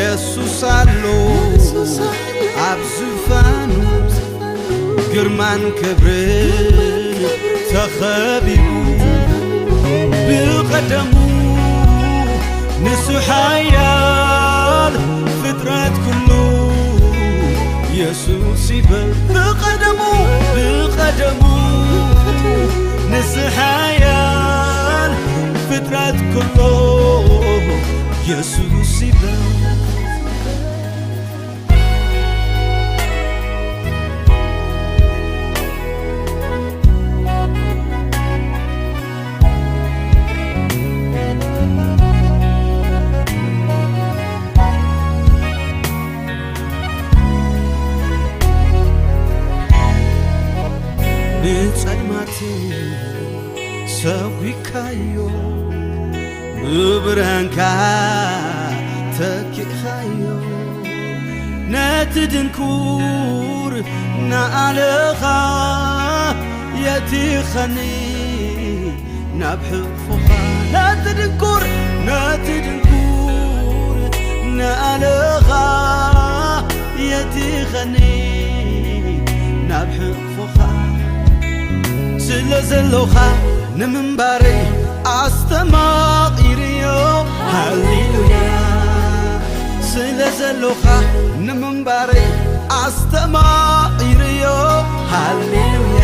የሱስ ኣሎ ኣብ ዝፋኑ፣ ግርማን ክብርን ተኸቢቡ፣ ብቐደሙ ንሱ ሓያል፣ ፍጥረት ኩሉ የሱስ ይበል። ብቐደሙ፣ ብቐደሙ ንሱ ሓያል፣ ፍጥረት ኩሉ የሱስ ይበል። ንጸልማት ሰጒግካዮ፣ ብብርሃንካ ተኪእካዮ። ነቲ ድንኩር ንኣለኻ የቲኸኒ ናብ ሕቕፎኻ። ነቲ ድንኩር፣ ነቲ ድንኩር ንኣለኻ የቲኸኒ ናብ ሕቕፎኻ። ስለ ዘሎኻ ንምንባረይ ኣስተማቒርዮ። ሃሌሉያ። ስለ ዘሎኻ ንምንባረይ ኣስተማቒርዮ። ሃሌሉያ።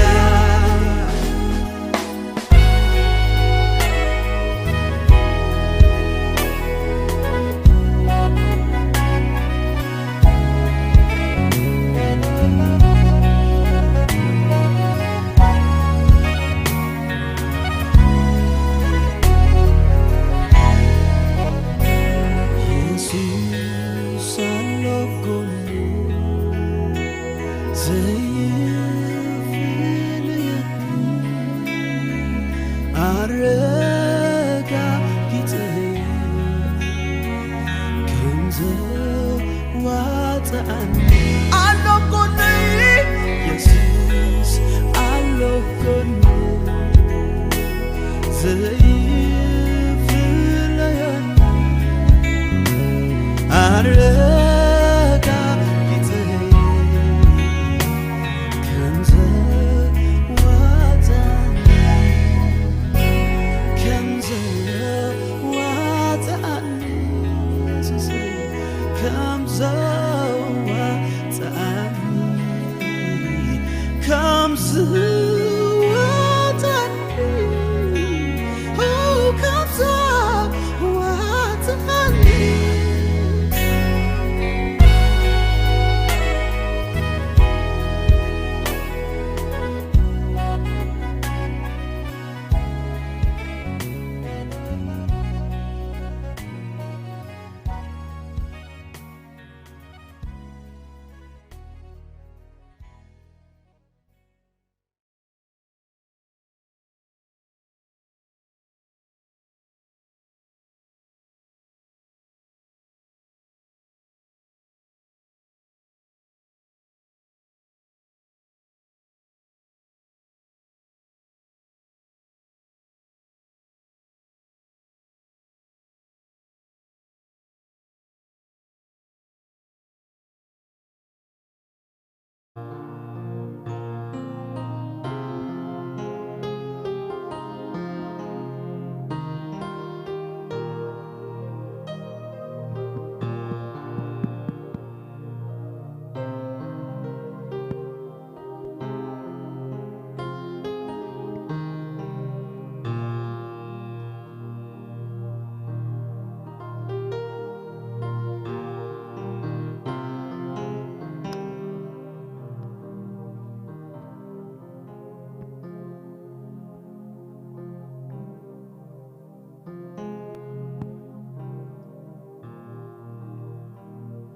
የሱስ ኣሎ ጎነይ፣ ዘይፍለየኒ፣ ኣረጋጊጸዮ ከም ዘዋጽኣኒ። ኣሎ ጎነይ፣ የሱስ ኣሎ ጎነይ፣ ዘይፍለየኒ፣ ኣረጋጊጸዮ ከም ዘዋጽኣኒ፣ ከም ዘዋጽኣኒ፣ የሱሰይ፣ ከም ዘዋጽኣኒ፣ ከም ዘዋጽኣኒ፣ ኦ፣ ከም ዘዋጽኣኒ።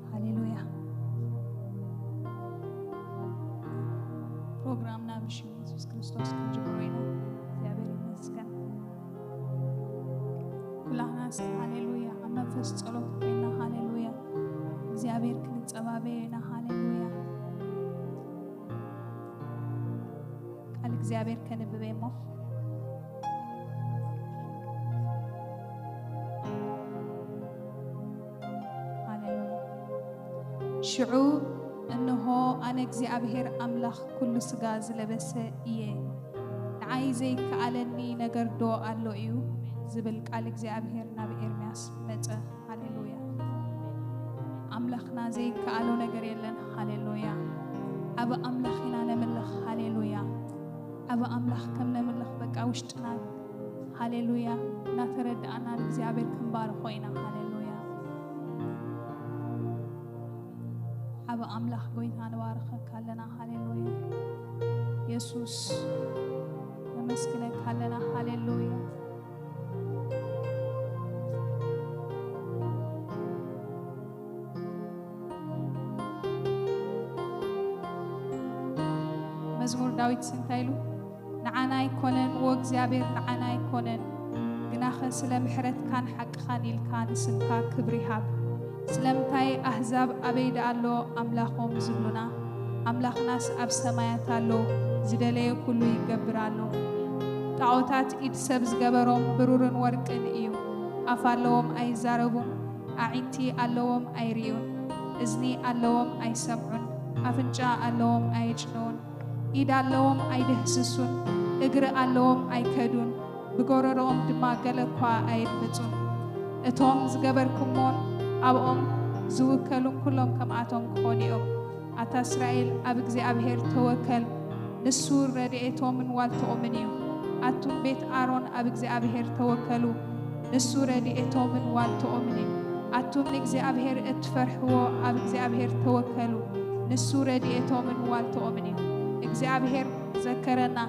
ሃሌሉያ። ፕሮግራምና ብሽም የሱስ ክርስቶስ ክንጅምሮ ኢና። እግዚኣብሔር ይመስገን። ኩላህና እስኪ ሃሌሉያ ኣብ መንፈስ ጸሎት ኮይና፣ ሃሌሉያ እግዚኣብሔር ክንጸባበዮ ኢና። ሃሌሉያ። ቃል እግዚኣብሔር ከንብብ እሞ። ሃሌሉያ። ሽዑ፣ እንሆ፣ ኣነ እግዚኣብሄር ኣምላኽ ኩሉ ስጋ ዝለበሰ እየ። ንዓይ ዘይከኣለኒ ነገርዶ ኣሎ እዩ? ዝብል ቃል እግዚኣብሄር ናብ ኤርምያስ መጸ። ሃሌሉያ። ኣምላኽና ዘይከኣሎ ነገር የለን። ሃሌሉያ። ዓቢ ኣምላኽ ኢና ነምልኽ። ሃሌሉያ። ዓቢ ኣምላኽ ከም ነምልኽ በቃ ውሽጥና፣ ሃሌሉያ፣ እናተረዳእና ንእግዚኣብሔር ክንባርኾ ኢና። ሃሌሉያ። ዓቢ ኣምላኽ ጎይታ ንባርኸካ ኣለና። ሃሌሉያ። የሱስ ነመስግነካ ኣለና። ሃሌሉያ። መዝሙር ዳዊት እንታይ ኢሉ? ንዓና ኣይኮነን፣ ዎ እግዚኣብሔር፣ ንዓና ኣይኮነን፣ ግናኸ ስለ ምሕረትካን ሓቅኻን ኢልካ ንስምካ ክብሪ ሃብ። ስለምንታይ ኣህዛብ ኣበይ ደኣ ኣሎ ኣምላኾም ዝብሉና? ኣምላኽናስ ኣብ ሰማያት ኣሎ፣ ዝደለየ ኩሉ ይገብር ኣሎ። ጣዖታት ኢድ ሰብ ዝገበሮም ብሩርን ወርቅን እዩ። ኣፍ ኣለዎም ኣይዛረቡን፣ ኣዒንቲ ኣለዎም ኣይርእዩን፣ እዝኒ ኣለዎም ኣይሰምዑን፣ ኣፍንጫ ኣለዎም ኣየጭንዉን፣ ኢድ ኣለዎም ኣይድህስሱን፣ እግሪ ኣለዎም ኣይከዱን፣ ብጎረሮኦም ድማ ገለ እኳ ኣየድምጹን። እቶም ዝገበርኩሞን ኣብኦም ዝውከሉን ኩሎም ከምኣቶም ክኾኑ እዮም። ኣታ እስራኤል፣ ኣብ እግዚኣብሄር ተወከል፣ ንሱ ረድኤቶምን ዋልትኦምን እዩ። ኣቱም ቤት ኣሮን፣ ኣብ እግዚኣብሄር ተወከሉ፣ ንሱ ረድኤቶምን ዋልትኦምን እዩ። ኣቱም ንእግዚኣብሄር እትፈርሕዎ፣ ኣብ እግዚኣብሄር ተወከሉ፣ ንሱ ረድኤቶምን ዋልትኦምን እዩ። እግዚኣብሄር ዘከረና፣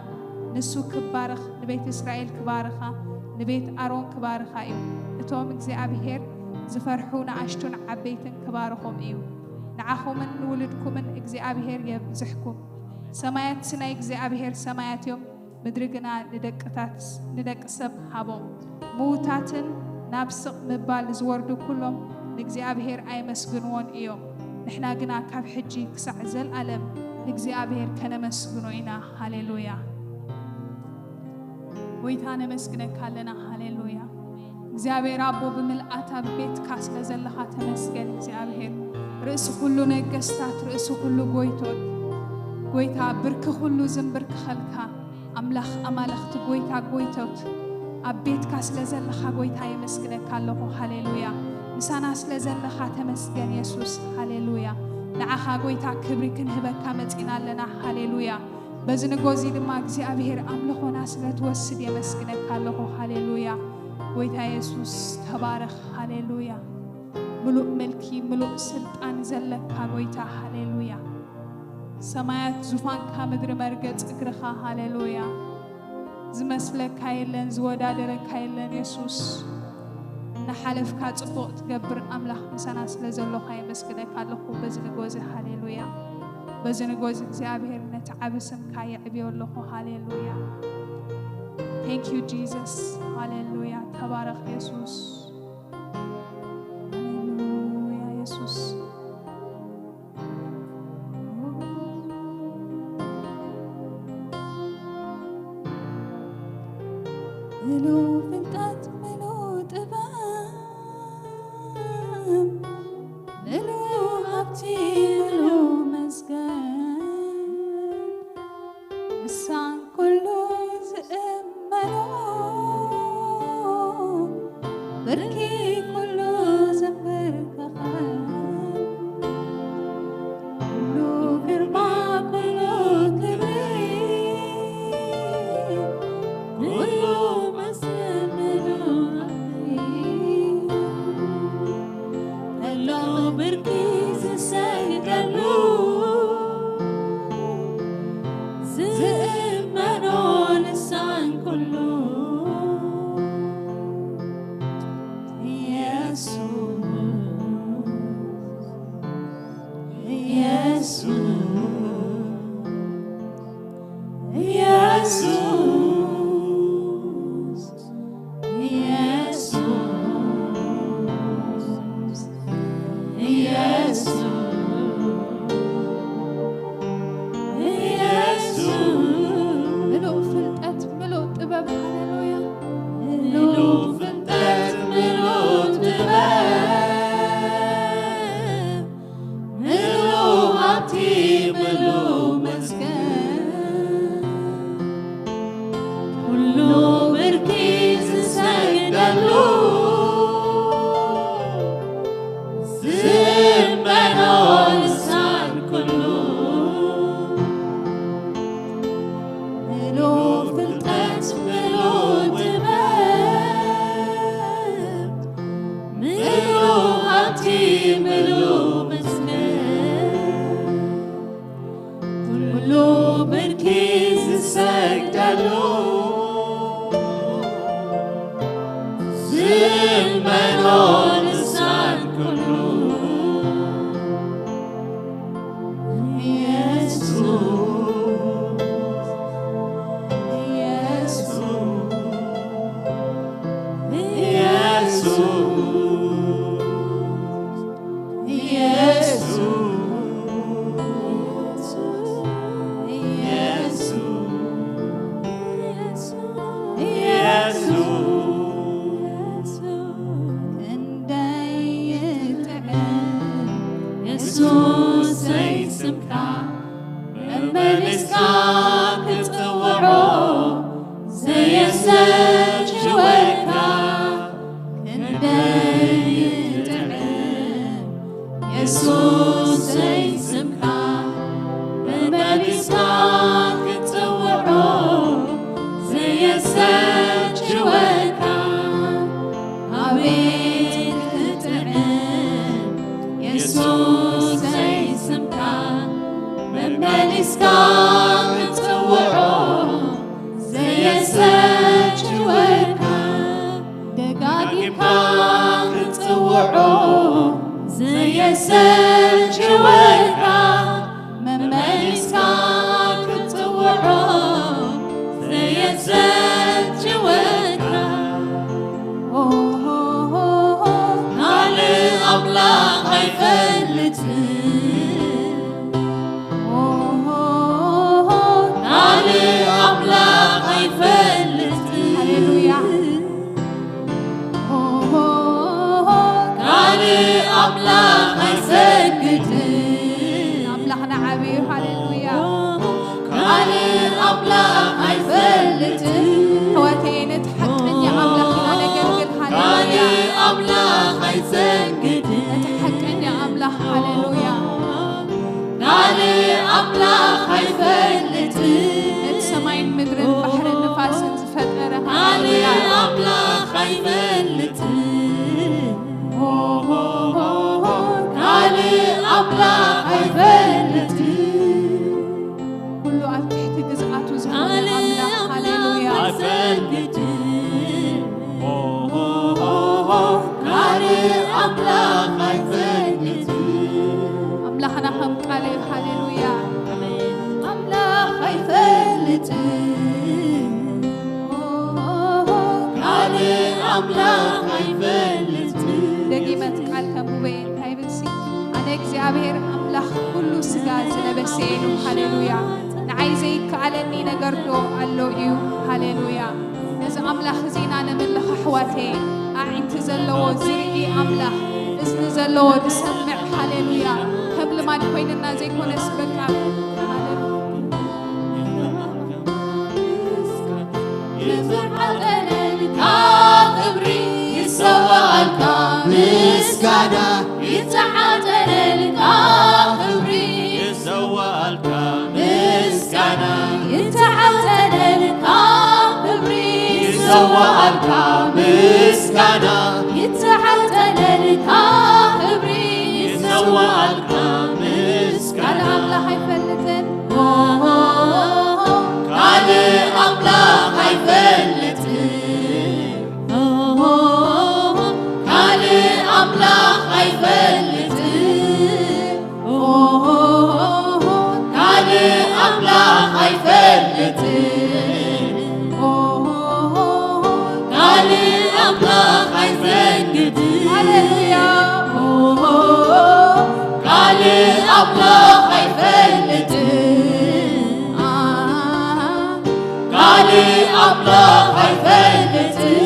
ንሱ ክባርኽ፣ ንቤት እስራኤል ክባርኻ፣ ንቤት ኣሮን ክባርኻ እዩ። እቶም እግዚኣብሄር ዝፈርሑ ንኣሽቱን ዓበይትን ክባርኾም እዩ። ንዓኹምን ንውሉድኩምን እግዚኣብሄር የብዝሕኩም። ሰማያትስ ናይ እግዚኣብሄር ሰማያት እዮም፣ ምድሪ ግና ንደቅታት፣ ንደቂ ሰብ ሃቦም። ምዉታትን ናብ ስቕ ምባል ዝወርዱ ኩሎም ንእግዚኣብሄር ኣየመስግንዎን እዮም። ንሕና ግና ካብ ሕጂ ክሳዕ ዘልኣለም ንእግዚኣብሄር ከነመስግኖ ኢና። ሃሌሉያ። ጎይታ ነመስግነካ ኣለና። ሃሌሉያ። እግዚኣብሔር ኣቦ ብምልኣት ኣብ ቤትካ ስለ ዘለኻ ተመስገን እግዚኣብሔር። ርእሲ ኩሉ ነገስታት፣ ርእሲ ኩሉ ጎይቶት፣ ጎይታ ብርኪ ኩሉ ዝንብርክኸልካ፣ ኣምላኽ ኣማልኽቲ፣ ጎይታ ጎይቶት፣ ኣብ ቤትካ ስለ ዘለኻ ጎይታ የመስግነካ ኣለኹ። ሃሌሉያ። ምሳና ስለ ዘለኻ ተመስገን የሱስ። ሃሌሉያ። ንዓኻ ጎይታ ክብሪ ክንህበካ መጺና ኣለና። ሃሌሉያ። በዚ ንጎዚ ድማ እግዚኣብሔር ኣምልኾና ስለ ትወስድ የመስግነካ ኣለኹ። ሃሌሉያ። ጎይታ የሱስ ተባረኽ። ሃሌሉያ። ምሉእ ምልኪ፣ ምሉእ ስልጣን ዘለካ ጎይታ። ሃሌሉያ። ሰማያት ዙፋንካ፣ ምድሪ መርገጽ እግርኻ። ሃሌሉያ። ዝመስለካ የለን፣ ዝወዳደረካ የለን የሱስ። እናሓለፍካ ጽቡቕ ትገብር ኣምላኽ ምሳና ስለ ዘሎኻ የመስግነካ ኣለኹ በዚ ንጎዚ። ሃሌሉያ። በዚ ንጎዚ እግዚኣብሔር ነቲ ዓቢ ስምካ የዕብዮ ኣለኹ። ሃሌሉያ። Thank you Jesus። ሃሌሉያ። ተባረኽ የሱስ። ሃሌሉያ የሱስ። ምሉ ፍልጠት፣ ምሉ ጥበብ፣ ምሉ ሃብቲ፣ ምሉ መዝገብ፣ ንሳን ኩሉ ዝእመኖ፣ ብርኪ ኩሉ ዘንበርከኸ፣ ኩሉ ግርማ፣ ኩሉ ክብሪ፣ ኩሉ መስምሩ ፍልጠት ምሉእ ጥበብ፣ ምሉእ ሃብቲ፣ ምሉእ መዝገብ፣ ኩሉ ብርኪ ዝሰግደሉ፣ ዝልመኖ ልሳን ኩሉ። ኢየሱስ፣ ኢየሱስ፣ ኢየሱስ፣ ኢየሱስ፣ ኢየሱስ፣ ኢየሱስ፣ ክንደይ ይጥዕም የሱሰይ ስምካ፣ መመሊስካ ክትጽውዖ ዘየሰልችወካ። ክንደይ ይጥዕም የሱሰይ ስምካ፣ መመሊስካ ክትጽውዖ ዘየሰልችወካ። ኣቤት ክጥዕም የሱሰይ ስምካ፣ መመሊስካ ክትጽውዖ ዘየሰልችወካ። ደጋጊምካ ክትጽውዖ ዘየሰልችወካ። መመሊስካ ክትጽውዖ ዘየሰልችወካ። ካልእ ኣምላኽ ኣይፈልጥን። ካልእ ኣምላኽ ኣይፈልጥን። ሃሌሉያ። ካልእ ኣምላኽ ኣይሰግድን። ኣምላኽና ዓብዩ። ሃሌሉያ። ካልእ ኣምላኽ ኣይፈልጥን። ኣሕዋተይ፣ ነቲ ሓቀኛ ኣምላኽ ኢና ነገልግል። ሃሌሉያ። ካልእ ኣምላኽ ኣይሰግድን። ነቲ ሓቀኛ ኣምላኽ። ሃሌሉያ። ካልእ ኣምላኽ ኣይፈልጥን። ነቲ ሰማይን ምድርን ባሕርን ንፋስን ዝፈጠረ። ካልእ ሃሌሉያ። ኣምላኽ ኣይፈልጥን። ካልእ ኣምላኽ ኣይፈልጥን። ኩሉ ኣብ ትሕቲ ግዝኣቱ ዝኾነ ካልእ ኣምላኽ። ኣምላኽ ሃሌሉያ። ኣይፈልጥን። ካልእ ኣምላኽ ኣይፈልጥን። ኣምላኽና ከም ቃሉ እዩ። ሃሌሉያ። ኣምላኽ ኣይፈልጥን። ካልእ ኣምላኽ ኣይፈልጥን። ደጊመ እቲ ቃል ከንብቦ እየ። እንታይ ይብል ሲ? ኣነ እግዚኣብሔር ኣምላኽ ኩሉ ስጋ ዝለበሰ እየ ኢሉ። ሃሌሉያ። ንዓይ ዘይከኣለኒ ነገር ዶ ኣሎ እዩ? ሃሌሉያ። ነዚ ኣምላኽ እዚ ኢና ነምልኽ ኣሕዋተይ። ኣዒንቲ ዘለዎ ዝርኢ ኣምላኽ፣ እዝኒ ዘለዎ ዝሰምዕ። ሃሌሉያ። ከም ልማድ ኮይንና ዘይኮነስ በቃ። ሃሌሉያ። ይተዓጠነልካ ክብሪ ይሰዋኣልካ ምስጋና። ይተዓጠነልካ ክብሪ ይሰዋኣልካ ምስጋና። ይተዓጠነልካ ክብሪ ይሰዋኣልካ ምስጋና። ይተዓጠነልካ ክብሪ ይሰዋኣልካ ምስጋና። ካልእ ኣምላኽ ኣይፈልጥን። ካልእ ኣምላኽ ኣይፈልጥን። ካልእ ኣምላኽ ኣይፈልጥን። ካልእ ኣምላኽ ኣይፈልጥን። ካልእ ኣምላኽ ኣይፈልጥን። ሃሌሉያ። ካልእ ኣምላኽ ኣይፈልጥን። ካልእ ኣምላኽ ኣይፈልጥን።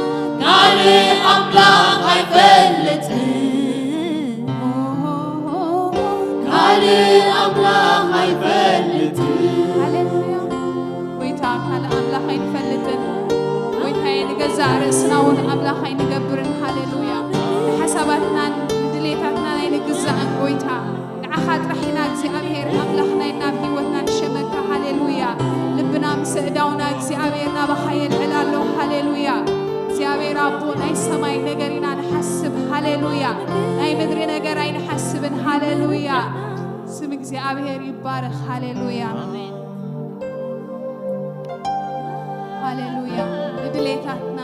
ካልእ ኣምላኽ ኣይፈልጥን። ካልእ ኣምላኽ ኣይፈልጥን። ሃሌሉያ። ጎይታ፣ ካልእ ኣምላኽ ኣይንፈልጥን። ጎይታዬ፣ ንገዛእ ርእስና እውን ኣምላኽ ኣይንገብርን። ሃሌሉያ። ንሓሳባትናን ንድሌታትናን ኣይንግዛእን። ጎይታ፣ ንዓኻ ጥራሕ ኢና እግዚኣብሔር ኣምላኽና ኢልና ኣብ ህይወትና ንሸመካ። ሃሌሉያ። ስእዳውና እግዚኣብሔር ናባኻ የልዕል ኣሎ። ሃሌሉያ። እግዚኣብሔር ኣቦ፣ ናይ ሰማይ ነገር ኢና ንሓስብ። ሃሌሉያ። ናይ ምድሪ ነገር ኣይንሓስብን። ሃሌሉያ። ስም እግዚኣብሔር ይባረኽ። ሃሌሉያ። ኣሜን። ሃሌሉያ። ንድሌታትና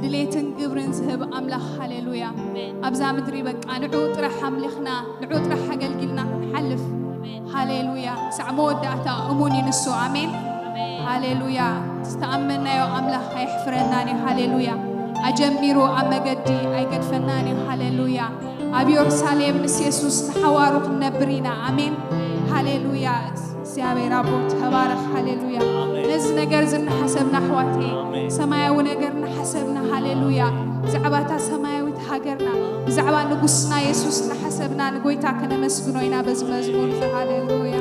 ድሌትን ግብርን ዝህብ ኣምላኽ። ሃሌሉያ። ኣሜን። ኣብዛ ምድሪ በቃ ንዑ ጥራሕ ኣምሊኽና፣ ንዑ ጥራሕ ኣገልጊልና ክንሓልፍ። ኣሜን። ሃሌሉያ። ክሳዕ መወዳእታ እሙን እዩ ንሱ። ኣሜን። ኣሜን። ሃሌሉያ። ዝተኣመናዮ ኣምላኽ ኣየሕፍረናን እዩ። ሃሌሉያ። ኣጀሚሩ ኣብ መገዲ ኣይገድፈናን እዩ። ሃሌሉያ። ኣብ የሩሳሌም ምስ የሱስ ንሓዋሩ ክንነብር ኢና። ኣሜን። ሃሌሉያ። እግዚኣብሔር ኣቦ ተባረኽ። ሃሌሉያ። ኣሜን። ነዚ ነገር እዚ እናሓሰብና ኣሕዋተይ፣ ኣሜን። ሰማያዊ ነገር እናሓሰብና፣ ሃሌሉያ፣ ብዛዕባ እታ ሰማያዊት ሃገርና፣ ብዛዕባ ንጉስና የሱስ እናሓሰብና ንጎይታ ከነመስግኖ ኢና በዚ መዝሙር እዚ። ሃሌሉያ።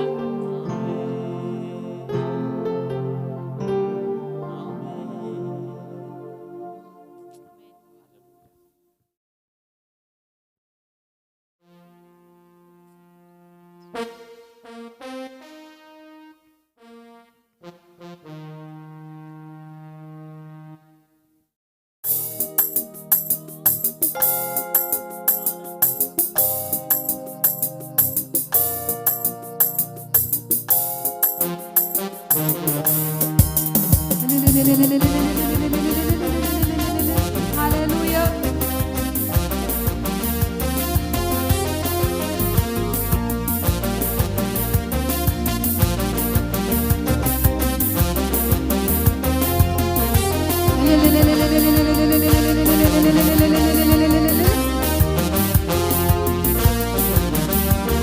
ሃሌሉያ።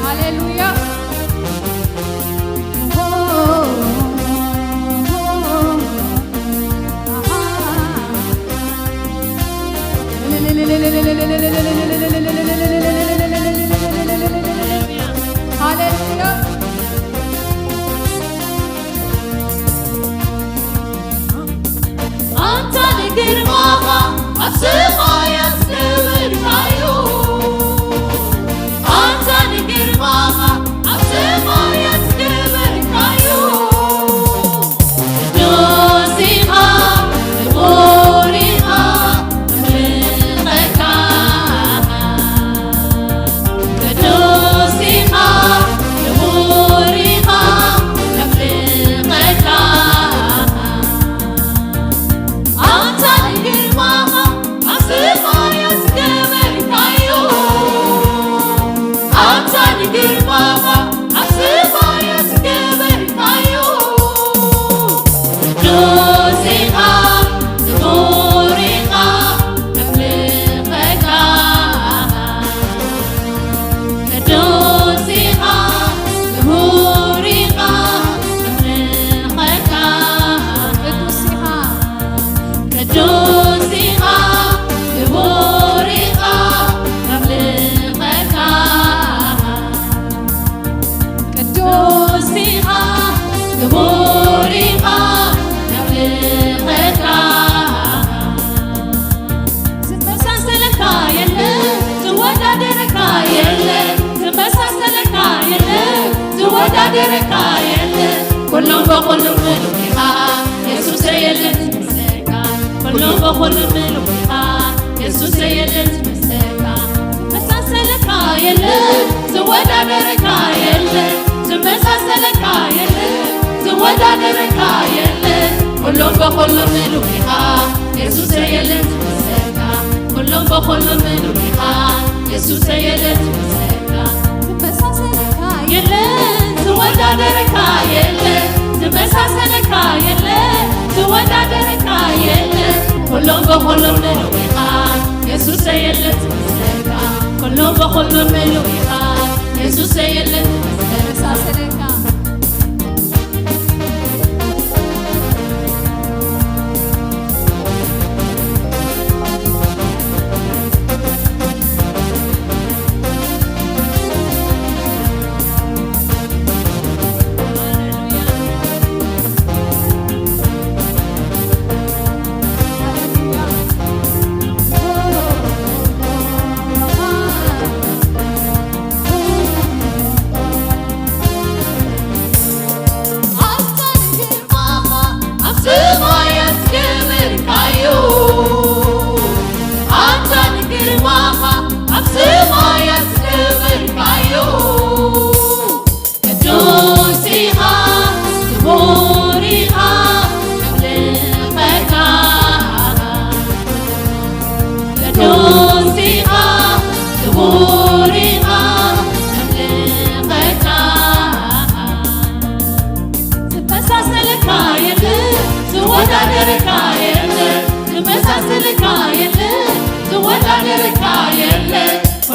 ሃሌሉያ። ሃሌሉያ። ኣንታ ንግርማኻ ኣብ ሰማያት ገበርካዮ። ኣንታ ንግርማኻ ኣብ ሰማያት ገበርካዮ። ቅዱስ ኢኻ፣ ክቡር ኢኻ፣ ነምልኸካ። ቅዱስ ኢኻ፣ ክቡር ኢኻ፣ ነምልኸካ። ኣንታ ንግርማኻ ኣብ ሰማያት ገበርካዮ። ኣንታ ንግርማኻ ኣብ ሰማያት ገበርካዮ። ቅዱስ ኢኻ፣ ክቡር ኢኻ፣ ነምልኸካ። ቅዱስ ኢኻ፣ ክቡር ኢኻ፣ ነምልኸካ። ቅዱስ ኢኻ። ቅዱስ ኢኻ፣ ክቡር ኢኻ፣ ነምልኸካ። ቅዱስ ኢኻ፣ ክቡር ኢኻ፣ ነምልኸካ። ዝመሳሰለካ የለን፣ ዝወዳደረካ የለን፣ ዝመሳሰለካ የለን፣ ዝወዳደረካ የለን። ኩሎም በኩሉ ምሉእ ኢኻ፣ የሱሰ የለን ዝመስለካ። ኩሎም በኩሉ ምሉእ ኢኻ፣ የሱሰ የለን ዝመስለካ። ዝመሳሰለካ የለን፣ ዝወዳደረካ የለን፣ ዝመሳሰለካ የለን፣ ዝወዳደረካ የለን። ኩሎም በኩሉ ምሉእ ኢኻ፣ የሱሰ የለን ዝመስለካ። ኩሎም በኩሉ ምሉእ ኢኻ፣ የሱሰ የለን ዝመስለካ። ዝመሳሰለካ የለን፣ ዝወዳደረካ የለን፣ ዝመሳሰለካ የለን፣ ዝወዳደረካ የለን። ኩሎም በኩሉ ምሉእ ኢኻ፣ የሱሰ የለን ዝመስለካ። ኩሎም በኩሉ ምሉእ ኢኻ፣ የሱሰ የለን ዝመስለካ።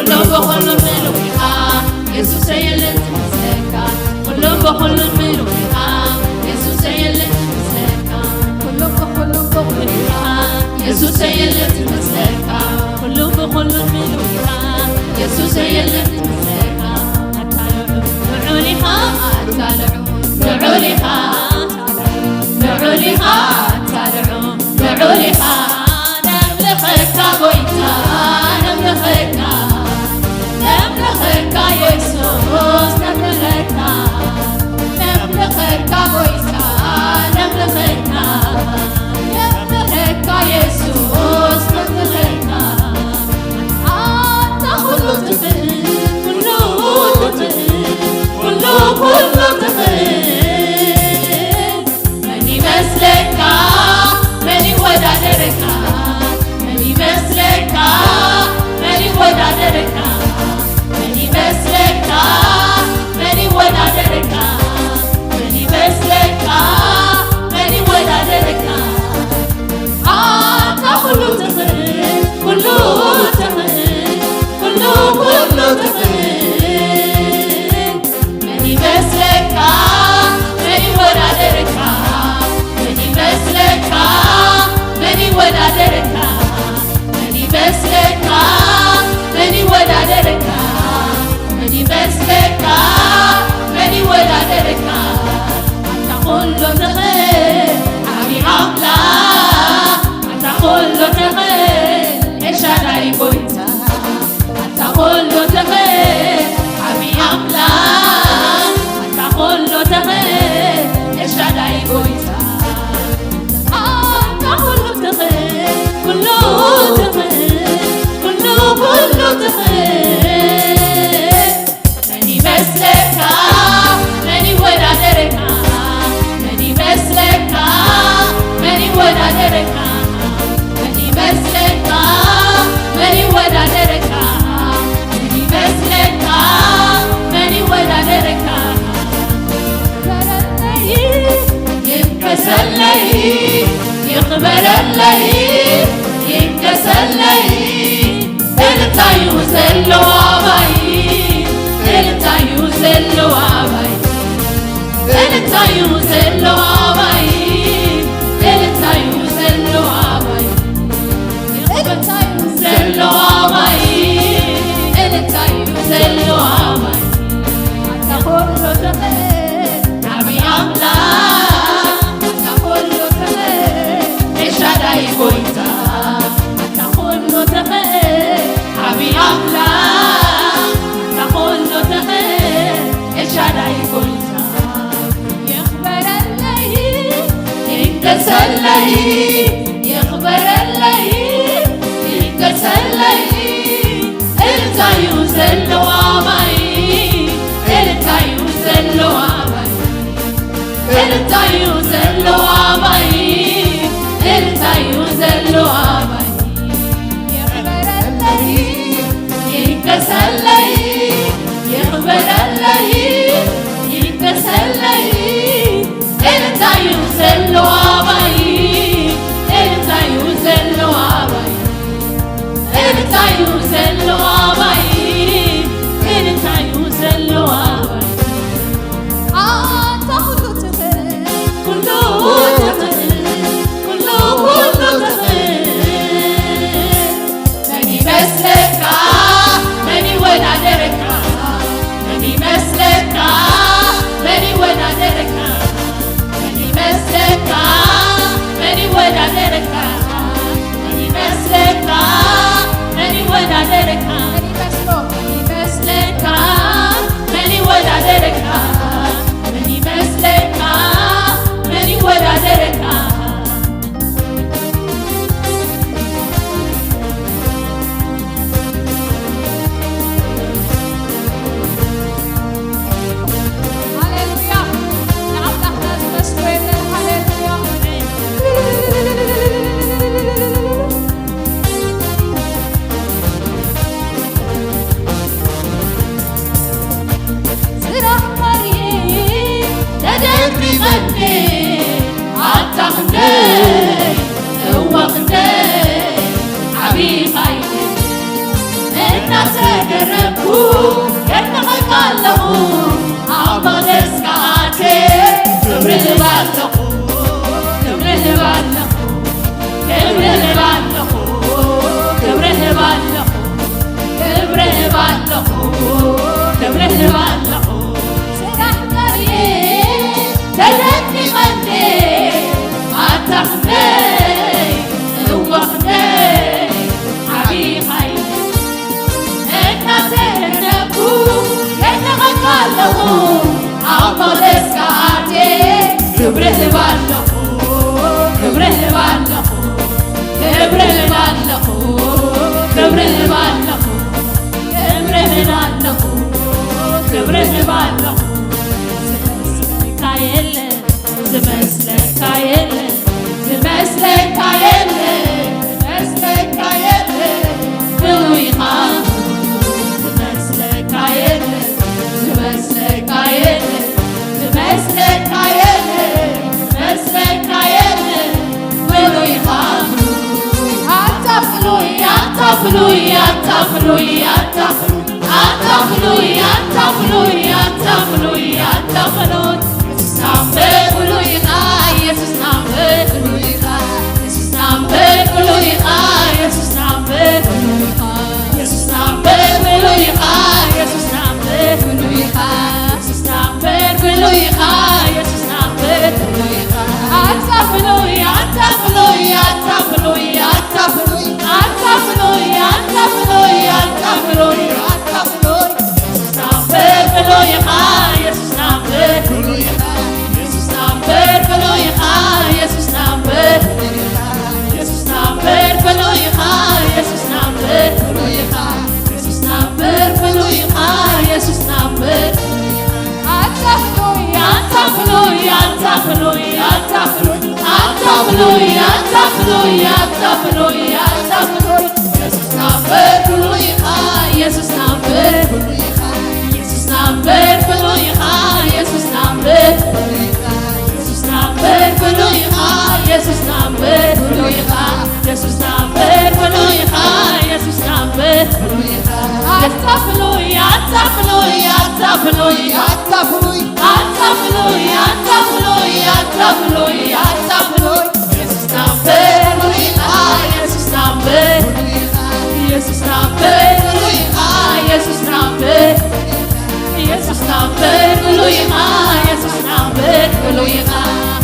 ኩሉ ብኹሉ ምሉእ ኢኻ የሱሰይ፣ የለን ዝመስለካ። ኩሉ ብኹሉ ምሉእ ኢኻ የሱሰይ፣ የለን ዝመስለካ። ኩሉ ብኹሉ ምሉእ ኢኻ የሱሰይ፣ የለን ዝመስለካ። ኩሉ ብኹሉ ምሉእ ኢኻ የሱሰይ፣ የለን ዝመስለካ። ኣታ ልዑል ኢኻ፣ ኣታ ልዑል፣ ልዑል ኢኻ፣ ልዑል ኢኻ፣ ኣታ ልዑል፣ ልዑል ኢኻ። ነምልኸካ ጎይታ፣ ነምልኸካ፣ ነምልኸካ የሱስ፣ ነምልኸካ፣ ነምልኸካ ጎይታ፣ ነምልኸካ፣ ነምልኸካ የሱስ፣ ነምልኸካ። ኣታ ኩሉ ትኽእል፣ ኩሉ ትኽእል፣ ኩሉ፣ ኩሉ ትኽእል። መን ይመስለካ? መን ይወዳደረካ? መን ይመስለካ? መን ይወዳደረካ? መን ይመስለካ? መን ይወዳደረካ? መን ይመስለካ? መን ይወዳደረካ? ኣታ ኩሉ ትኽእል፣ ኩሉ ትኽእል፣ ኩሉ፣ ኩሉ ትኽእል። መን ይመስለካ? መን ይወዳደረካ? መን ይመስለካ? መን ይወዳደረካ? መን ይመስለካ? መን ይወዳደረካ? መን ይመስለካ? መን ይወዳደረካ? ኣታ ኩሉ ትኽእል ዓቢ ኣምላኽ፣ ኣታ ኩሉ ትኽእል ኤልሻዳይ ጎይታ። ኣታ ኩሉ ትኽእል ዓቢ ኣምላኽ፣ ኣታ ኩሉ ትኽእል ኤልሻዳይ ጎይታ። ኣታ ኩሉ ትኽእል፣ ኩሉ ትኽእል፣ ኩሉ፣ ኩሉ ትኽእል። መን ይመስለካ? መን ይወዳደረካ? መን ይመስለካ? መን ይወዳደረካ? መን ይመስለካ? መን ይወዳደረካ? መን ይመስለካ? መን ይወዳደረካ? ይንገሰለይ፣ ይኽበረለይ፣ ይንገሰለይ። እልልታዩ ዘለዋ ኣባይ፣ እልልታዩ ዘለዋ ኣባይ፣ እልልታዩ ዘለዋ ኣባይ፣ እልልታዩ ዘለዋ ኣባይ፣ እልልታዩ ዘለዋ ኣባይ፣ እልልታዩ ዘለዋ ኣባይ። ኣታ ኩሉ ትኽእል ዓቢ ኣምላኽ፣ ኣታ ኩሉ ትኽእል ኤልሻዳይ ጎይታ። ኣታ ኩሉ ትኽእል ዓቢ ኣምላኽ፣ ኣታ ኩሉ ትኽእል ኤልሻዳይ ጎይታ። ይኽበረለይ፣ ይንገሰለይ፣ ይኽበረለይ፣ ይንገሰለይ። እልልታዩ ዘለዋ ኣባይ፣ እልልታዩ ዘለዋ ኣባይ፣ እልልታዩ ዘለዋ ኣባይ፣ እልልታዩ ዘለዋ ኣባይ። ይኽበረለይ፣ ይንገሰለይ፣ ይኽበረለይ፣ ይንገሰለይ። እልልታዩ ዘለዋ ኣባይ፣ እልልታዩ ዘለዋ ኣባይ፣ እልልታዩ ዘለዋ ኣባይ፣ እልልታዩ ዘለዋ ኣባይ። ኣታ ኩሉ ትኽእል፣ ኩሉ ኣታ ክንደይ እወ ክንደይ ዓብዪ ሓይሊ እናተደነቕኩ የድንቐካ ኣለኹ ኣብ መቕደስካ ኣትየ ክብሪ እህብ ኣለኹ ክብሪ እህብ ኣለኹ ክብሪ እህብ ኣለኹ ክብሪ እህብ ኣለኹ ክብሪ እህብ ኣለኹ ክብሪ እህብ ኣለኹ ዝመስለካ የለን ዝመስለካ የለን ዝመስለካ የለን ዝመስለካ የለን ብሉይኻ ዝመስለካ የለን ዝመስለካ የለን ዝመስለካ የለን ዝመስለካ የለን ብሉይኻ ኣታ ፍሉይ ኣታ ፍሉይ ኣታ ፍሉይ ኣታ ፍሉይ ኣታ ፍሉይ ኣታ ፍሉይ ኣታ ፍሉይ ኣታ ፍሉይ የሱስና እምበር ፍሉይ ኢኻ የሱስና እምበር ፍሉይ ኢኻ የሱስና እምበር ፍሉይ ኢኻ የሱስና እምበር ፍሉይ ኢኻ የሱስና እምበር ፍሉይ ኢኻ የሱስና እምበር ፍሉይ ኢኻ የሱስና እምበር ፍሉይ ኢኻ የሱስና እምበር ፍሉይ ኢኻ ኣታ ፍሉይ ኣታ ፍሉይ ኣታ ፍሉይ ኣታ ፍሉይ ኣታ ፍሉይ ኣታ ፍሉይ ኣታ ፍሉይ ኣታ ፍሉይ የሱስና እምበር ፍሉይ ኢኻ የሱስና እምበር ፍሉይ ኢኻ የሱስና እምበር ፍሉይ ኢኻ የሱስና እምበር የሱስና እምበር ፍሉይ ኢኻ የሱስና እምበር ፍሉይ ኢኻ የሱስና እምበር ፍሉይ ኢኻ የሱስና እምበር ኣታ ፍሉይ ኣታ ፍሉይ ኣታ ፍሉይ ኣታ ፍሉይ ኣታ ፍሉይ ኣታ ፍሉይ ኣታ ፍሉይ ኣታ ፍሉይ የሱስና እምበር ፍሉይ ኢኻ የሱስና እምበር ፍሉይ ኢኻ የሱስና እምበር ፍሉይ ኢኻ የሱስና እምበር ፍሉይ ኢኻ የሱስና እምበር ፍሉይ ኢኻ የሱስና እምበር ፍሉይ ኢኻ የሱስና እምበር ፍሉይ ኢኻ የሱስና እምበር ፍሉይ ኢኻ ኣታ ፍሉይ ኣታ ፍሉይ ኣታ ፍሉይ ኣታ ፍሉይ ኣታ ፍሉይ ኣታ ፍሉይ ኣታ ፍሉይ ኣታ ፍሉይ የሱስና እምበር ፍሉይ ኢኻ የሱስና እምበር ፍሉይ ኢኻ የሱስና እምበር ፍሉይ ኢኻ የሱስና እምበር የሱስና እምበር ፍሉይ ኢኻ የሱስና እምበር ፍሉይ ኢኻ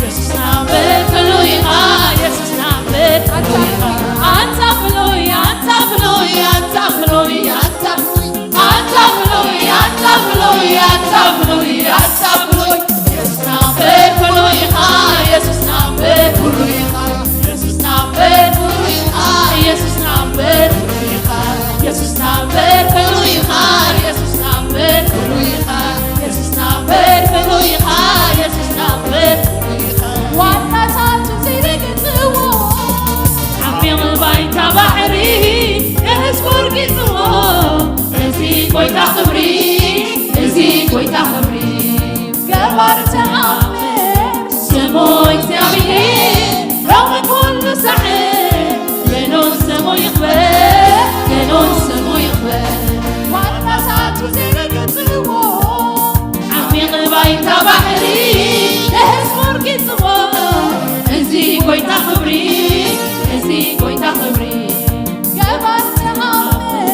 የሱስና እምበር ፍሉይ ኢኻ የሱስና እምበር ፍሉይ ኢኻ ኣታ ፍሉይ ኣታ ፍሉይ ኣታ ፍሉይ ኣታ ፍሉይ ኣታ ፍሉይ ኣታ ፍሉይ ኣታ ፍሉይ ኣታ ፍሉይ የሱስና እምበር ፍሉይ ኢኻ የሱስና እምበር ፍሉይ ኢኻ የሱስና እምበር ፍሉይ ኢኻ የሱስና እምበር ፍሉይ ኢኻ የሱስና እምበር ፍሉይ ኢኻ የሱስና እምበር ፍሉይ ኢኻ የሱስና እምበር ፍሉይ ኢኻ የሱስና እምበር ፍሉይ ኢኻ ዋናታቱ ዘይረግጽዎ ዓሚቕ ባይታ ባሕሪ ንህዝቡ ኣርጊጽዎ እዚ ጎይታ ክብሪ እዚ ጎይታ ክብሪ ገባር ተኣምር ስሙ እግዚኣብሔር ሎሚ ኩሉ ሳዕ ገኖን ስሙ ይኽበር ገኖን ስሙ ይኽበር ዋርናታቱ ዘይረግጽዎ ዓሚቕ ባይታ ባሕሪ ንህዝቡ ኣርጊጽዎ እዚ ጎይታ ክብሪ እዚ ጎይታ ክብሪ ገባር ተኣምር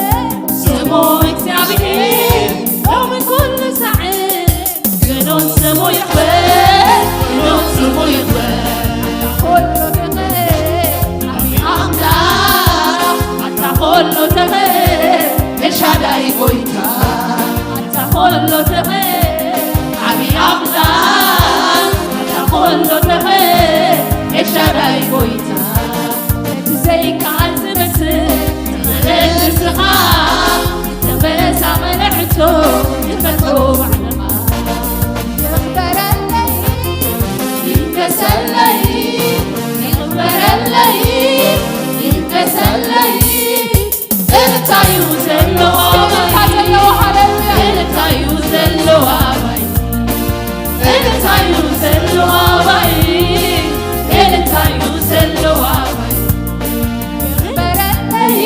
ስሙ እግዚኣብሔር ሎሚ ኩሉ ሳዕ ገኖን ስሙ ይኽበር ገኖን ስሙ ይኽበር ኣታ ኾሎ ትኽእል ዓቢ ኣምላኽ ኣታ ኾሎ ትኽእል ኤልሻዳይ ጎይታ ኣታ ኾሎ ትኽእል ዓቢ ኣምላኽ ኣታ ኾሎ ትኽእል ኤልሻዳይ ጎይታ እቲ ዘይከኣል ዝመስል ትኽእል ንስኻ ተመሳመለ ሕቶ ንፈቶ ባዕልኻ ይኽበረለይ ይንገሰለይ ይኽበረለይ ይንገሰለይ እንታይ እዩ ዘሎ ኣባይ እንታይ እዩ ዘሎ ኣባይ እንታይ እዩ ዘሎ ኣባይ እንታይ እዩ ዘሎ ኣባይ ይኽበረለይ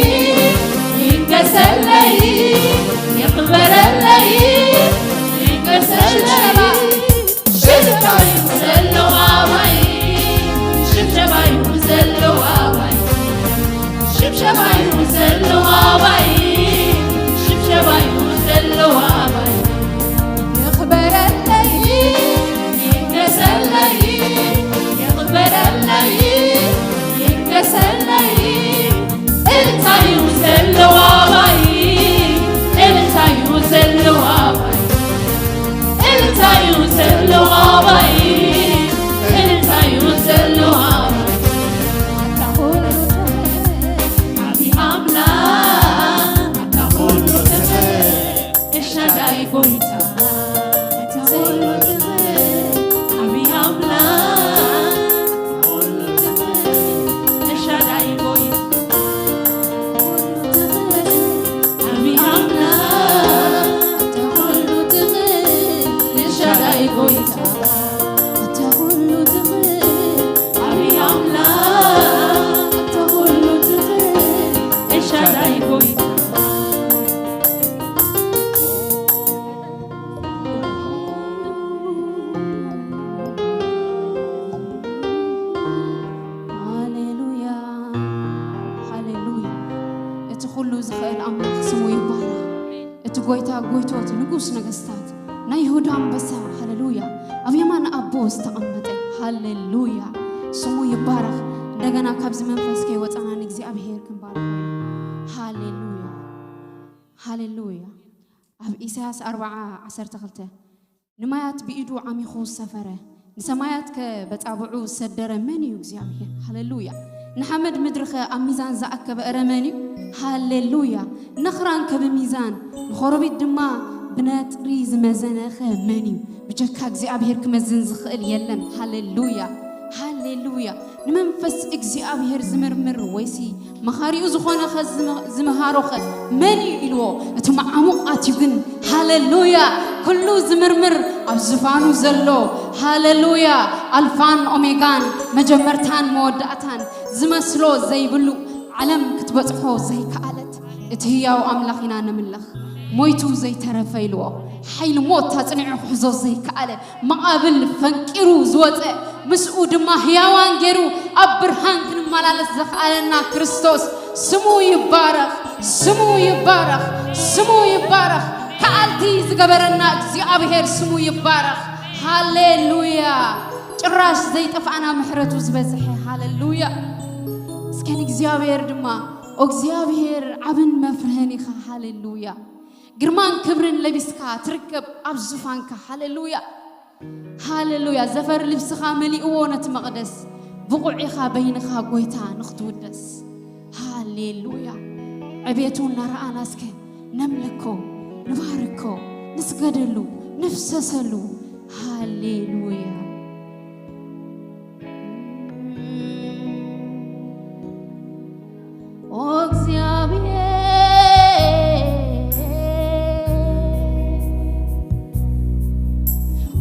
ይንገሰለይ ይኽበረለይ ይንገሰለይ ሽብሸባዩ ዘለዋ ባይ ሽብሸባዩ ዘለዋ ባይ ሽብሸባዩ ዘለዋ ባይ ሽብሸባዩ ዘለዋ ባይ ይኽበረለይ ይንገሰለይ ዝኽእል ኣምላኽ ስሙ ይባረኽ። እቲ ጎይታ ጎይቶት፣ ንጉስ ነገስታት፣ ናይ ይሁዳ ኣንበሳ፣ ሃሌሉያ፣ ኣብ የማን ኣቦ ዝተቐመጠ፣ ሃሌሉያ፣ ስሙ ይባረኽ። እንደገና ካብዚ መንፈስ ከይወፃና ንእግዚኣብሔር ክንባርኽ ኢና። ሃሌሉያ፣ ሃሌሉያ። ኣብ ኢሳያስ ኣርብዓ ዓሰርተ ክልተ፣ ንማያት ብኢዱ ዓሚኹ ሰፈረ፣ ንሰማያት ከ በጻብዑ ሰደረ መን እዩ እግዚኣብሔር? ሃሌሉያ። ንሓመድ ምድሪ ከ ኣብ ሚዛን ዝኣከበ እረ መን እዩ? ሃሌሉያ። ነኽራን ከ ብሚዛን፣ ንኾረቢት ድማ ብነጥሪ ዝመዘነ ኸ መን እዩ? ብጀካ እግዚኣብሔር ክመዝን ዝኽእል የለን። ሃሌሉያ፣ ሃሌሉያ። ንመንፈስ እግዚኣብሔር ዝምርምር ወይሲ መኻሪኡ ዝኾነ ኸ ዝመ-፣ ዝመሃሮ ኸ መን እዩ ኢልዎ? እቲ መዓሙቕ ኣትዩ ግን፣ ሃሌሉያ፣ ኩሉ ዝምርምር ኣብ ዝፋኑ ዘሎ፣ ሃሌሉያ፣ ኣልፋን ኦሜጋን፣ መጀመርታን መወዳእታን ዝመስሎ ዘይብሉ፣ ዓለም ክትበጽሖ ዘይከኣለት፣ እቲ ህያው ኣምላኽ ኢና ነምልኽ። ሞይቱ ዘይተረፈ ኢልዎ፣ ሓይሊ ሞት ኣጽኒዑ ክሕዞ ዘይከኣለ፣ መቓብል ፈንቂሩ ዝወጸ፣ ምስኡ ድማ ህያዋን ገይሩ ኣብ ብርሃን ክንመላለስ ዘኽኣለና ክርስቶስ ስሙ ይባረኽ፣ ስሙ ይባረኽ፣ ስሙ ይባረኽ። ከኣልቲ ዝገበረና እግዚኣብሔር ስሙ ይባረኽ። ሃሌሉያ። ጭራሽ ዘይጠፍኣና ምሕረቱ ዝበዝሐ። ሃሌሉያ። እስከ ንእግዚኣብሔር ድማ፣ ኦ እግዚኣብሔር ዓብን መፍርህን ኢኻ። ሃሌሉያ። ግርማን ክብርን ለቢስካ ትርከብ ኣብ ዙፋንካ። ሃሌሉያ፣ ሃሌሉያ። ዘፈር ልብስኻ መሊእዎ ነቲ መቕደስ። ብቑዕ ኢኻ በይንኻ ጎይታ ንኽትውደስ። ሃሌሉያ። ዕቤቱ እናረኣና እስከ ነምልኮ፣ ንባርኮ፣ ንስገደሉ፣ ንፍሰሰሉ። ሃሌሉያ። ኦ እግዚኣብሔር፣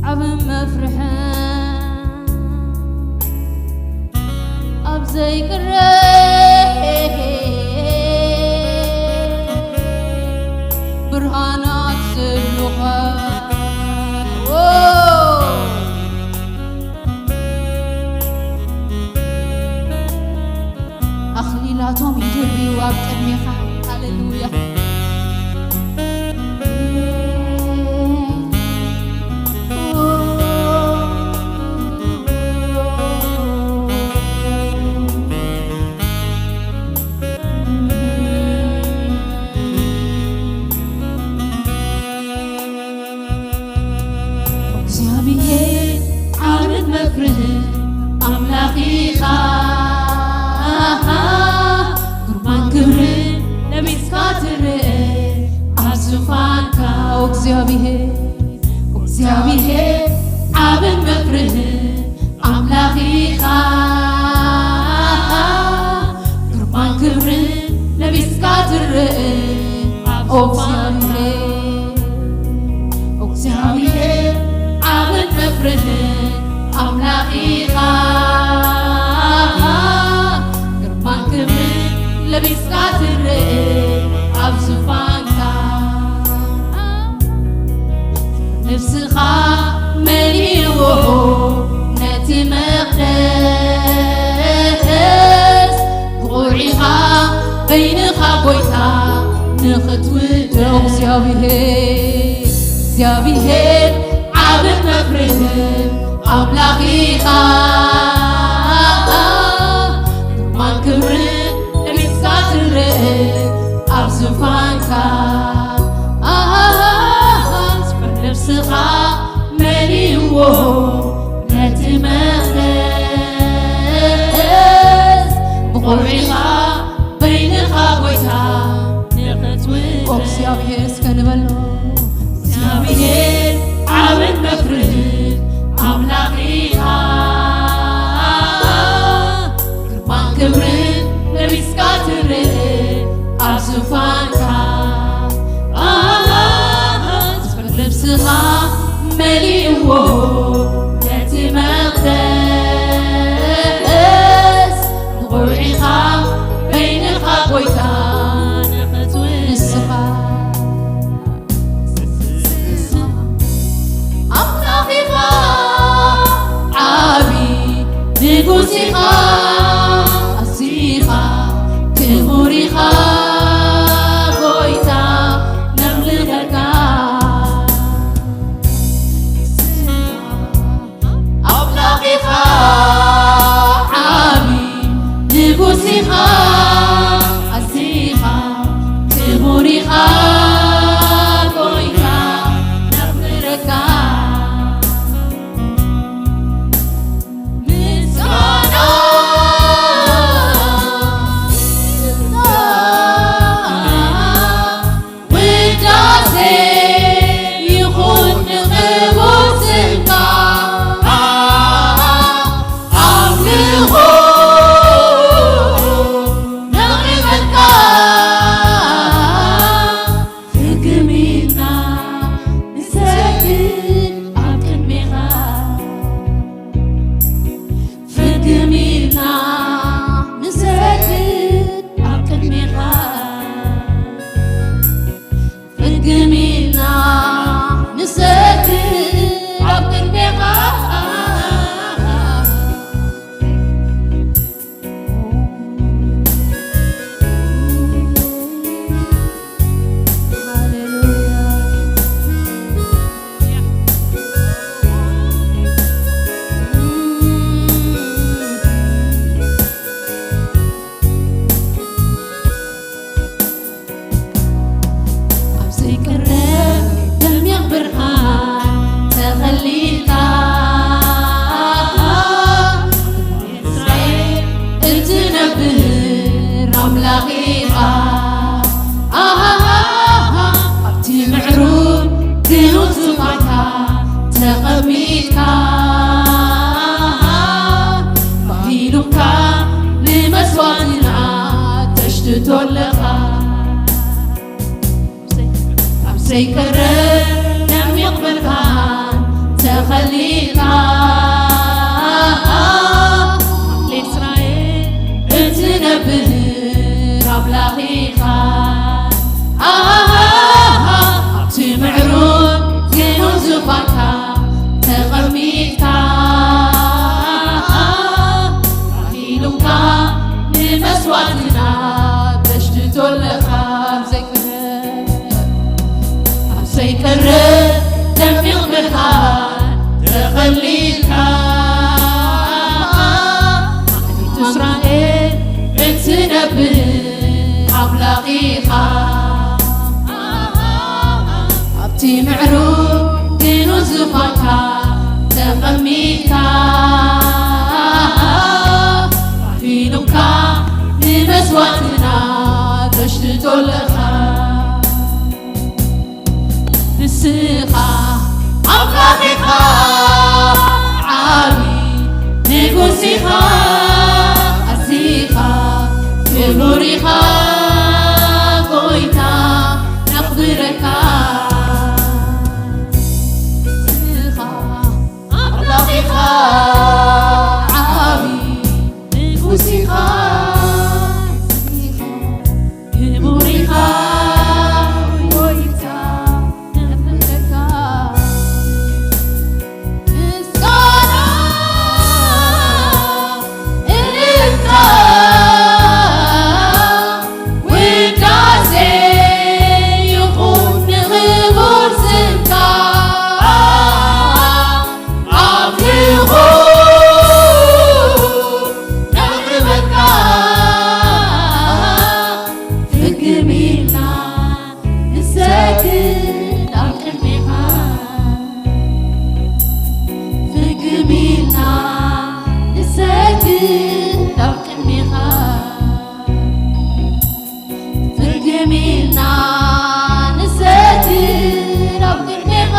ዓብን መፍርሕን ኣብ ዘይቅረ ብርሃናት ስሉኻ። ኦ ኣኽሊላቶም ይድርብዩ ኣብ ቅድሜኻ። ሃሌሉያ። እግዚኣብሔር ዓብን መፍርህን ኣምላኽ ኢኻ። ግርማን ክብርን ለቢስካ ትርእ ኣብ ዙፋንካ። እግዚኣብሔር፣ እግዚኣብሔር ዓብን መፍርህን ኣምላኽ ኢኻ። ግርማን ክብርን ለቢስካ ትርእ ኣብ ኦ ዙፋንካ። እግዚኣብሔር፣ እግዚኣብሔር ዓብን መፍርህን ኣምላኽ ኢኻ። ግርማን ክብርን ለቢስካ ትርእ ኣብ ዙፋንካ። ነፍስኻ መሊእዎ ነቲ መቕደስ፣ ብቑዕ ኢኻ በይንኻ ጎይታ ንኽትውደስ። እግዚኣብሔር፣ እግዚኣብሔር ዓብን መፍርህን ኣምላኽ ኢኻ። ግርማን ክብርን ለቢስካ ትርእ ኣብ ዙፋንካ። ነፍስኻ መሊእዎ ነቲ መቕደስ፣ ብቑዕ ኢኻ በይንኻ ጎይታ ንኽትውደስ። ኦ እግዚኣብሔር እስከ ንበሎ። እግዚኣብሔር ዓብን መፍርህን ኣምላኽ ኢኻ። ግርማን ክብርን ለቢስካ ትርእ ኣብ ዙፋንካ። ኣሃ፣ ዝኽሪ ልብስኻ መሊእዎ ነቲ መቕደስ። ንቑዕ ኢኻ በይንኻ ጎይታ ንኽትውደስ። ንስኻ ኣምላኽ ኢኻ፣ ዓቢ ንጉስ ኢኻ፣ ኣዚኻ ክቡር ኢኻ። ነቕርበልካ ፍግም ኢልና ንሰግድ ኣብ ቅድሜኻ። ፍግም ኢልና ንሰግድ ኣብ ቅድሜኻ። ፍግም ኢልና ንሰግድ ኣብ ቅድሜኻ። ኣብ ዘይቅረብ ደሚቕ ብርሃን ተኸሊልካ፣ እስራኤል እትነብር ኣምላኽ ኢኻ። ኣሃሃሃ፣ ኣብቲ ምዕሩግ ግኑን ዙፋንካ ተቐሚጥካ፣ ባሂሉካ ንመስዋዕትና ተሽትቶ ኣለኻ። ኣብ ዘይቅረብ ደሚቕ ብርሃን ተኸሊልካ፣ ኣብ እስራኤል እትነብር ኣምላኽ ኢኻ። ኣሃሃሃ፣ ኣብቲ ምዕሩግ ግኑን ዙፋንካ ተቐሚጥካ፣ ባሂሉካ ንመስዋዕትና ተሽትቶ ኣለኻ። ኣብ ዘይቅረብ፣ ኣብ ዘይቅረብ ደሚቕ ብርሃን ተኸሊልካ፣ ኣብ እስራኤል እትነብር ኣምላኽ ኢኻ። ኣብቲ ምዕሩግ ግኑን ዙፋንካ ተቐሚጥካ፣ ባሂሉካ ንመስዋዕትና ተሽትቶ ኣለኻ። ንስኻ ኣምላኽ ኢኻ፣ ዓቢ ንጉስ ኢኻ፣ ኣዚኻ ክቡር ኢኻ፣ ጎይታ ነኽብረካ። ንስኻ ኣምላኽ ኢኻ፣ ዓቢ ንጉስ ኢኻ፣ ክቡር ኢኻ፣ ጎይታ ነኽብረካ። ምስጋና፣ እልልታ፣ ውዳሴ ይኹን ንኽቡር ስምካ። ኣምልኾ ነቕርበልካ፣ ፍግም ኢልና ንሰግድ ኣብ ቅድሜኻ። ፍግም ኢልና ንሰግድ ኣብ ቅድሜኻ። ፍግም ኢልና ንሰግድ ኣብ ቅድሜኻ።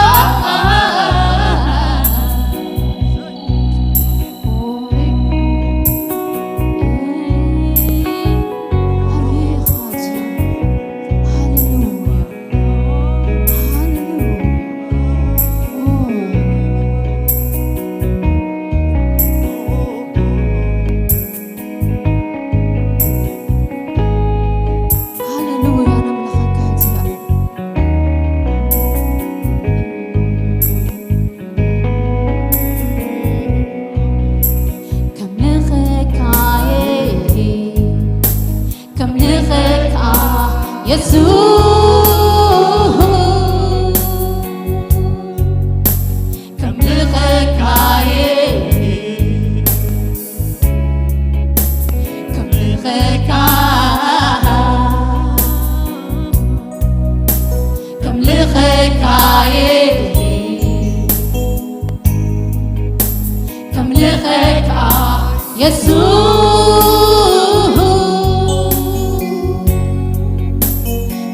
ሃሌሉያ፣ ነምልኸካ እግዚኣብሔር። ከምልኸካ እየ፣ ከምልኸካ የሱስ፣ ከምልኸካ እየ፣ ከምልኸካ፣ ከምልኸካ እየ፣ ከምልኸካ የሱስ፣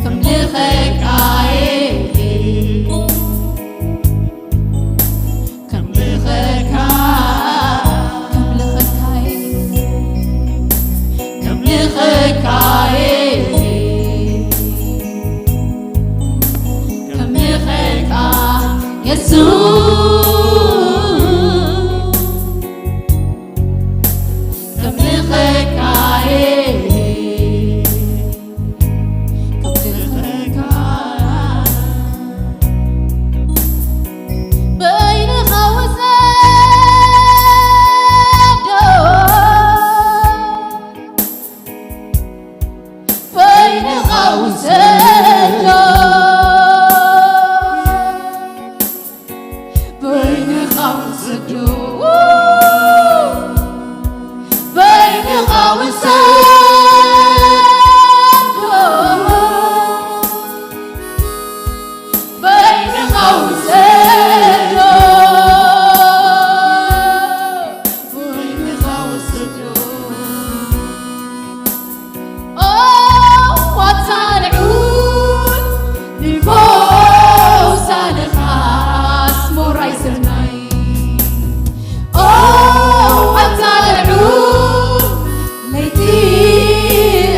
ከምልኸካ እየ። ከምልኸካ፣ ከምልኸካ እየ፣ ውሰዶ፣ በይንኻ ውሰዶ፣ በይንኻ ውሰዶ። ኦ፣ ኣታ ልዑል ንጎሳንኻስ ሙራይ ሰናይ። ኦ፣ ኣታ ልዑል ለይቲ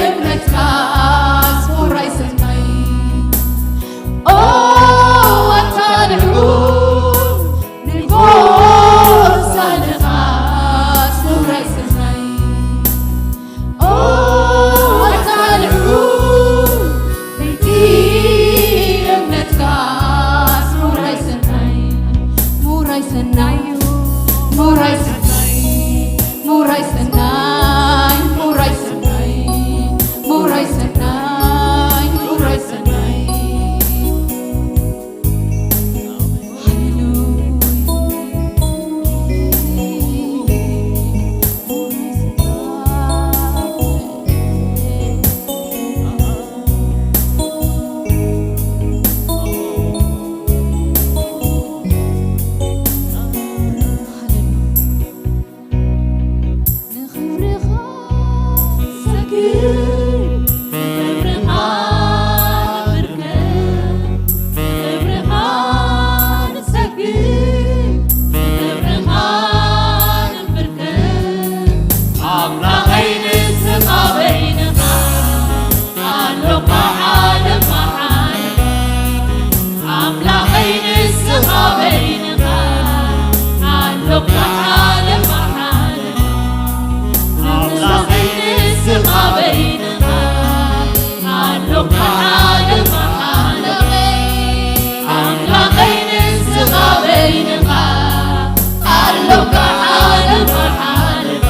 እምነትካስ ሙራይ ሰናይ። ኦ፣ ኣታ ልዑል ንጎሳንኻስ ሙራይ ሰናይ። ኦ፣ ኣታ ልዑል ለይቲ እምነትካስ ሙራይ ሰናይ። ሙራይ ሰናይ፣ ሙራይ ሰናይ፣ ሙራይ ሰናይ፣ ሙራይ ሰናይ፣ ሙራይ ሰናይ፣ ሙራይ ሰናይ። ንኽብርኻ ንሰግድ፣ ንኽብርኻ ንብርከ፣ ንኽብርኻ ንሰግድ፣ ንኽብርኻ ንብርከ። ኣምላኸይ ንስኻ በይንኻ ኣሎካ ዓለም ዓለም። ኣምላኸይ ንስኻ በይንኻ ኣሎካ ዓለም ዓለም። ኣምላኸይ ንስኻ በይንኻ ኣሎካ ዓለም ዓለም። ኣምላኸይ ንስኻ በይንኻ ኣሎካ ዓለም ዓለም።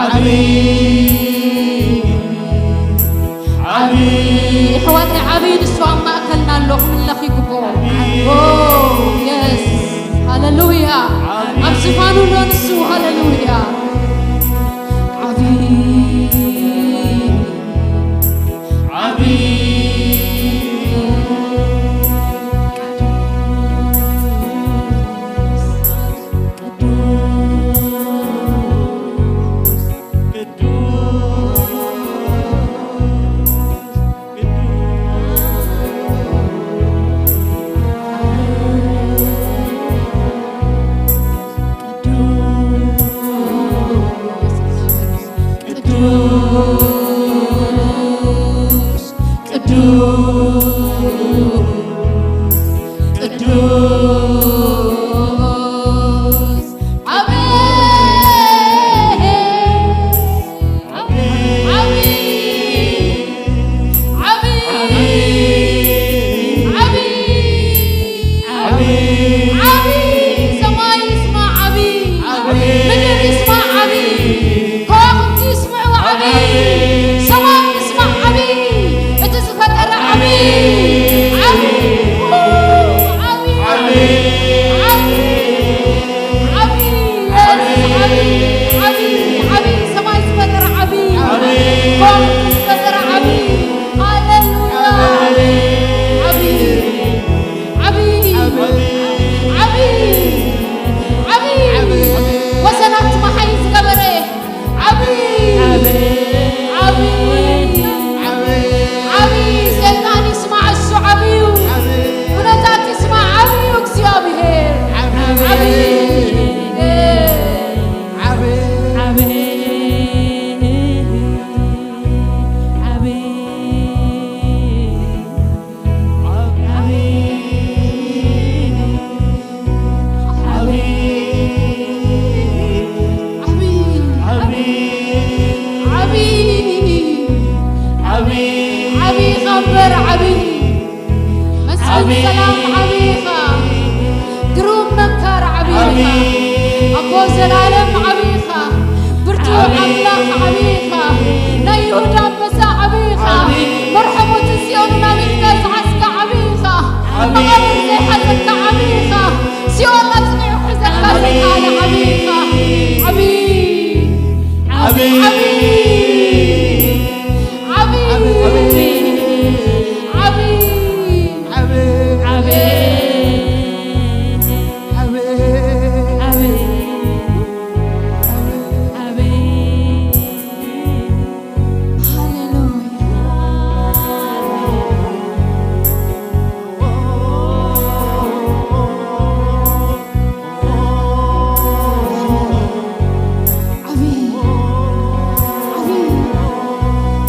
ዓቢ ዓቢ ኣሕዋተይ ዓቢ ንሱ ኣብ ማእከልና ኣሎ ክምለኽ ይግብኦ። ኦ የስ ሃሌሉያ ኣብ ዝፋኑ ኣሎ ንሱ ሃሌሉያ ዓቢ ዓቢ ቅዱስ ቅዱስ ቅዱስ ዓቢ ዓቢ ዓቢ ዓቢ ዓቢ ዓቢ ሰማይ ይስማዕ ዓቢ ዓቢ ምድር ይስማዕ ዓቢ ከዋኽብቲ ይስምዕዎ ዓቢ ሰማይ ይስማዕ ዓቢ እቲ ዝፈጠረ ዓቢ ዓቢ ዓቢ ዓቢ ዓቢ ዓቢ ዓቢ ዓቢ ዓቢ ሰማይ ዝፈጠረ ዓቢ ዓቢ ከዋኽብቲ ዝፈጠረ ዓቢ ሃሌሉያ ዓቢ ዓቢ ዓቢ ዓቢ ወሰናት መሓይ ዝገበረ ዓቢ ዓቢ ዓቢ ሰይጣን ይስማዕ እሱ ዓብዩ ኩነታት ይስማዕ ዓብዩ እግዚኣብሔር ዓቢ ዓቢ ዓቢ ዓቢ ዓቢ ዓቢ ዓቢ ዓቢ ዓቢ ዓቢ ዓቢ ኸበር ዓቢ መስፍን ዓቢ ሰላም ዓቢ ኢኻ ግሩም መካር ዓቢ ኢኻ ኣቦ ዘላለም ዓቢ ኢኻ ብርቱዕ ኣምላኽ ዓቢ ኢኻ ናይ ይሁዳ ኣንበሳ ዓቢ ኢኻ መርሐሞትን ጽዮንን ኣብ ኢድካ ዝሓዝካ ዓቢ ኢኻ መቓብር ዘይሓዘካ ዓቢ ኢኻ ሲኦል ኣጽኒዑ ክሕዘካ ዘይከኣለ ዓቢ ኢኻ ዓቢ ዓቢ ዓቢ ዓቢ ዓቢ ዓቢ ዓቢ ዓቢ ሃሌሉያ ዓቢ ዓቢ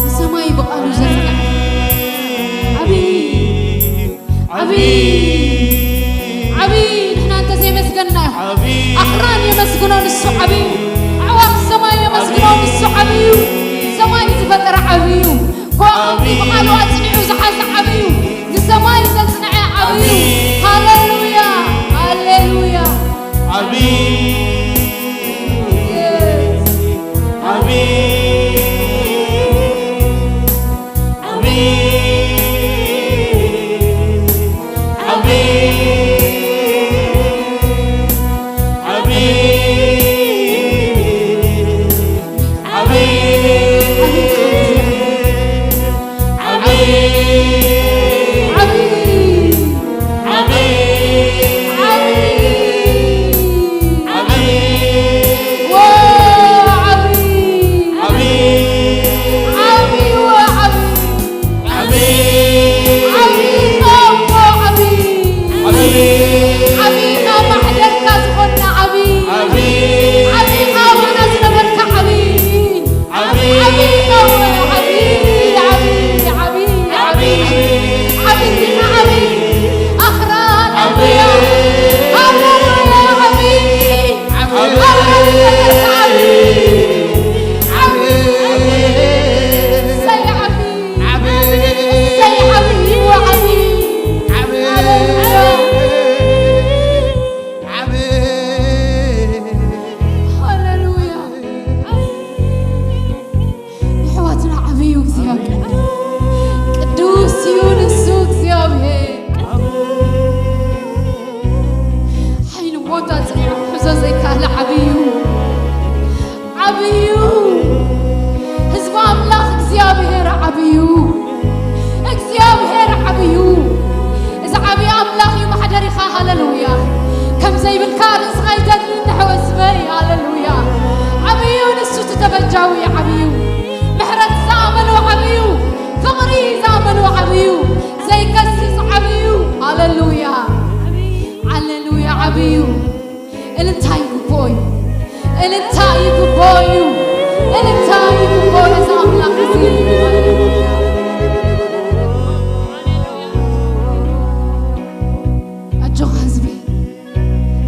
ንሰማይ ብቓሉ ዘጽንዐ ዓቢ ዓቢ ዓቢ ንሕና እንተዘይመስገና ኣኽራን የመስግኖ ንሱ ዓቢ ኣዕዋፍ ሰማይ የመስግኖ ንሱ ዓቢ እዩ ሰማይ ዝፈጠረ ዓቢ እዩ ከዋኽብቲ ብቓሉ ኣጽኒዑ ዝሓዘ ዓቢ እዩ ንሰማይ ዘጽንዐ ዓቢ እዩ ሃሌሉያ ሃሌሉያ ዓቢ ዓቢ ዓቢ ዓቢ ዓቢ ዓቢ ዓቢ ዓቢ ዓቢ ዓቢ ሃሌሉያ። ዓብዩ ንሱ፣ እቲ ተበጃዊ ዓብዩ፣ ምሕረት ዝኣመኖ ዓብዩ፣ ፍቕሪ ዝኣመኖ ዓብዩ፣ ዘይከስስ ዓብዩ። ሃሌሉያ፣ ሃሌሉያ። ዓብዩ እልልታ ይግብኦ እዩ፣ እልልታ ይግብኦ እዩ፣ እልልታ ይግብኦ እዩ። እዚ ኣምላኽ እዚ፣ ኣጆኻ ህዝበይ፣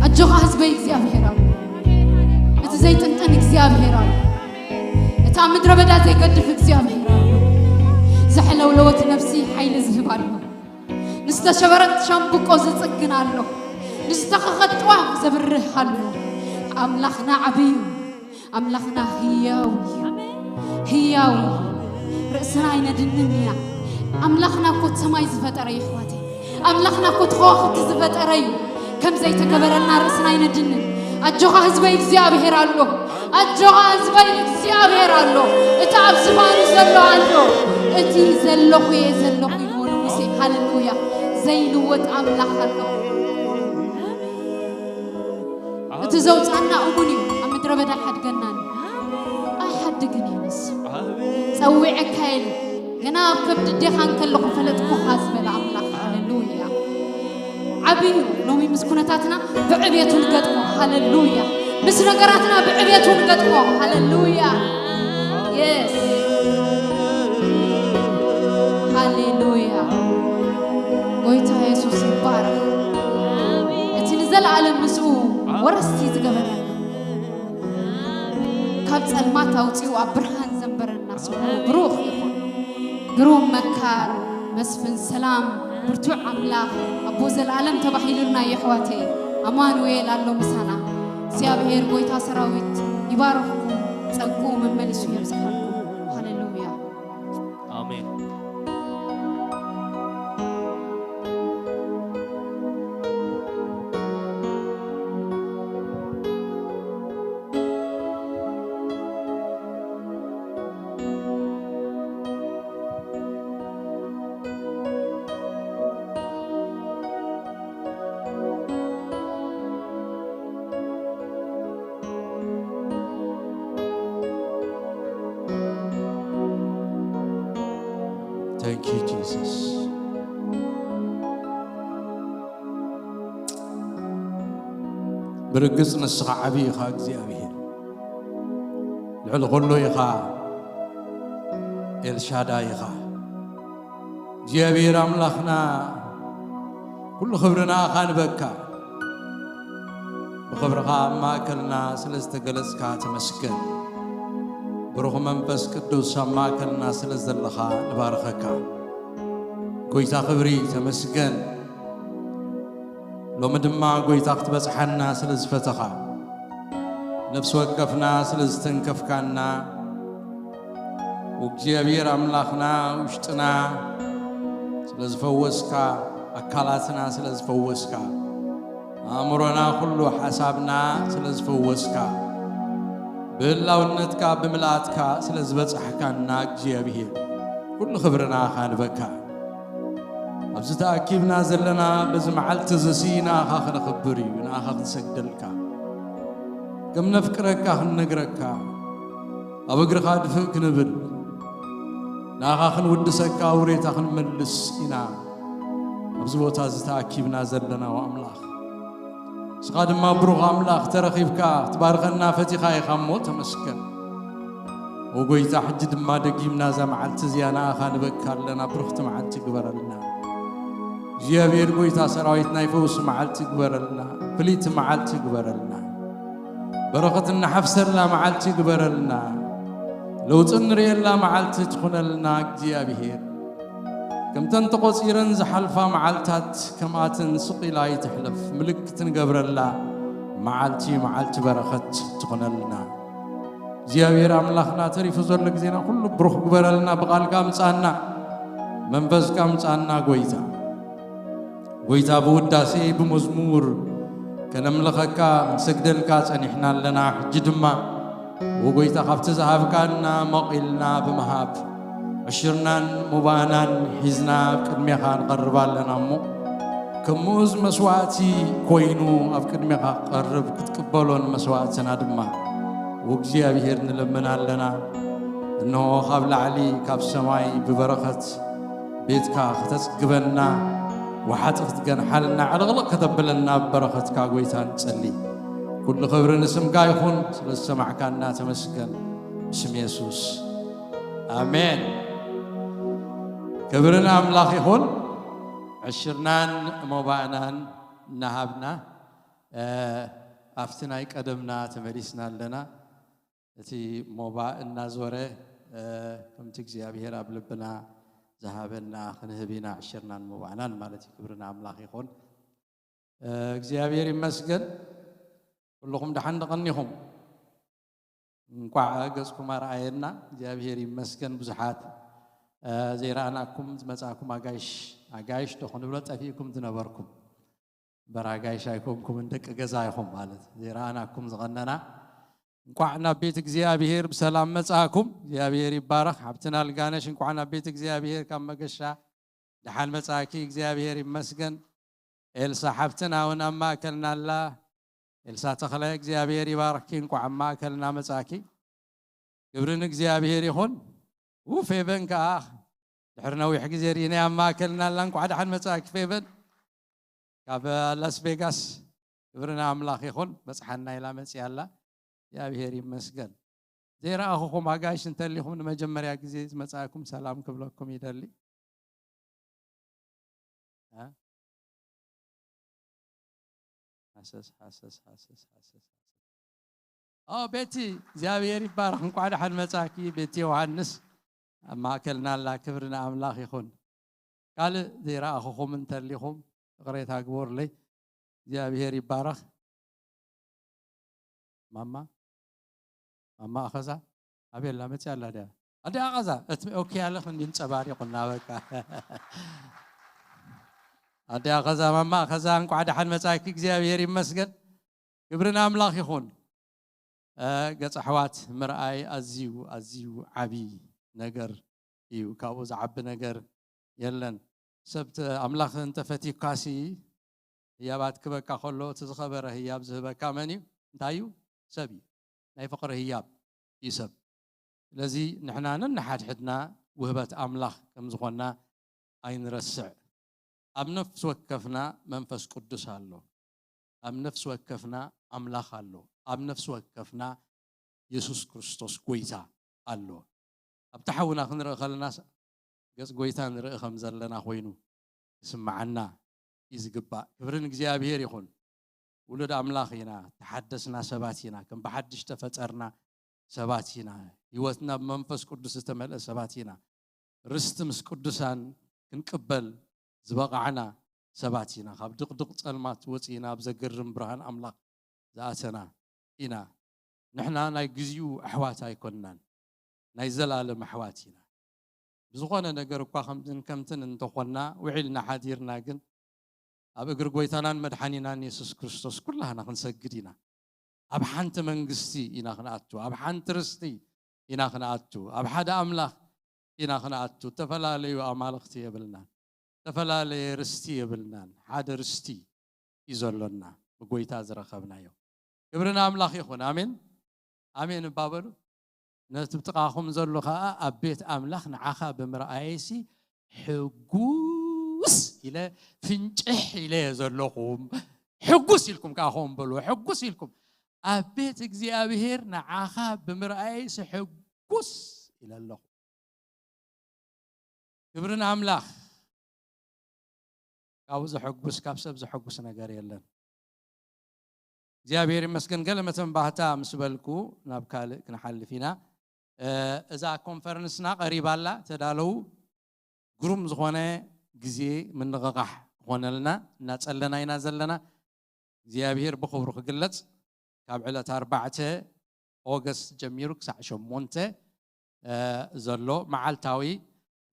ኣጆኻ ህዝበይ፣ እግዚኣብሔር ኣሎ። እቲ ዘይጥንጥን እግዚኣብሔር ኣሎ። እቲ ኣብ ምድረ በዳ ዘይገድፍ እግዚኣብሔር ኣሎ። ዘሐለውለወት ነፍሲ ሓይሊ ዝህብ ኣሎ። ንዝተሸበረት ሻምብቆ ዝጽግን ኣሎ። ንዝተኸኸት ጥዋፍ ዘብርህ ኣሎ። ኣምላኽና ዓብዩ፣ ኣምላኽና ህያው እዩ። ህያው እዩ። ርእስና ኣይነድንን ኢና። ኣምላኽና እኮ ሰማይ ዝፈጠረ እዩ፣ ኣሕዋተይ። ኣምላኽና እኮ እቲ ከዋኽብቲ ዝፈጠረ እዩ። ከም ዘይተገበረልና ርእስና ኣይነድንን። ኣጆኻ ህዝበይ፣ እግዚኣብሔር ኣሎ። ኣጆኻ ህዝበይ፣ እግዚኣብሔር ኣሎ። እቲ ኣብ ዝፋኑ ዘሎ ኣሎ። እቲ ዘለኹ እየ፣ ዘለኹ ኢልዎ ንሙሴ። ሃሌሉያ። ዘይልወጥ ኣምላኽ ኣሎ። እቲ ዘውፃና እሙን እዩ። ኣብ ምድረ በዳ ኣይሓድገናን እዩ። ኣይሓድግን እዩ ንሱ። ጸዊዐካ ኢሉ፣ ገና ኣብ ከብዲ ኣዴኻ እንከለኹ ፈለጥኩኻ ዝበለ ኣምላኽ። ሃሌሉያ። ዓብዩ እዩ። ሎሚ ምስ ኩነታትና ብዕቤቱ ንገጥሞ። ሃሌሉያ። ምስ ነገራትና ብዕቤቱ ንገጥሞ። ሃሌሉያ። የስ። ሃሌሉያ። ጎይታ የሱስ ይባረኽ። እቲ ንዘለኣለም ምስኡ ወረስቲ ዝገበረና፣ ካብ ጸልማት ኣውጺኡ ኣብ ብርሃን ዘንበረና ስሙ ብሩኽ ይኹን። ግሩም መካር፣ መስፍን ሰላም፣ ብርቱዕ ኣምላኽ፣ ኣቦ ዘለኣለም ተባሂሉልና እዩ፣ ኣሕዋተይ። ኣማኑኤል ኣሎ ምሳና። እግዚኣብሔር ጎይታ ሰራዊት ይባርኽኩም፣ ጸግኡ መመሊሱ የብዝሓልኩም። ሃሌሉያ። ኣሜን። Thank you, Jesus. ብርግጽ ንስኻ ዓብዪ ኢኻ እግዚኣብሔር። ልዕሊ ኩሉ ኢኻ፣ ኤልሻዳይ ኢኻ። እግዚኣብሔር ኣምላኽና፣ ኩሉ ክብሪ ንኣኻ ንበካ። ብኽብርኻ ኣብ ማእከልና ስለ ዝተገለጽካ ተመስገን። ብሩኽ መንፈስ ቅዱስ ኣብ ማእከልና ስለ ዘለኻ ንባርኸካ። ጎይታ ክብሪ ተመስገን። ሎሚ ድማ ጎይታ ክትበጽሓና ስለ ዝፈተኻ፣ ነፍሲ ወከፍና ስለ ዝተንከፍካና፣ እግዚኣብሔር ኣምላኽና ውሽጥና ስለ ዝፈወስካ፣ ኣካላትና ስለ ዝፈወስካ፣ ኣእምሮና ኩሉ ሓሳብና ስለ ዝፈወስካ፣ ብህላውነትካ ብምልኣትካ ስለ ዝበጻሕካና እግዚኣብሔር ኩሉ ክብርና ኻንበካ። ኣብዚ ተኣኪብና ዘለና በዚ መዓልቲ እዚ ንኣኻ ክነኽብር እዩ፣ ንኣኻ ክንሰግደልካ፣ ከም ነፍቅረካ ክንነግረካ፣ ኣብ እግርኻ ድፍእ ክንብል፣ ንኣኻ ክንውድሰካ ውሬታ ክንመልስ ኢና ኣብዚ ቦታ እዚ ተኣኪብና ዘለና ኣምላኽ። ንስኻ ድማ ብሩኽ ኣምላኽ ተረኺብካ ክትባርኸና ፈቲኻ ኢኻ እሞ ተመስገን። ኦ ጎይታ፣ ሕጂ ድማ ደጊምና እዛ መዓልቲ እዚኣ ንኣኻ ንበካ ኣለና። ብርኽቲ መዓልቲ ግበረልና። እግዚኣብሔር ጎይታ ሰራዊት፣ ናይ ፈውሲ መዓልቲ ግበረልና። ፍልይቲ መዓልቲ ግበረልና። በረኸት እንሓፍሰላ መዓልቲ ግበረልና። ለውጢ እንርእየላ መዓልቲ ትኹነልና እግዚኣብሔር። ከምተን ተቖጺረን ዝሓልፋ መዓልታት ከምኣተን ስቕ ኢላ ኣይትሕለፍ። ምልክት ንገብረላ መዓልቲ፣ መዓልቲ በረኸት ትኹነልና። እግዚኣብሔር ኣምላኽና፣ ተሪፉ ዘሎ ግዜና ኩሉ ብሩኽ ግበረልና። ብቓልካ ምጻና፣ መንፈስካ ምጻና ጎይታ። ጎይታ፣ ብውዳሴ ብመዝሙር ከነምልኸካ ክንሰግደልካ ጸኒሕና ኣለና። ሕጂ ድማ ወጎይታ፣ ካብቲ ዝሃብካና መቒልና ብምሃብ፣ ዕሽርናን ሙባእናን ሒዝና ኣብ ቅድሜኻ ንቐርብ ኣለና እሞ፣ ከም ምኡዝ መስዋእቲ ኮይኑ ኣብ ቅድሜኻ ክቐርብ ክትቅበሎን መስዋእትና ድማ፣ ወእግዚኣብሔር ንለምን ኣለና። እንሆ ካብ ላዕሊ ካብ ሰማይ ብበረኸት ቤትካ ከተጽግበና፣ ወሓጢ ክትገንሓልና፣ ዕልቕልቕ ከተብለና ብበረኸትካ ጐይታ ንጸሊ። ኩሉ ክብሪ ንስምካ ይኹን፣ ስለ ዝሰማዕካና ተመስገን። ብስም የሱስ ኣሜን። ክብሪ ንኣምላኽ ይኹን። ዕሽርናን ሞባእናን እናሃብና፣ እ፣ ኣብቲ ናይ ቀደምና ተመሊስና ኣለና። እቲ ሞባእ እናዞረ፣ እ፣ ከምቲ እግዚኣብሔር ኣብ ልብና ዝሃበና ክንህብ ኢና፣ ዕሽርናን ሞባእናን ማለት እዩ። ክብሪ ንኣምላኽ ይኹን። እ፣ እግዚኣብሔር ይመስገን። ኩልኹም ደሓን ደቐኒኹም። እንቋዕ ገጽኩም ኣርኣየና። እግዚኣብሔር ይመስገን። ብዙሓት፣ እ፣ ዘይረኣናኩም ዝመጻእኩም ኣጋይሽ፣ ኣጋይሽ ዶ ክንብሎ ጠፊእኩም ዝነበርኩም። እምበር ኣጋይሽ ኣይኮንኩምን፣ ደቂ ገዛ ኢኹም ማለት። ዘይረኣናኩም ዝቐነና። እንቋዕ ናብ ቤት እግዚኣብሔር ብሰላም መጻእኩም። እግዚኣብሔር ይባረኽ። ሓብትና ኣልጋነሽ እንቋዕ ናብ ቤት እግዚኣብሔር ካብ መገሻ ደሓን መጻእኪ። እግዚኣብሔር ይመስገን። ኤልሳ ሓብትና እውን ኣብ ማእከልና ኣላ። ኤልሳ ተኽለ እግዚኣብሔር ይባርኽኪ። እንቋዕ ኣብ ማእከልና መጻእኪ። ክብሪ ንእግዚኣብሔር ይኹን። ው ፌቨን ከኣ ድሕሪ ነዊሕ ግዜ ርኢናያ ኣብ ማእከልና ኣላ። እንቋዕ ደሓን መጻእኪ ፌቨን። ካብ ላስ ቬጋስ። ክብሪ ንኣምላኽ ይኹን። በጽሓና ኢላ መጺኣ ኣላ። እግዚኣብሔር ይመስገን። ዘይረኣኹኹም ኣጋይሽ እንተሊኹም ንመጀመርያ ግዜ ዝመጻእኩም ሰላም ክብለኩም ይደሊ። እ? ሃሰስ፣ ሃሰስ፣ ሃሰስ፣ ሃሰስ፣ ሃሰስ። ኦ፣ ቤቲ፣ እግዚኣብሔር ይባረኽ። እንቋዕ ደሓን መጻኪ፣ ቤቲ ዮሃንስ። ኣብ ማእከልና ኣላ። ክብሪ ንኣምላኽ ይኹን። ካልእ ዘይረኣኹኹም እንተሊኹም፣ ይቕሬታ ግበሩለይ። እግዚኣብሔር ይባረኽ። ማማ፣ ማማ ኣኸዛ፣ ኣበይ ኣላ? መጺኣ ኣላ ድያ? ኣደ ኣኸዛ፣ እት-፣ ኦኬ፣ ኣለኽን ድንጸባሪቑና፣ በቃ። ኣደ ኣኸዛ፣ ማማ ኣኸዛ፣ እንቋዕ ደሓን መጻእኪ። እግዚኣብሔር ይመስገን። ክብሪ ንኣምላኽ ይኹን። እ፣ ገጽ ኣሕዋት ምርኣይ ኣዝዩ፣ ኣዝዩ ዓቢ ነገር እዩ። ካብኡ ዝዓቢ ነገር የለን። ሰብ ተ-፣ ኣምላኽ እንተፈትዩካሲ፣ ህያባት ክበካ ከሎ፣ እቲ ዝኸበረ ህያብ ዝህበካ መን እዩ? እንታይ እዩ? ሰብ እዩ። ናይ ፍቕሪ ህያብ እዩ ሰብ። ስለዚ ንሕና ነንሓድሕድና ውህበት ኣምላኽ ከም ዝኾንና ኣይንረስዕ። ኣብ ነፍሲ ወከፍና መንፈስ ቅዱስ ኣሎ። ኣብ ነፍሲ ወከፍና ኣምላኽ ኣሎ። ኣብ ነፍሲ ወከፍና የሱስ ክርስቶስ ጐይታ ኣሎ። ኣብቲ ሓውና ክንርኢ ከለና ገጽ ጐይታ ንርኢ ከም ዘለና ኮይኑ ይስምዓና እዩ ዝግባእ። ክብሪ ንእግዚኣብሔር ይኹን። ውሉድ ኣምላኽ ኢና፣ ተሓደስና ሰባት ኢና፣ ከም ብሓድሽ ተፈጠርና ሰባት ኢና፣ ህይወትና ብመንፈስ ቅዱስ ዝተመልአ ሰባት ኢና። ርስቲ ምስ ቅዱሳን ክንቅበል ዝበቓዕና ሰባት ኢና። ካብ ድቕድቕ ጸልማት ወጺእና ኣብ ዘገርም ብርሃን ኣምላኽ ዝኣተና ኢና። ንሕና ናይ ግዚኡ ኣሕዋት ኣይኮንናን፣ ናይ ዘላለም ኣሕዋት ኢና። ብዝኾነ ነገር እኳ ከምዝን ከምትን እንተኾንና፣ ውዒልና ሓዲርና ግን ኣብ እግሪ ጐይታናን መድሓኒናን የሱስ ክርስቶስ ኩላህና ክንሰግድ ኢና። ኣብ ሓንቲ መንግስቲ ኢና ክንኣቱ፣ ኣብ ሓንቲ ርስቲ ኢና ክንኣቱ፣ ኣብ ሓደ ኣምላኽ ኢና ክንኣቱ። እተፈላለዩ ኣማልኽቲ የብልናን፣ ዝተፈላለየ ርስቲ የብልናን። ሓደ ርስቲ እዩ ዘሎና፣ ብጐይታ ዝረኸብናዮ። ክብሪ ንኣምላኽ ይኹን። ኣሜን፣ ኣሜን እባ በሉ። ነቲ ብጥቓኹም ዘሎ ኸኣ ኣብ ቤት ኣምላኽ ንዓኻ ብምርኣየይሲ ሕጉስ ኢለ፣ ፍንጭሕ ኢለ እየ ዘለኹ። ሕጉስ ኢልኩም ከኣ ኸም በልዎ፣ ሕጉስ ኢልኩም። ኣብ ቤት እግዚኣብሔር ንዓኻ ብምርኣየይሲ ሕጉስ ኢለ ኣለኹ። ክብሪ ንኣምላኽ። ካብኡ ዘሐጉስ፣ ካብ ሰብ ዘሐጉስ ነገር የለን። እግዚኣብሔር ይመስገን። ገለ መተንባህታ ምስ በልኩ ናብ ካልእ ክንሓልፍ ኢና። እ፣ እዛ ኮንፈረንስና ቀሪባ ኣላ። ተዳለዉ። ግሩም ዝኾነ ግዜ ምንቕቓሕ ክኾነልና እናጸለና ኢና ዘለና። እግዚኣብሔር ብኽብሩ ክግለጽ ካብ ዕለት ኣርባዕተ ኦገስት ጀሚሩ ክሳዕ ሸሞንተ፣ እ፣ ዘሎ መዓልታዊ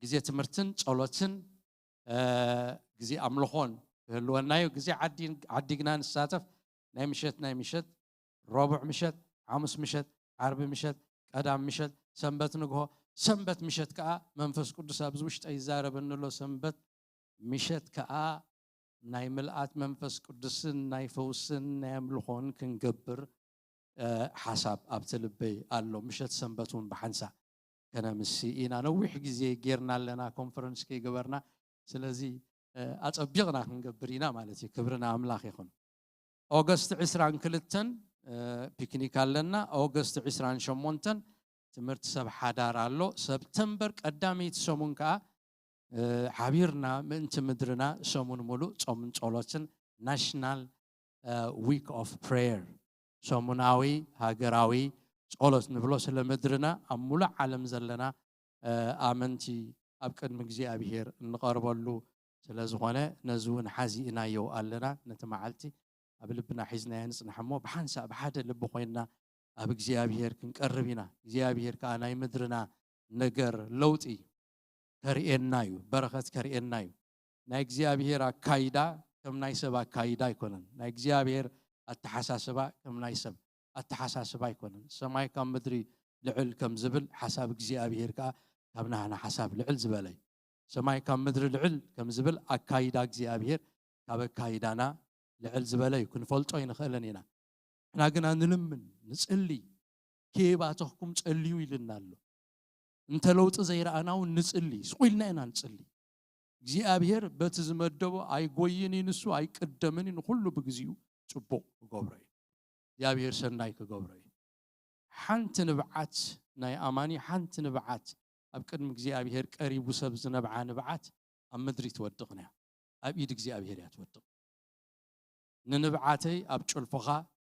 ግዜ ትምህርትን ጸሎትን፣ እ፣ ግዜ ኣምልኾን ክህልወና እዩ። ግዜ ዓዲ-፣ ዓዲግና ንሳተፍ። ናይ ምሸት፣ ናይ ምሸት፣ ረቡዕ ምሸት፣ ሓሙስ ምሸት፣ ዓርቢ ምሸት፣ ቀዳም ምሸት፣ ሰንበት ንግሆ፣ ሰንበት ምሸት ከኣ መንፈስ ቅዱስ ኣብዚ ውሽጠይ ይዛረበኒ ኣሎ። ሰንበት ምሸት ከኣ ናይ ምልኣት መንፈስ ቅዱስን ናይ ፈውስን ናይ ኣምልኾን ክንገብር ሓሳብ ኣብቲ ልበይ ኣሎ። ምሸት ሰንበት እውን ብሓንሳእ ከነምሲ ኢና። ነዊሕ ግዜ ጌርና ኣለና ኮንፈረንስ ከይገበርና። ስለዚ ኣጸቢቕና ክንገብር ኢና ማለት እዩ። ክብሪ ንኣምላኽ ይኹን። ኦገስት ዕስራን ክልተን ፒክኒክ ኣለና። ኦገስት ዕስራን ሸሞንተን ትምህርቲ ሰብ ሓዳር ኣሎ። ሰብተምበር ቀዳመይቲ ሰሙን ከኣ ሓቢርና ምእንቲ ምድርና ሰሙን ሙሉእ ጾምን ጸሎትን ናሽናል ዊክ ኦፍ ፕሬየር ሰሙናዊ ሃገራዊ ጸሎት ንብሎ ስለ ምድርና ኣብ ሙሉእ ዓለም ዘለና ኣመንቲ ኣብ ቅድሚ እግዚኣብሔር እንቐርበሉ ስለ ዝኾነ ነዚ እውን ሓዚእናዮ ኣለና። ነቲ መዓልቲ ኣብ ልብና ሒዝናዮ ንጽንሕ እሞ ብሓንሳእ ብሓደ ልቢ ኮይንና ኣብ እግዚኣብሔር ክንቀርብ ኢና። እግዚኣብሔር ከኣ ናይ ምድርና ነገር ለውጢ ከርእየና እዩ፣ በረኸት ከርእየና እዩ። ናይ እግዚኣብሔር ኣካይዳ ከም ናይ ሰብ ኣካይዳ ኣይኮነን። ናይ እግዚኣብሔር ኣተሓሳስባ ከም ናይ ሰብ ኣተሓሳስባ ኣይኮነን። ሰማይ ካብ ምድሪ ልዕል ከም ዝብል ሓሳብ እግዚኣብሔር ከኣ ካብ ናህና ሓሳብ ልዕል ዝበለ እዩ። ሰማይ ካብ ምድሪ ልዕል ከም ዝብል ኣካይዳ እግዚኣብሔር ካብ ኣካይዳና ልዕል ዝበለ እዩ። ክንፈልጦ ኣይንኽእልን ኢና። ንሕና ግና ንልምን፣ ንጽሊ፣ ከየባተኽኩም ጸልዩ ኢልና ኣሎ። እንተ ለውጢ ዘይረኣና እውን ንጽሊ፣ ስቕ ኢልና ኢና ንጽሊ። እግዚኣብሔር በቲ ዝመደቦ ኣይጎይን እዩ፣ ንሱ ኣይቅደምን እዩ፣ ንኹሉ ብግዚኡ ጽቡቕ ክገብሮ እዩ። እግዚኣብሔር ሰናይ ክገብሮ እዩ። ሓንቲ ንብዓት ናይ ኣማኒ፣ ሓንቲ ንብዓት ኣብ ቅድሚ እግዚኣብሔር ቀሪቡ ሰብ ዝነብዓ ንብዓት ኣብ ምድሪ ትወድቕን እያ፣ ኣብ ኢድ እግዚኣብሔር እያ ትወድቕ። ንንብዓተይ ኣብ ጭልፎኻ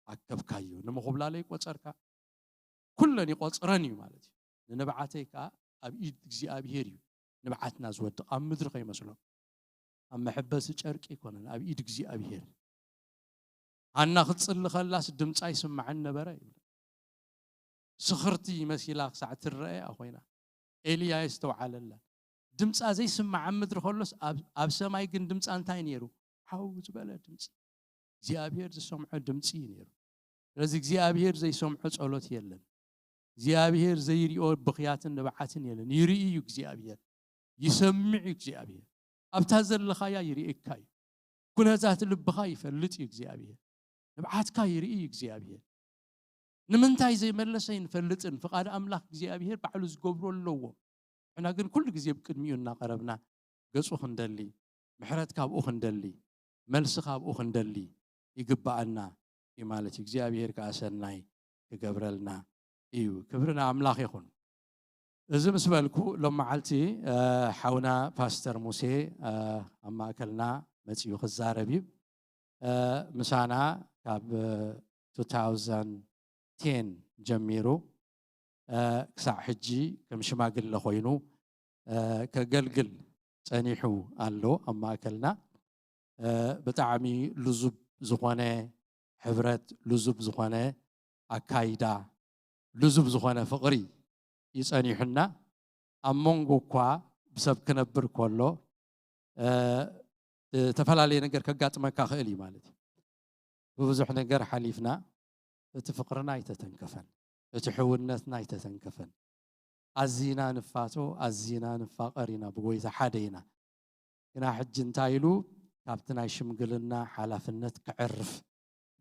ኣከብካዮ፣ ንምኹብላለይ ቆጸርካ፣ ኩለን ይቆጽረን እዩ ማለት እዩ። ንንብዓተይ ከኣ ኣብ ኢድ እግዚኣብሔር እዩ ንብዓትና ዝወድቕ፣ ኣብ ምድሪ ከይመስሎ ኣብ መሐበሲ ጨርቂ ኣይኮነን፣ ኣብ ኢድ እግዚኣብሔር። ሃና ክትጽሊ ከላስ ድምጻ ይስማዓን ነበረ ይብል። ስኽርቲ መሲላ ክሳዕ ትረአ ኮይና ኤልያ የስተውዓለላ። ድምጻ ዘይስማዕ ኣብ ምድሪ ከሎስ ኣብ- ኣብ ሰማይ ግን ድምጻ እንታይ ነይሩ? ሓው ዝበለ ድምጺ፣ እግዚኣብሔር ዝሰምዖ ድምጺ እዩ ነይሩ። ስለዚ እግዚኣብሔር ዘይሰምዖ ጸሎት የለን። እግዚኣብሔር ዘይሪኦ ብኽያትን ንብዓትን የለን። ይርኢ እዩ እግዚኣብሔር፣ ይሰምዕ እዩ እግዚኣብሔር። ኣብታ ዘለኻያ ይርእየካ እዩ። ኩነታት ልብኻ ይፈልጥ እዩ እግዚኣብሔር። ንብዓትካ ይርኢ እዩ እግዚኣብሔር። ንምንታይ ዘይመለሰ ይንፈልጥን ፍቓድ ኣምላኽ እግዚኣብሔር ባዕሉ ዝገብሮ ኣለዎ። ንሕና ግን ኩሉ ግዜ ብቅድሚኡ እናቐረብና ገጹ ክንደሊ፣ ምሕረት ካብኡ ክንደሊ፣ መልሲ ካብኡ ክንደሊ ይግብኣና እዩ ማለት እዩ። እግዚኣብሔር ከኣ ሰናይ ክገብረልና እዩ። ክብሪ ንኣምላኽ ይኹን። እዚ ምስ በልኩ ሎም መዓልቲ ሓውና ፓስተር ሙሴ ኣብ ማእከልና መጺኡ ክዛረብ እዩ። ምሳና ካብ two thousand ten ጀሚሩ ክሳዕ ሕጂ ከም ሽማግለ ኮይኑ ከገልግል ጸኒሑ ኣሎ ኣብ ማእከልና። ብጣዕሚ ልዙብ ዝኾነ ሕብረት፣ ልዙብ ዝኾነ ኣካይዳ፣ ልዙብ ዝኾነ ፍቕሪ እዩ ጸኒሑና። ኣብ መንጎ እኳ ብሰብ ክነብር ከሎ ዝተፈላለየ ነገር ከጋጥመካ ክእል እዩ ማለት እዩ። ብብዙሕ ነገር ሓሊፍና እቲ ፍቕርና ኣይተተንከፈን፣ እቲ ሕውነትና ኣይተተንከፈን። ኣዚና ንፋቶ፣ ኣዚና ንፋቐር ኢና፣ ብጎይታ ሓደ ኢና። ግና ሕጂ እንታይ ኢሉ ካብቲ ናይ ሽምግልና ሓላፍነት ክዕርፍ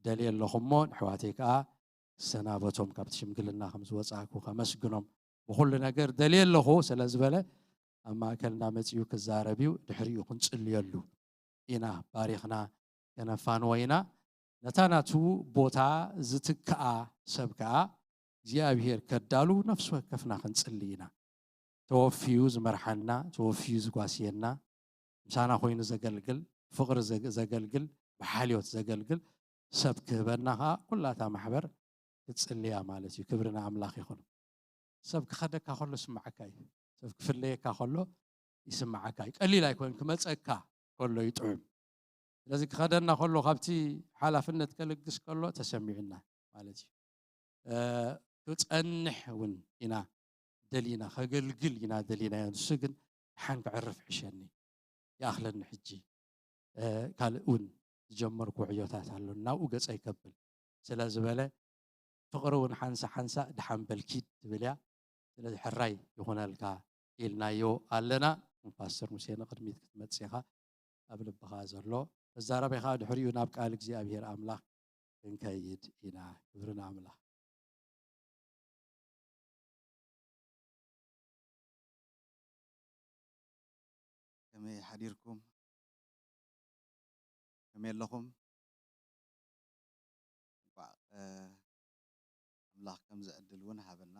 ደልየ ኣለኹ እሞ ንሕዋተይ ከኣ ክሰናበቶም ካብቲ ሽምግልና ከም ዝወጻእኩ ከመስግኖም ብኹሉ ነገር ደልየ ኣለኹ ስለ ዝበለ ኣብ ማእከልና መጺኡ ክዛረብ እዩ። ድሕሪኡ ክንጽልየሉ ኢና። ባሪኽና ከነፋንዎ ኢና። ነታ ናቱ ቦታ ዝትክኣ ሰብ ከኣ እግዚኣብሔር ከዳሉ ነፍሲ ወከፍና ክንጽሊ ኢና። ተወፊዩ ዝመርሓና፣ ተወፊዩ ዝጓስየና፣ ምሳና ኮይኑ ዘገልግል፣ ፍቕሪ ዘገልግል፣ ብሓልዮት ዘገልግል ሰብ ክህበና ከኣ ኩላታ ማሕበር ክትጽልያ ማለት እዩ። ክብሪ ንኣምላኽ ይኹን። ሰብ ክኸደካ ከሎ ይስምዓካ እዩ። ሰብ ክፍለየካ ከሎ ይስምዓካ እዩ። ቀሊል ኣይኮን ክመጸካ ከሎ ይጥዑም። ስለዚ ክኸደና ከሎ ካብቲ ሓላፍነት ከልግስ ከሎ ተሰሚዑና ማለት እዩ። ክጸንሕ እውን ኢና ደሊና፣ ከገልግል ኢና ደሊናዮ። ንሱ ግን ሓን ክዕርፍ ሕሸኒ ይኣኽለኒ ሕጂ ካልእ እውን ዝጀመርኩ ዕዮታት ኣሎ ናብኡ ገጸይ ከብል ስለ ዝበለ ፍቕሪ እውን ሓንሳ ሓንሳ ድሓን በልኪድ ትብል እያ። ስለዚ ሕራይ ይኹነልካ ኢልናዮ ኣለና። ፓስተር ሙሴ ንቕድሚት ክትመጽእ ኢኻ ኣብ ልብኻ ዘሎ መዛረቢኻ ድሕሪኡ ናብ ቃል እግዚኣብሔር ኣምላኽ ክንከይድ ኢና። ክብሪ ንኣምላኽ። ከመይ ሓዲርኩም? ከመይ ኣለኹም? እንኳዕ ኣምላኽ ከምዚ ዕድል እውን ሃበና።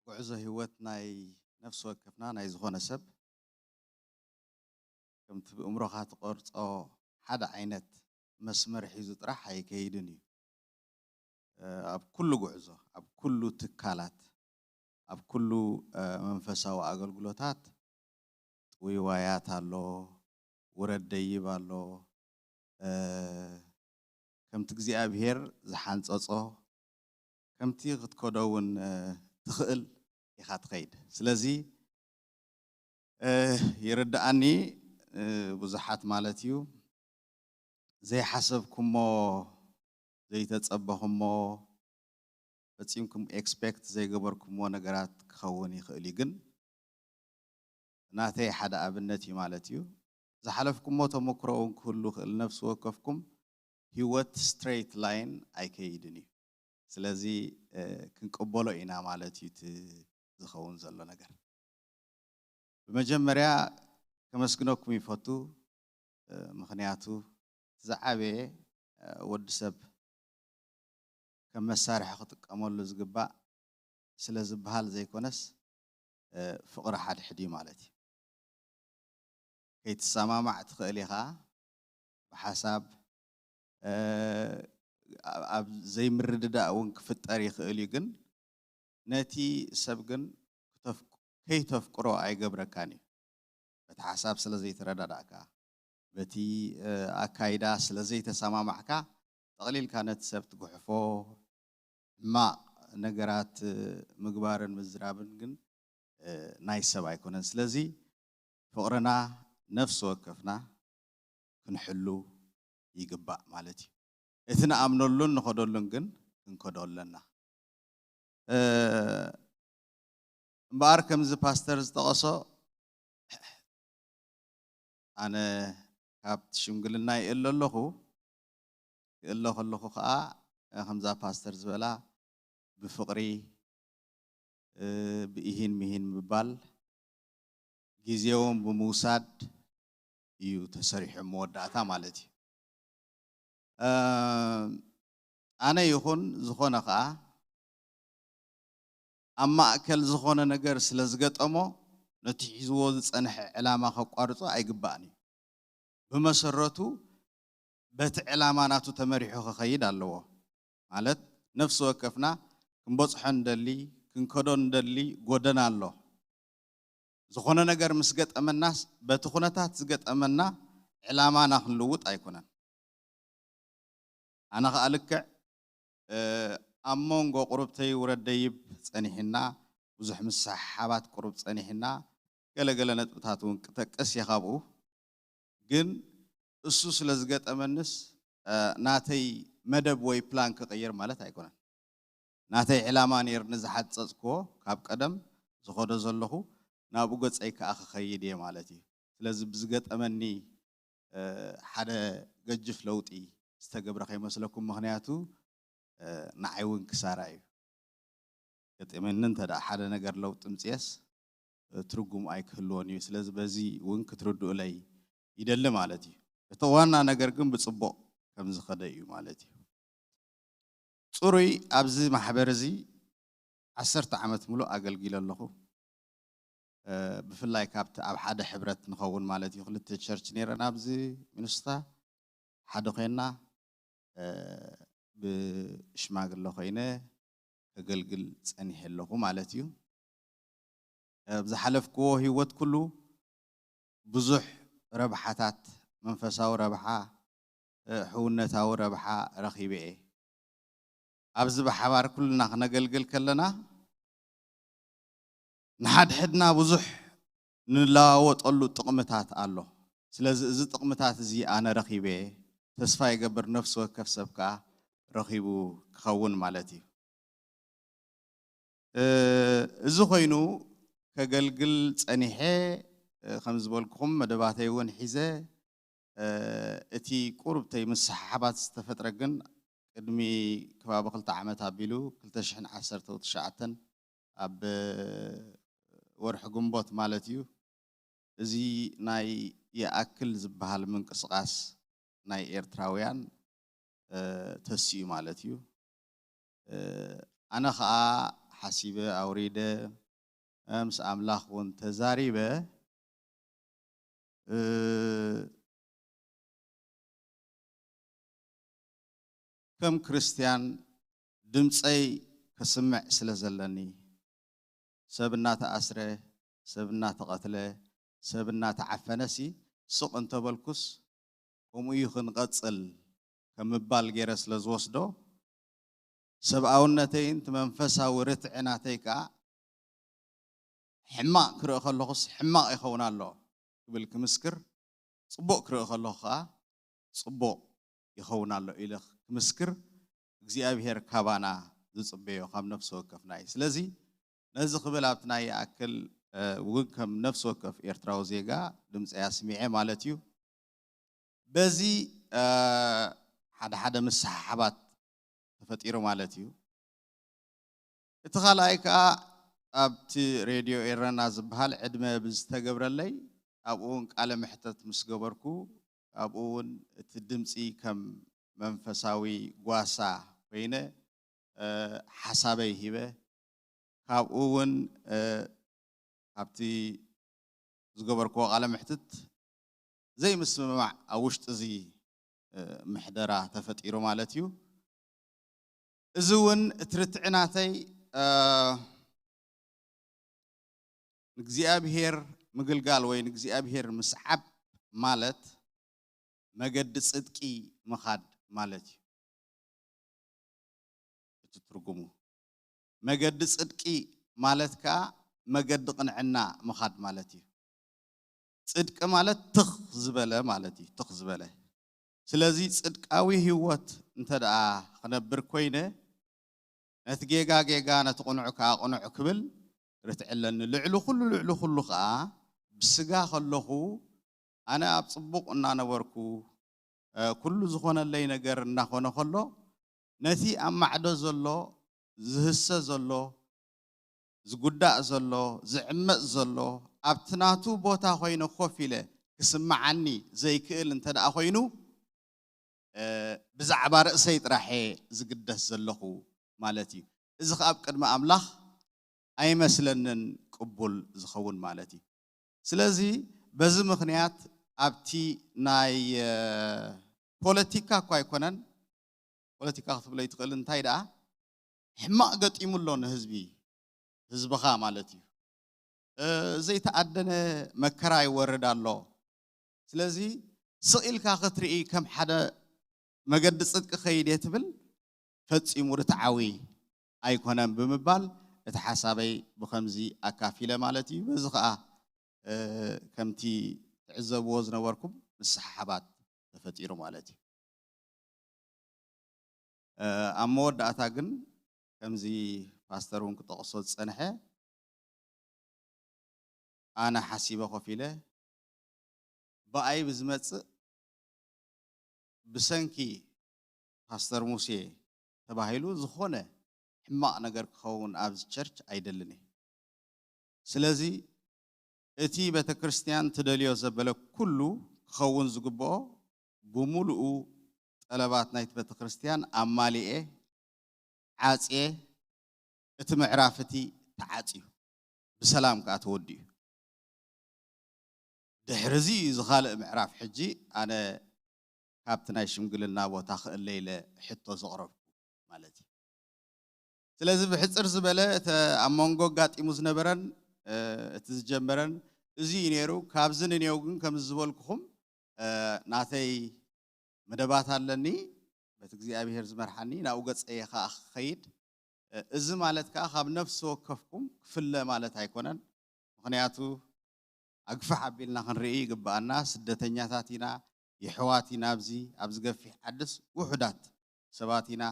ጉዕዞ ህይወት ናይ ነፍሲ ወከፍና ናይ ዝኾነ ሰብ ከምቲ ብእምሮኻ ትቐርጾ ሓደ ዓይነት መስመር ሒዙ ጥራሕ ኣይከይድን እዩ። ኣብ ኩሉ ጉዕዞ፣ ኣብ ኩሉ ትካላት፣ ኣብ ኩሉ መንፈሳዊ ኣገልግሎታት ጥውይዋያት ኣሎ፣ ውረድ ደይብ ኣሎ። ከምቲ እግዚኣብሔር ዝሓንጸጾ ከምቲ ክትከዶ እውን ትኽእል ኢኻ ትኸይድ። ስለዚ ይርድኣኒ ብዙሓት ማለት እዩ ዘይሓሰብኩሞ ዘይተጸበኹሞ ፈጺምኩም ኤክስፔክት ዘይገበርኩሞ ነገራት ክኸውን ይኽእል እዩ ግን ናተይ ሓደ ኣብነት እዩ ማለት እዩ ዝሓለፍኩሞ ተመክሮ እውን ክህሉ ክእል ነፍሲ ወከፍኩም ህይወት ስትሬት ላይን ኣይከይድን እዩ ስለዚ ክንቅበሎ ኢና ማለት እዩ እቲ ዝኸውን ዘሎ ነገር ብመጀመርያ ከመስግነኩም ይፈቱ ምኽንያቱ ዝዓበየ ወዲ ሰብ ከም መሳርሒ ክጥቀመሉ ዝግባእ ስለ ዝበሃል ዘይኮነስ ፍቕሪ ሓድሕድ እዩ ማለት እዩ። ከይትሰማማዕ ትኽእል ኢኻ ብሓሳብ ኣብ ዘይምርድዳእ እውን ክፍጠር ይኽእል እዩ ግን ነቲ ሰብ ግን ከይተፍቅሮ ኣይገብረካን እዩ። በቲ ሓሳብ ስለ ዘይተረዳዳእካ፣ በቲ ኣካይዳ ስለ ዘይተሰማማዕካ ጠቕሊልካ ነቲ ሰብ ትጉሕፎ፣ ሕማቕ ነገራት ምግባርን ምዝራብን ግን ናይ ሰብ ኣይኮነን። ስለዚ ፍቕርና ነፍሲ ወከፍና ክንሕሉ ይግባእ ማለት እዩ። እቲ ንኣምነሉን ንኸደሉን ግን ክንከዶ ኣለና። እምበኣር ከምዚ ፓስተር ዝጠቐሶ ኣነ ካብቲ ሽምግልና ይእለ ኣለኹ ክእለ ከለኹ ከዓ ከምዛ ፓስተር ዝበላ ብፍቕሪ ብኢሂን ምሂን ምባል ግዜዎም ብምውሳድ እዩ ተሰሪሑ መወዳእታ ማለት እዩ። ኣነ ይኹን ዝኾነ ከዓ ኣብ ማእከል ዝኾነ ነገር ስለ ዝገጠሞ ነቲ ሒዝዎ ዝጸንሐ ዕላማ ከቋርጾ ኣይግባእን እዩ። ብመሰረቱ በቲ ዕላማ ናቱ ተመሪሑ ክኸይድ ኣለዎ። ማለት ነፍሲ ወከፍና ክንበጽሖ ንደሊ፣ ክንከዶ ንደሊ ጎደና ኣሎ። ዝኾነ ነገር ምስ ገጠመናስ በቲ ኩነታት ዝገጠመና ዕላማና ክንልውጥ ኣይኮነን። ኣነ ኸኣ ልክዕ ኣብ መንጎ ቁሩብተይ ውረድ ደይብ ጸኒሕና፣ ብዙሕ ምስሕሓባት ቁሩብ ጸኒሕና፣ ገለገለ ነጥብታት እውን ክጠቅስ እየ ካብኡ። ግን እሱ ስለ ዝገጠመንስ ናተይ መደብ ወይ ፕላን ክቕይር ማለት ኣይኮነን። ናተይ ዕላማ ነይርኒ ዝሓጸጽክዎ ካብ ቀደም ዝኸዶ ዘለኹ ናብኡ ገጸይ ከኣ ክኸይድ እየ ማለት እዩ። ስለዚ ብዝገጠመኒ ሓደ ገጅፍ ለውጢ ዝተገብረ ከይመስለኩም፣ ምኽንያቱ ንዓይ እውን ክሳራ እዩ። ገጢመኒ እንተ ደኣ ሓደ ነገር ለውጢ ምጽኤስ ትርጉም ኣይክህልዎን እዩ። ስለዚ በዚ እውን ክትርድኡለይ ይደሊ ማለት እዩ። እቲ ዋና ነገር ግን ብጽቡቕ ከም ዝኸደ እዩ ማለት እዩ። ጽሩይ ኣብዚ ማሕበር እዚ ዓሰርተ ዓመት ሙሉእ ኣገልጊለ ኣለኹ። ብፍላይ ካብቲ ኣብ ሓደ ሕብረት ንኸውን ማለት እዩ ክልተ ቸርች ነይረን ኣብዚ ሚኒስታ ሓደ ኮይና ብሽማግለ ኮይነ ከገልግል ጸኒሐ ኣለኹ ማለት እዩ። ኣብ ዝሓለፍክዎ ህይወት ኩሉ ብዙሕ ረብሓታት መንፈሳዊ ረብሓ ሕውነታዊ ረብሓ ረኺበ እየ። ኣብዚ ብሓባር ኩልና ክነገልግል ከለና ንሓድሕድና ብዙሕ ንለዋወጠሉ ጥቕምታት ኣሎ። ስለዚ እዚ ጥቕምታት እዚ ኣነ ረኺበ ተስፋ ይገብር ነፍሲ ወከፍ ሰብ ከኣ ረኺቡ ክኸውን ማለት እዩ። እዚ ኮይኑ ከገልግል ጸኒሐ ከም ዝበልኩኹም መደባተይ እውን ሒዘ እቲ ቁርብተይ ምስሕሓባት ዝተፈጥረ ግን ቅድሚ ከባቢ ክልተ ዓመት ኣቢሉ ክልተ ሽሕን ዓሰርተ ትሽዓተን ኣብ ወርሒ ግንቦት ማለት እዩ። እዚ ናይ ይኣክል ዝበሃል ምንቅስቃስ ናይ ኤርትራውያን ተሲኡ ማለት እዩ። ኣነ ኸዓ ሓሲበ ኣውሪደ ምስ ኣምላኽ እውን ተዛሪበ ከም ክርስትያን ድምፀይ ከስምዕ ስለ ዘለኒ ሰብ እናተኣስረ ሰብ እናተቐትለ ሰብ እናተዓፈነሲ ስቕ እንተበልኩስ ከምኡ እዩ ክንቐፅል ከም ምባል ገይረ ስለ ዝወስዶ ሰብኣውነተይን እቲ መንፈሳዊ ርትዒ ናተይ ከዓ ሕማቕ ክርኢ ከለኹስ ሕማቕ ይኸውን ኣሎ ክብል ክምስክር፣ ጽቡቕ ክርኢ ከለኹ ከዓ ጽቡቕ ይኸውን ኣሎ ኢለ ክምስክር እግዚኣብሔር ካባና ዝጽበዮ ካብ ነፍሲ ወከፍና እዩ። ስለዚ ነዚ ክብል ኣብቲ ናይ ይኣክል እውን ከም ነፍሲ ወከፍ ኤርትራዊ ዜጋ ድምፀይ ኣስሚዐ ማለት እዩ። በዚ ሓደ ሓደ ምስሕሓባት ተፈጢሩ ማለት እዩ። እቲ ካልኣይ ከዓ ኣብቲ ሬድዮ ኤረና ዝበሃል ዕድመ ብዝተገብረለይ ኣብኡ እውን ቃለ መሕተት ምስ ገበርኩ ኣብኡ እውን እቲ ድምፂ ከም መንፈሳዊ ጓሳ ኮይነ ሓሳበይ ሂበ ካብኡ እውን ኣብቲ ዝገበርክዎ ቃለ መሕትት ዘይምስምማዕ ኣብ ውሽጢ እዚ ምሕደራ ተፈጢሩ ማለት እዩ። እዚ እውን እቲ ርትዒ ናተይ ንእግዚኣብሔር ምግልጋል ወይ ንእግዚኣብሔር ምስዓብ ማለት መገዲ ጽድቂ ምኻድ ማለት እዩ። እቲ ትርጉሙ መገዲ ጽድቂ ማለት ከዓ መገዲ ቅንዕና ምኻድ ማለት እዩ። ጽድቂ ማለት ትኽ ዝበለ ማለት እዩ። ትኽ ዝበለ ስለዚ ጽድቃዊ ህይወት እንተ ደኣ ክነብር ኮይነ ነቲ ጌጋ ጌጋ ነቲ ቅኑዕ ከዓ ቅኑዕ ክብል ርትዒ ኣለኒ። ልዕሊ ኩሉ ልዕሊ ኩሉ ከዓ ብስጋ ከለኹ ኣነ ኣብ ጽቡቕ እናነበርኩ ኩሉ ዝኾነለይ ነገር እናኾነ ከሎ ነቲ ኣብ ማዕዶ ዘሎ ዝህሰ ዘሎ ዝጉዳእ ዘሎ ዝዕመፅ ዘሎ ኣብቲ ናቱ ቦታ ኮይነ ኮፍ ኢለ ክስምዓኒ ዘይክእል እንተ ደኣ ኮይኑ ብዛዕባ ርእሰይ ጥራሕ እየ ዝግደስ ዘለኹ ማለት እዩ። እዚ ከዓ ኣብ ቅድሚ ኣምላኽ ኣይመስለንን ቅቡል ዝኸውን ማለት እዩ። ስለዚ በዚ ምኽንያት ኣብቲ ናይ ፖለቲካ እኳ ኣይኮነን ፖለቲካ ክትብሎ ይትኽእል እንታይ ደኣ ሕማቕ ገጢሙ ኣሎ ንህዝቢ ህዝብኻ ማለት እዩ። ዘይተኣደነ መከራ ይወርድ ኣሎ። ስለዚ ስቕ ኢልካ ክትርኢ ከም ሓደ መገዲ ጽድቂ ከይድ እየ ትብል ፈጺሙ ርትዓዊ ኣይኮነን ብምባል እቲ ሓሳበይ ብኸምዚ ኣካፊለ ማለት እዩ። በዚ ኸዓ ከምቲ ትዕዘብዎ ዝነበርኩም ምስሕሓባት ተፈጢሩ ማለት እዩ። ኣብ መወዳእታ ግን ከምዚ ፓስተር እውን ክጠቕሶ ዝጸንሐ ኣነ ሓሲበ ኮፍ ኢለ ብኣይ ብዝመጽእ ብሰንኪ ፓስተር ሙሴ ተባሂሉ ዝኾነ ሕማቕ ነገር ክኸውን ኣብዚ ቸርች ኣይደልን እየ። ስለዚ እቲ ቤተ ክርስቲያን ትደልዮ ዘበለ ኩሉ ክኸውን ዝግብኦ ብምሉኡ ጠለባት ናይቲ ቤተ ክርስቲያን ኣማሊኤ ዓጽየ እቲ ምዕራፍ እቲ ተዓጽዩ ብሰላም ከዓ ተወዲኡ። ድሕሪ እዚ እዚ ካልእ ምዕራፍ ሕጂ ኣነ ካብቲ ናይ ሽምግልና ቦታ ክእለ ኢለ ሕቶ ዘቕረብኩ ማለት እዩ። ስለዚ ብሕፅር ዝበለ እቲ ኣብ መንጎ ኣጋጢሙ ዝነበረን እቲ ዝጀመረን እዚ እዩ ነይሩ። ካብዚ ንኔው ግን ከምዚ ዝበልኩኹም ናተይ መደባት ኣለኒ በቲ እግዚኣብሄር ዝመርሓኒ ናብኡ ገፀየ ከዓ ክኸይድ። እዚ ማለት ከዓ ካብ ነፍሲ ወከፍኩም ክፍለ ማለት ኣይኮነን። ምኽንያቱ ኣግፍሕ ኣቢልና ክንርኢ ይግብኣና። ስደተኛታት ኢና፣ የሕዋት ኢና። ኣብዚ ኣብዚ ገፊሕ ዓድስ ውሑዳት ሰባት ኢና።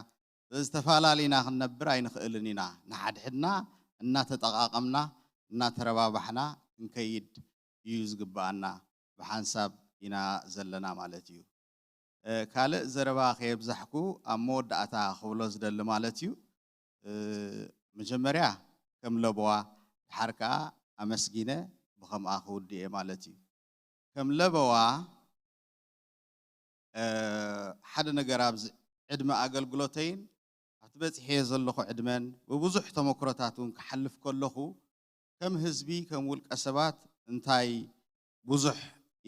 ስለዚ ተፈላለና ክንነብር ኣይንኽእልን ኢና። ንሓድሕድና እናተጠቓቐምና እናተረባባሕና ክንከይድ እዩ ዝግብኣና። ብሓንሳብ ኢና ዘለና ማለት እዩ። ካልእ ዘረባ ከየብዛሕኩ ኣብ መወዳእታ ክብሎ ዝደሊ ማለት እዩ። መጀመርያ ከም ለበዋ፣ ድሓር ከኣ ኣመስጊነ ብኸምኣ ክውድእ እየ ማለት እዩ። ከም ለበዋ ሓደ ነገር ኣብዚ ዕድመ ኣገልግሎተይን ኣብቲ በጺሐዮ ዘለኹ ዕድመን ብብዙሕ ተመክሮታት እውን ክሓልፍ ከለኹ ከም ህዝቢ ከም ውልቀ ሰባት እንታይ ብዙሕ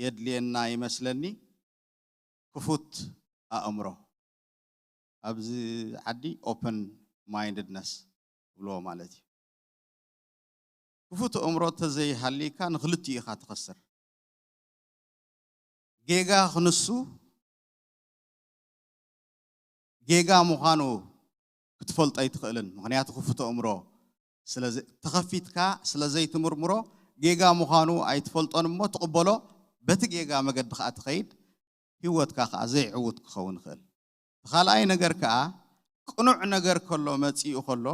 የድልየና ይመስለኒ። ክፉት ኣእምሮ ኣብዚ ዓዲ open mindedness ይብልዎ ማለት እዩ። ክፉት ኣእምሮ ተዘይሃልይካ ንክልቲኡ ኢኻ ትኸስር። ጌጋ ክንሱ ጌጋ ምዃኑ ክትፈልጦ ኣይትኽእልን። ምኽንያቱ ክፉት ኣእምሮ ተኸፊትካ ስለ ዘይትምርምሮ ጌጋ ምዃኑ ኣይትፈልጦን እሞ ትቕበሎ፣ በቲ ጌጋ መገዲ ከዓ ትኸይድ፣ ህይወትካ ከዓ ዘይዕውት ክኸውን ይኽእል። እቲ ካልኣይ ነገር ከዓ ቅኑዕ ነገር ከሎ መፂኡ ከሎ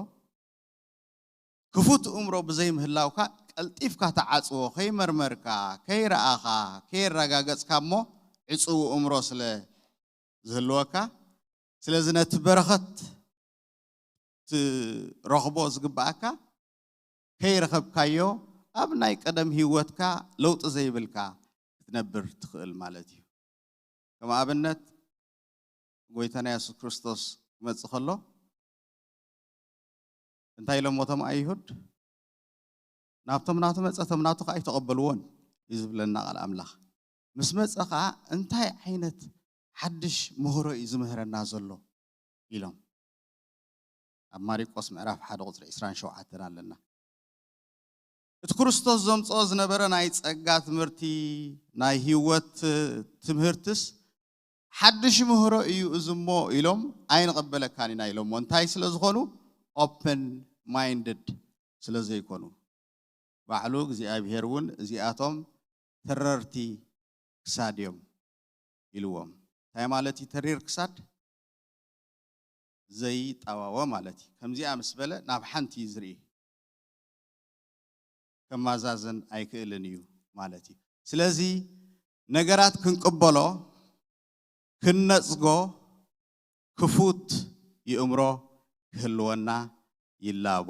ክፉት እምሮ ብዘይምህላውካ ቀልጢፍካ ተዓፅዎ፣ ከይመርመርካ፣ ከይረኣኻ፣ ከየረጋገፅካ እሞ ዕፅው እምሮ ስለ ዝህልወካ። ስለዚ ነቲ በረኸት ትረኽቦ ዝግብኣካ ከይረኸብካዮ ኣብ ናይ ቀደም ህይወትካ ለውጢ ዘይብልካ ክትነብር ትኽእል ማለት እዩ። ከም ኣብነት ጎይታና የሱስ ክርስቶስ ክመጽእ ከሎ እንታይ ኢሎም እቶም ኣይሁድ? ናብቶም ናቱ መጸ፣ እቶም ናቱ ከኣ ኣይተቐበልዎን እዩ ዝብለና ቃል ኣምላኽ። ምስ መጸ ከኣ እንታይ ዓይነት ሓድሽ ምህሮ እዩ ዝምህረና ዘሎ ኢሎም። ኣብ ማሪቆስ ምዕራፍ ሓደ ቁጽሪ ዕስራን ሸውዓተን ኣለና። እቲ ክርስቶስ ዘምጽኦ ዝነበረ ናይ ጸጋ ትምህርቲ፣ ናይ ህይወት ትምህርትስ ሓድሽ ምህሮ እዩ እዚ እሞ ኢሎም ኣይንቐበለካን ኢና ኢሎሞ። እንታይ ስለ ዝኾኑ? ኦፕን ማይንድድ ስለ ዘይኮኑ። ባዕሉ እግዚኣብሔር እውን እዚኣቶም ተረርቲ ክሳድ እዮም ኢልዎም። እንታይ ማለት እዩ ተሪር ክሳድ? ዘይጠዋወ ማለት እዩ። ከምዚኣ ምስ በለ ናብ ሓንቲ እዩ ዝርኢ። ከማዛዘን ኣይክእልን እዩ ማለት እዩ። ስለዚ ነገራት ክንቅበሎ፣ ክንነጽጎ ክፉት ይእምሮ ክህልወና ይላቦ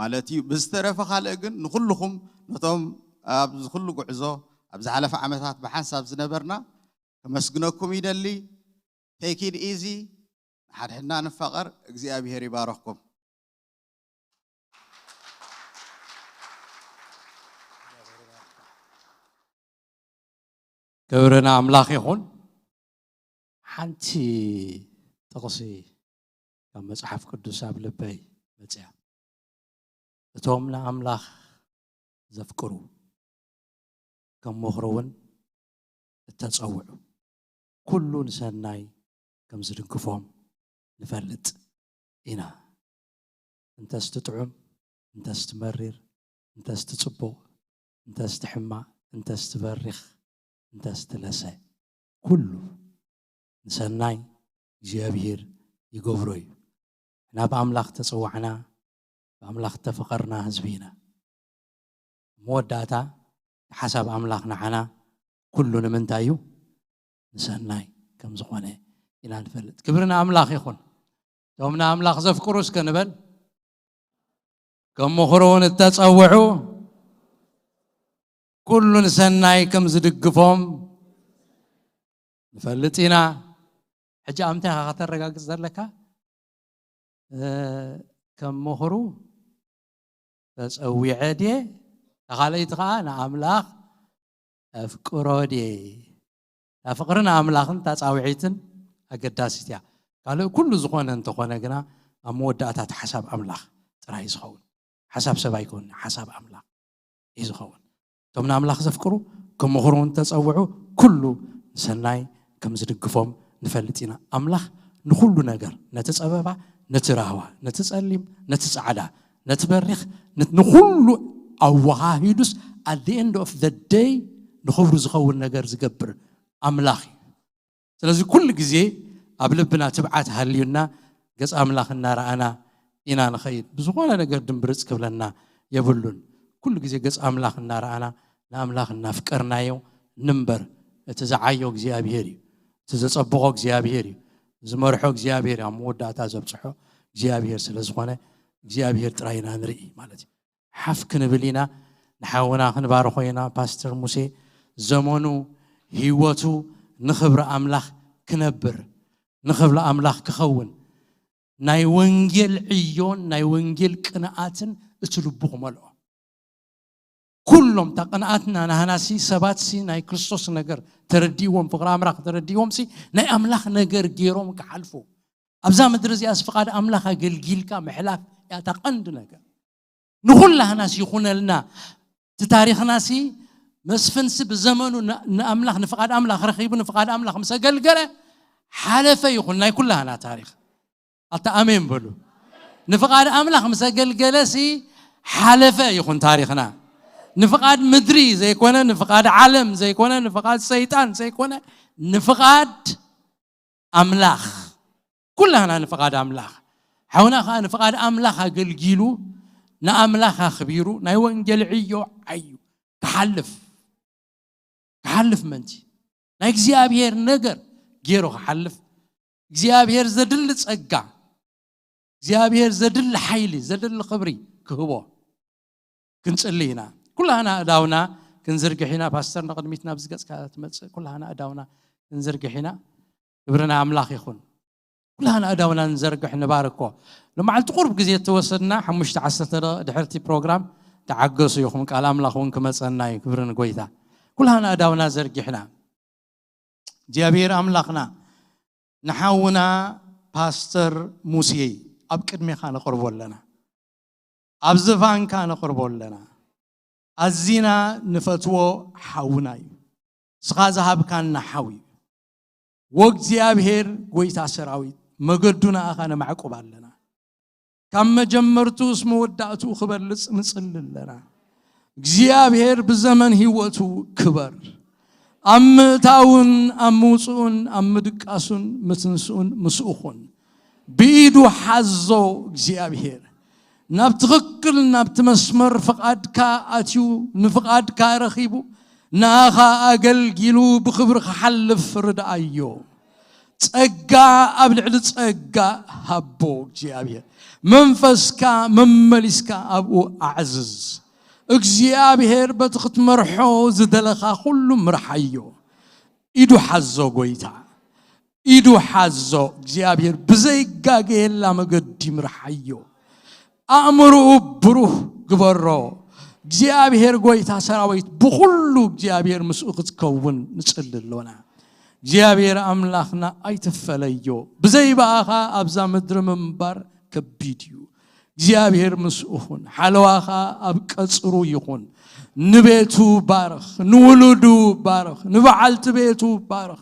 ማለት እዩ። ብዝተረፈ ካልእ ግን ንኹልኹም ነቶም ኣብዚ ኩሉ ጉዕዞ ኣብ ዝሓለፈ ዓመታት ብሓንሳብ ዝነበርና ከመስግነኩም ይደሊ። Take it easy፣ ንሓድሕድና ንፋቐር። እግዚኣብሔር ይባረኽኩም። ክብሪ ንኣምላኽ ይኹን። ሓንቲ ጥቕሲ ካብ መጽሓፍ ቅዱስ ኣብ ልበይ መጽያ። እቶም ንኣምላኽ ዘፍቅሩ ከም ምኽሩ እውን እተጸውዑ ኩሉ ንሰናይ ከም ዝድግፎም ንፈልጥ ኢና። እንተስ ትጥዑም፣ እንተስ ትመሪር፣ እንተስ ትጽቡቕ፣ እንተስ ትሕማቕ፣ እንተስ ትበሪኽ፣ እንተስ ትለሰ፣ ኩሉ ንሰናይ እግዚኣብሄር ይገብሮ እዩ። ናብ ኣምላኽ ተጸዋዕና፣ ብኣምላኽ እተፈቐርና ህዝቢ ኢና። መወዳእታ ሓሳብ ኣምላኽ ንዓና ኩሉ ንምንታይ እዩ? ንሰናይ ከም ዝኾነ ኢና ንፈልጥ። ክብሪ ንኣምላኽ ይኹን። እቶም ንኣምላኽ ዘፍቅሩ እስከ ንበል። ከም ምኽሩ እውን እተጸውዑ ኩሉ ንሰናይ ከም ዝድግፎም ንፈልጥ ኢና። ሕጂ ኣብ እንታይ ኢኻ ከተረጋግጽ ዘለካ? ከም ምኽሩ ተጸዊዐ ድየ? እታ ካልኣይቲ ኸዓ ንኣምላኽ ኣፍቅሮ ድየ? እታ ፍቕሪ ንኣምላኽን እታ ጻውዒትን ኣገዳሲት እያ። ካልእ ኩሉ ዝኾነ እንተኾነ ግና ኣብ መወዳእታ እቲ ሓሳብ ኣምላኽ ጥራይ እዩ ዝኸውን። ሓሳብ ሰብ ኣይኮን፣ ሓሳብ ኣምላኽ እዩ ዝኸውን። እቶም ንኣምላኽ ዘፍቅሩ ከም ምኽሩ እውን ተጸውዑ ኩሉ ንሰናይ ከም ዝድግፎም ንፈልጥ ኢና። ኣምላኽ ንኹሉ ነገር፣ ነቲ ጸበባ፣ ነቲ ራህዋ፣ ነቲ ጸሊም፣ ነቲ ጻዕዳ፣ ነቲ በሪኽ፣ ንኹሉ ኣወሃሂዱስ at the end of the day ንኽብሩ ዝኸውን ነገር ዝገብር ኣምላኽ እዩ። ስለዚ ኩሉ ግዜ ኣብ ልብና ትብዓት ሃልዩና ገጽ ኣምላኽ እናረኣና ኢና ንኸይድ። ብዝኾነ ነገር ድምብርጽ ክብለና የብሉን። ኩሉ ግዜ ገጽ ኣምላኽ እናረኣና ንኣምላኽ እናፍቀርናዮ ንንበር። እቲ ዝዓዮ እግዚኣብሔር እዩ። እቲ ዘጸብቖ እግዚኣብሔር እዩ። ዝመርሖ እግዚኣብሔር እዩ። ኣብ መወዳእታ ዘብጽሖ እግዚኣብሔር ስለ ዝኾነ እግዚኣብሔር ጥራይ ኢና ንርኢ ማለት እዩ። ሓፍ ክንብል ኢና። ንሓውና ክንባርኾ ኢና። ፓስተር ሙሴ ዘመኑ፣ ህይወቱ ንኽብሪ ኣምላኽ ክነብር፣ ንኽብሪ ኣምላኽ ክኸውን፣ ናይ ወንጌል ዕዮን ናይ ወንጌል ቅንኣትን እቲ ልቡ ክመልኦ። ኩሎም እታ ቅንኣትና ናህናሲ ሰባትሲ ናይ ክርስቶስ ነገር ተረዲዎም፣ ፍቕሪ ኣምላኽ ተረዲዎም ሲ ናይ ኣምላኽ ነገር ገይሮም ክሓልፉ። ኣብዛ ምድሪ እዚኣስ ፍቓድ ኣምላኽ ኣገልጊልካ ምሕላፍ እያ እታ ቀንዲ ነገር። ንኹላህናስ ይኹነልና። እቲ ታሪኽናሲ መስፍንሲ ብዘመኑ ን-፣ ንኣምላኽ፣ ንፍቓድ ኣምላኽ ረኺቡ፣ ንፍቓድ ኣምላኽ ምስ ኣገልገለ ሓለፈ ይኹን ናይ ኩላህና ታሪኽ። ኣታ ኣሜን በሉ። ንፍቓድ ኣምላኽ ምስ ኣገልገለሲ ሓለፈ ይኹን ታሪኽና። ንፍቓድ ምድሪ ዘይኮነ፣ ንፍቓድ ዓለም ዘይኮነ፣ ንፍቓድ ሰይጣን ዘይኮነ፣ ንፍቓድ ኣምላኽ። ኩላህና ንፍቓድ ኣምላኽ። ሓውና ኸዓ ንፍቓድ ኣምላኽ ኣገልጊሉ፣ ንኣምላኽ ኣኽቢሩ፣ ናይ ወንጌል ዕዮ ዓዩ ክሓልፍ፣ ክሓልፍ ምእንቲ ናይ እግዚኣብሔር ነገር ገይሩ ክሓልፍ፣ እግዚኣብሔር ዘድሊ ጸጋ፣ እግዚኣብሔር ዘድሊ ሓይሊ፣ ዘድሊ ክብሪ ክህቦ ክንጽሊ ኢና። ኩላህና ኣእዳውና ክንዝርግሕ ኢና። ፓስተር ንቕድሚት ናብዚ ገጽካ ትመጽእ። ኩላህና ኣእዳውና ክንዝርግሕ ኢና። ክብሪ ንኣምላኽ ይኹን። ኩላህና ኣእዳውና ንዘርግሕ፣ ንባርኮ። ሎማዓልቲ ቁሩብ ግዜ እተወሰድና፣ ሓሙሽተ ዓሰርተ ደቂቕ ድሕርቲ ፕሮግራም ተዓገሱ ኢኹም። ቃል ኣምላኽ እውን ክመጸና እዩ። ክብሪ ንጎይታ። ኩላህና ኣእዳውና ዘርጊሕና፣ እግዚኣብሔር ኣምላኽና፣ ንሓውና ፓስተር ሙሴ ኣብ ቅድሜኻ ነቕርቦ ኣለና። ኣብ ዝፋንካ ነቕርቦ ኣለና። ኣዚና ንፈትዎ ሓውና እዩ። ንስኻ ዝሃብካና ሓው እዩ። ወእግዚኣብሔር ጎይታ ሰራዊት፣ መገዱ ንኣኻ ነማዕቁብ ኣለና። ካብ መጀመርትኡስ መወዳእትኡ ክበልጽ ንጽሊ ኣለና። እግዚኣብሔር ብዘመን ህይወቱ ክበር። ኣብ ምእታውን ኣብ ምውጽኡን ኣብ ምድቃሱን ምትንስኡን ምስኡ ኹን። ብኢዱ ሓዞ እግዚኣብሔር። ናብ ትኽክል ናብቲ መስመር ፍቓድካ ኣትዩ ንፍቓድካ ረኺቡ ንኣኻ ኣገልጊሉ ብኽብሪ ክሓልፍ ርድኣዮ። ጸጋ ኣብ ልዕሊ ጸጋ ሃቦ እግዚኣብሔር። መንፈስካ መመሊስካ ኣብኡ ኣዕዝዝ። እግዚኣብሔር በቲ ክትመርሖ ዝደለኻ ኩሉ ምርሓዮ። ኢዱ ሓዞ ጎይታ። ኢዱ ሓዞ እግዚኣብሔር ብዘይጋገየላ መገዲ ምርሓዮ። ኣእምርኡ ብሩህ ግበሮ። እግዚኣብሔር ጎይታ ሰራዊት ብኹሉ እግዚኣብሔር ምስኡ ክትከውን ንጽሊ ኣሎና። እግዚኣብሔር ኣምላኽና ኣይትፈለዮ። ብዘይ ብኣኻ ኣብዛ ምድሪ ምንባር ከቢድ እዩ። እግዚኣብሔር ምስኡ ኹን። ሓለዋኻ ኣብ ቀጽሩ ይኹን። ንቤቱ ባርኽ፣ ንውሉዱ ባርኽ፣ ንበዓልቲ ቤቱ ባርኽ።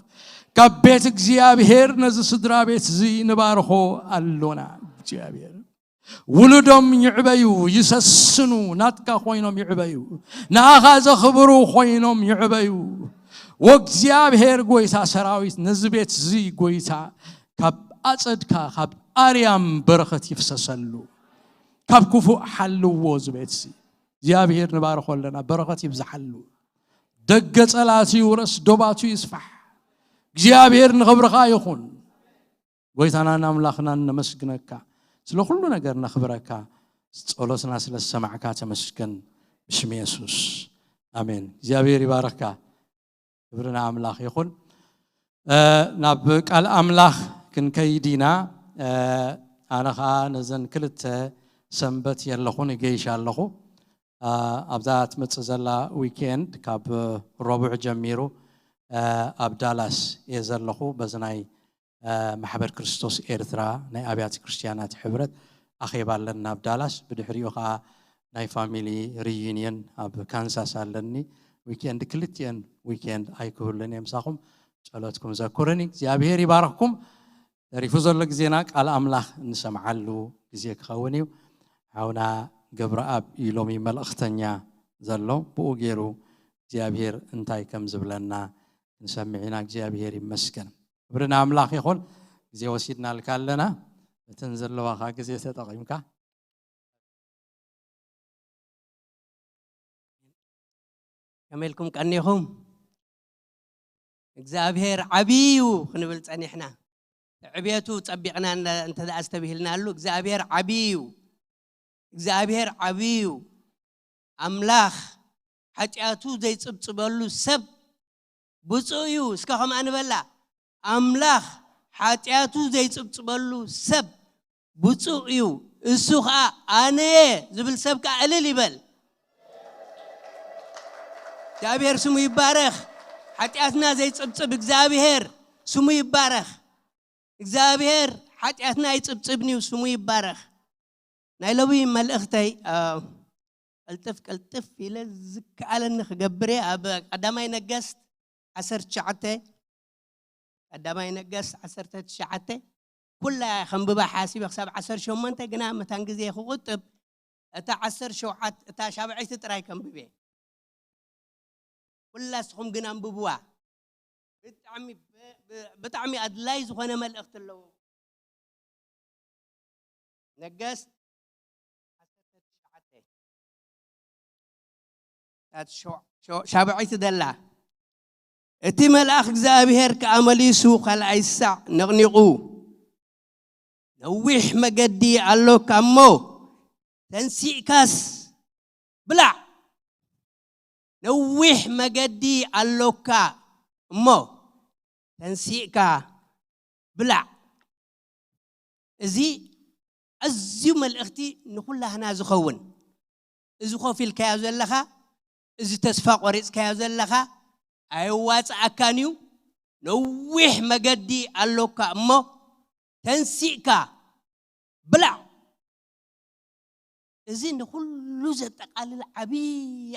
ካብ ቤት እግዚኣብሔር ነዚ ስድራ ቤት እዚ ንባርኾ ኣሎና። እግዚኣብሔር ውሉዶም ይዕበዩ፣ ይሰስኑ፣ ናትካ ኮይኖም ይዕበዩ፣ ንኣኻ ዘኽብሩ ኮይኖም ይዕበዩ። ወእግዚኣብሔር ጎይታ ሰራዊት ነዚ ቤት እዚ ጎይታ ካብ ኣጸድካ ካብ ኣርያም በረኸት ይፍሰሰሉ። ካብ ክፉእ ሓልዎ እዚ ቤት እዚ እግዚኣብሔር ንባርኾ ኣለና። በረኸት ይብዝሓሉ። ደገ ጸላቱ ይውረስ፣ ዶባቱ ይስፋሕ። እግዚኣብሔር ንኽብርኻ ይኹን። ጎይታናን ኣምላኽናን ነመስግነካ፣ ስለ ኩሉ ነገር ነኽብረካ። ጸሎትና ስለ ዝሰማዕካ ተመስገን። ብስም የሱስ ኣሜን። እግዚኣብሔር ይባርኽካ። ክብሪ ንኣምላኽ ይኹን። እ፣ ናብ ቃል ኣምላኽ ክንከይድ ኢና። እ፣ ኣነ ኸኣ ነዘን ክልተ ሰንበት የለኹን፣ እገይሽ ኣለኹ። እ፣ ኣብዛ ትመጽእ ዘላ ዊኬንድ ካብ ረቡዕ ጀሚሩ፣ እ፣ ኣብ ዳላስ እየ ዘለኹ። በዚ ናይ እ፣ ማሕበር ክርስቶስ ኤርትራ ናይ ኣብያተ ክርስትያናት ሕብረት ኣኼባ ኣለና ኣብ ዳላስ። ብድሕሪኡ ኸኣ ናይ ፋሚሊ ሪዩኒየን ኣብ ካንሳስ ኣለኒ። ዊኬንድ ክልቲኤን ዊኬንድ ኣይክህሉን እየ ምሳኹም። ጸሎትኩም ዘኩርኒ። እግዚኣብሔር ይባርኽኩም። ተሪፉ ዘሎ ግዜና ቃል ኣምላኽ እንሰምዓሉ ግዜ ክኸውን እዩ። ሓውና ገብረኣብ እዩ ሎሚ መልእኽተኛ ዘሎ። ብኡ ገይሩ እግዚኣብሔር እንታይ ከም ዝብለና ክንሰምዕ ኢና። እግዚኣብሔር ይመስገን። ክብሪ ንኣምላኽ ይኹን። ግዜ ወሲድናልካ ኣለና። እተን ዘለዋኻ ግዜ ተጠቒምካ ከመይ ኢልኩም ቀኒኹም? እግዚኣብሔር ዓብዩ ክንብል ጸኒሕና። ዕብየቱ ጸቢቕና እንተ ደኣ ዝተብሂልናሉ፣ እግዚኣብሔር ዓብዩ፣ እግዚኣብሔር ዓብዩ፣ ኣምላኽ ሓጢኣቱ ዘይጽብጽበሉ ሰብ ብፁዕ እዩ። እስከ ከምኣ ንበላ፣ ኣምላኽ ሓጢኣቱ ዘይጽብጽበሉ ሰብ ብፁዕ እዩ፣ እሱ ኸኣ ኣነ እየ ዝብል ሰብ ከኣ እልል ይበል። እግዚኣብሔር ስሙ ይባረኽ። ሓጢኣትና ዘይጽብጽብ እግዚኣብሔር ስሙ ይባረኽ። እግዚኣብሔር ሓጢኣትና ኣይጽብጽብን እዩ፣ ስሙ ይባረኽ። ናይ ሎሚ መልእኽተይ፣ አ፣ ቅልጥፍ ቅልጥፍ ኢለ ዝከኣለኒ ክገብር እየ። ኣብ ቀዳማይ ነገስት ዓሰርተ ትሽዓተ፣ ቀዳማይ ነገስት ዓሰርተ ትሽዓተ፣ ኩላ ከንብባ ሓሲበ ክሳብ ዓሰርተ ሸሞንተ፣ ግና መታን ግዜ ክቑጥብ እታ ዓሰርተ ሸውዓተ፣ እታ ሻብዐይቲ ጥራይ ከንብብ እየ። ኩላ ንስኹም ግን ኣንብብዋ። ብጣዕሚ፣ ብ-፣ ብ-፣ ብጣዕሚ ኣድላይ ዝኾነ መልእኽቲ ኣለዎ። ነገስት ዓሰርተ ትሽዓተ፣ እታ ሸው-፣ ሸው-፣ ሻብዐይቲ ደላ። እቲ መልኣኽ እግዚኣብሔር ከኣ መሊሱ ካልኣይ ሳዕ ነቕኒቑ፣ "ነዊሕ መገዲ ኣሎካ እሞ፣ ተንሲእካስ ብላዕ። ነዊሕ መገዲ ኣሎካ እሞ፣ ተንሲእካ ብላዕ።" እዚ ኣዝዩ መልእኽቲ ንኹላህና ዝኸውን። እዚ ኮፍ ኢልካዮ ዘለኻ፣ እዚ ተስፋ ቆሪጽካዮ ዘለኻ፣ ኣየዋጽኣካን እዩ። ነዊሕ መገዲ ኣሎካ እሞ፣ ተንሲእካ ብላዕ። እዚ ንኹሉ ዘጠቓልል ዓብዪ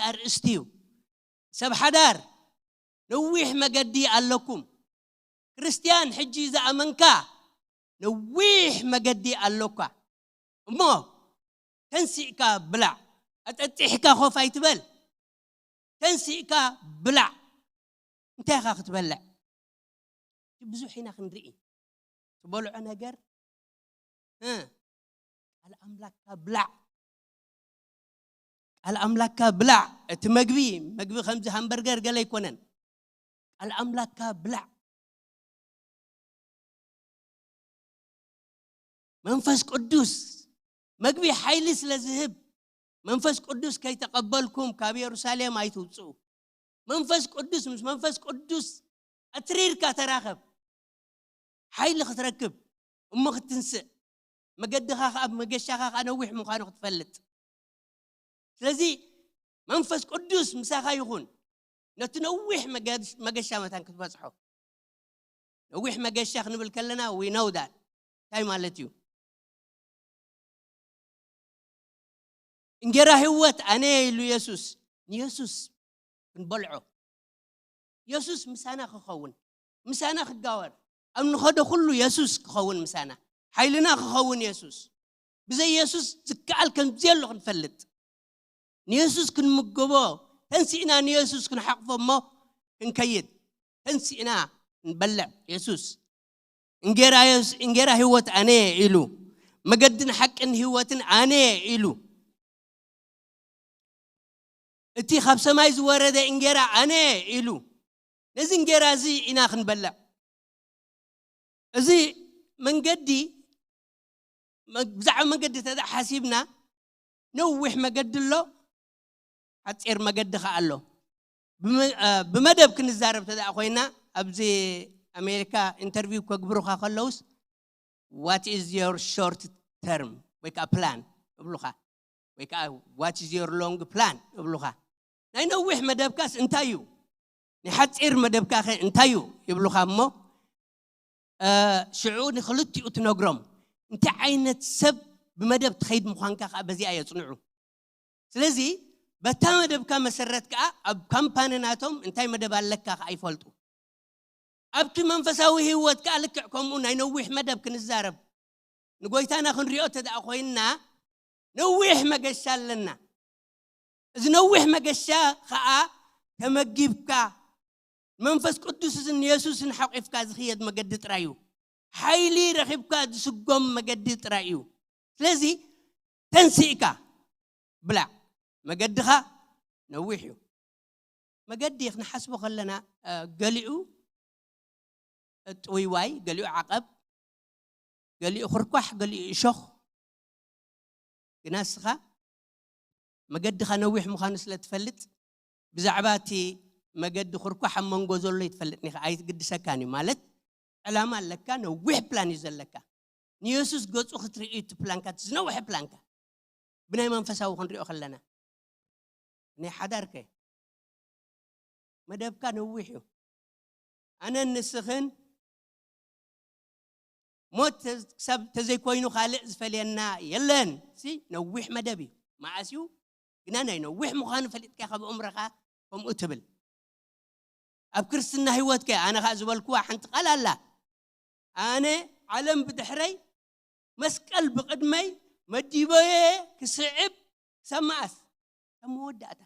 ኣርእስቲ እዩ። ሰብ ሓዳር፣ ነዊሕ መገዲ ኣለኩም። ክርስትያን፣ ሕጂ ዝኣመንካ፣ ነዊሕ መገዲ ኣሎካ። እሞ ተንሲእካ ብላዕ። ኣጠጢሕካ ኮፍ ኣይትበል። ተንሲእካ ብላዕ። እንታይ ኢኻ ክትበልዕ? ብዙሕ ኢና ክንርኢ። ትበልዖ ነገር፣ እ፣ ቃል ኣምላክካ ብላዕ። ቃል ኣምላክካ ብላዕ። እቲ መግቢ፣ መግቢ ከምዚ ሃምበርገር ገለ ኣይኮነን። ቃል ኣምላክካ ብላዕ። መንፈስ ቅዱስ መግቢ ሓይሊ ስለ ዝህብ፣ መንፈስ ቅዱስ ከይተቐበልኩም ካብ የሩሳሌም ኣይትውጽኡ። መንፈስ ቅዱስ፣ ምስ መንፈስ ቅዱስ ኣትሪርካ ተራኸብ። ሓይሊ ክትረክብ፣ እሞ ክትትንስእ። መገድኻ ኸኣ፣ መገሻኻ ኸኣ ነዊሕ ምዃኑ ክትፈልጥ። ስለዚ መንፈስ ቅዱስ ምሳኻ ይኹን። ነቲ ነዊሕ መገድ-፣ መገሻ መታን ክትበጽሖ። ነዊሕ መገሻ ክንብል ከለና፣ we know that። እንታይ ማለት እዩ? "እንጌራ ህይወት ኣነ እየ" ኢሉ የሱስ። ንየሱስ ክንበልዖ። የሱስ ምሳና ክኸውን፣ ምሳና ክጋወር፣ ኣብ ንኸዶ ኩሉ የሱስ ክኸውን ምሳና፣ ሓይልና ክኸውን የሱስ። ብዘይ የሱስ ዝከኣል ከም ዘየሎ ክንፈልጥ፣ ንየሱስ ክንምገቦ፣ ተንሲእና ንየሱስ ክንሓቕፎ እሞ ክንከይድ፣ ተንሲእና ንበልዕ። የሱስ፣ "እንጌራ የስ-፣ እንጌራ ህይወት ኣነ እየ" ኢሉ፣ "መገድን ሓቅን ህይወትን ኣነ እየ" ኢሉ፣ "እቲ ካብ ሰማይ ዝወረደ እንጌራ ኣነ እየ" ኢሉ፣ ነዚ እንጌራ እዚ ኢና ክንበልዕ። እዚ መንገዲ፣ መ-፣ ብዛዕባ መንገዲ እንተ ደኣ ሓሲብና፣ ነዊሕ መገዲ ኣሎ፣ ሓጺር መገዲ ኸኣ ኣሎ። ብመ-፣ እ፣ ብመደብ ክንዛረብ እንተ ደኣ ኮይና፣ ኣብዚ ኣሜሪካ ኢንተርቪው ከግብሩኻ ከለውስ፣ "What is your short term?" ወይ ከኣ ፕላን እብሉኻ፣ ወይ ከኣ "What is your long plan?" እብሉኻ። ናይ ነዊሕ መደብካስ እንታይ እዩ? ናይ ሓጺር መደብካኸ እንታይ እዩ? ይብሉኻ እሞ፣ እ፣ ሽዑ ንኽልቲኡ ትነግሮም። እንታይ ዓይነት ሰብ ብመደብ ትኸይድ ምዃንካ ከኣ በዚኣ የጽንዑ። ስለዚ በታ መደብካ መሰረት ከኣ ኣብ ካምፓኒ ናቶም እንታይ መደብ ኣለካ ከኣ ይፈልጡ። ኣብቲ መንፈሳዊ ህይወት ከኣ ልክዕ ከምኡ ናይ ነዊሕ መደብ ክንዛረብ፣ ንጎይታና ክንሪኦ እንተ ደኣ ኮይንና፣ ነዊሕ መገሻ ኣለና። እዚ ነዊሕ መገሻ ከኣ ተመጊብካ፣ መንፈስ ቅዱስ እዚ ንየሱስን ሓቂፍካ ዝኽየድ መገዲ ጥራይ እዩ። ሓይሊ ረኺብካ ዝስጎም መገዲ ጥራይ እዩ። ስለዚ ተንሲእካ ብላዕ። መገድኻ ነዊሕ እዩ። መገዲ ክንሓስቦ ከለና፣ እ፣ ገሊኡ ጥውይዋይ፣ ገሊኡ ዓቐብ፣ ገሊኡ ኹርኳሕ፣ ገሊኡ እሾኽ። ግና እስኻ መገድኻ ነዊሕ ምዃኑ ስለ ትፈልጥ፣ ብዛዕባ እቲ መገዲ ኹርኳሕ ኣብ መንጎ ዘሎ ይትፈልጥኒ ኢኻ፣ ኣይትግድሰካን እዩ። ማለት፣ ዕላማ ኣለካ፣ ነዊሕ ፕላን እዩ ዘለካ። ንየሱስ ገጹ ክትርኢ እዩ እቲ ፕላንካ፣ እቲ ዝነውሐ ፕላንካ። ብናይ መንፈሳዊ ክንሪኦ ከለና፣ ናይ ሓዳርከ መደብካ ነዊሕ እዩ። ኣነን ንስኽን ሞት ተ-፣ ክሳብ ተዘይኮይኑ ካልእ ዝፈልየና የለን። ሲ ነዊሕ መደብ እዩ። መዓስ እዩ ግና ናይ ነዊሕ ምዃኑ ፈሊጥካ ካብ እምረኻ ከምኡ ትብል። ኣብ ክርስትና ህይወትከ ኣነ ኸኣ ዝበልኩዋ ሓንቲ ቃል ኣላ። ኣነ ዓለም ብድሕረይ መስቀል ብቕድመይ መዲበየ ክስዕብ ክሳብ መዓስ? ካብ መወዳእታ።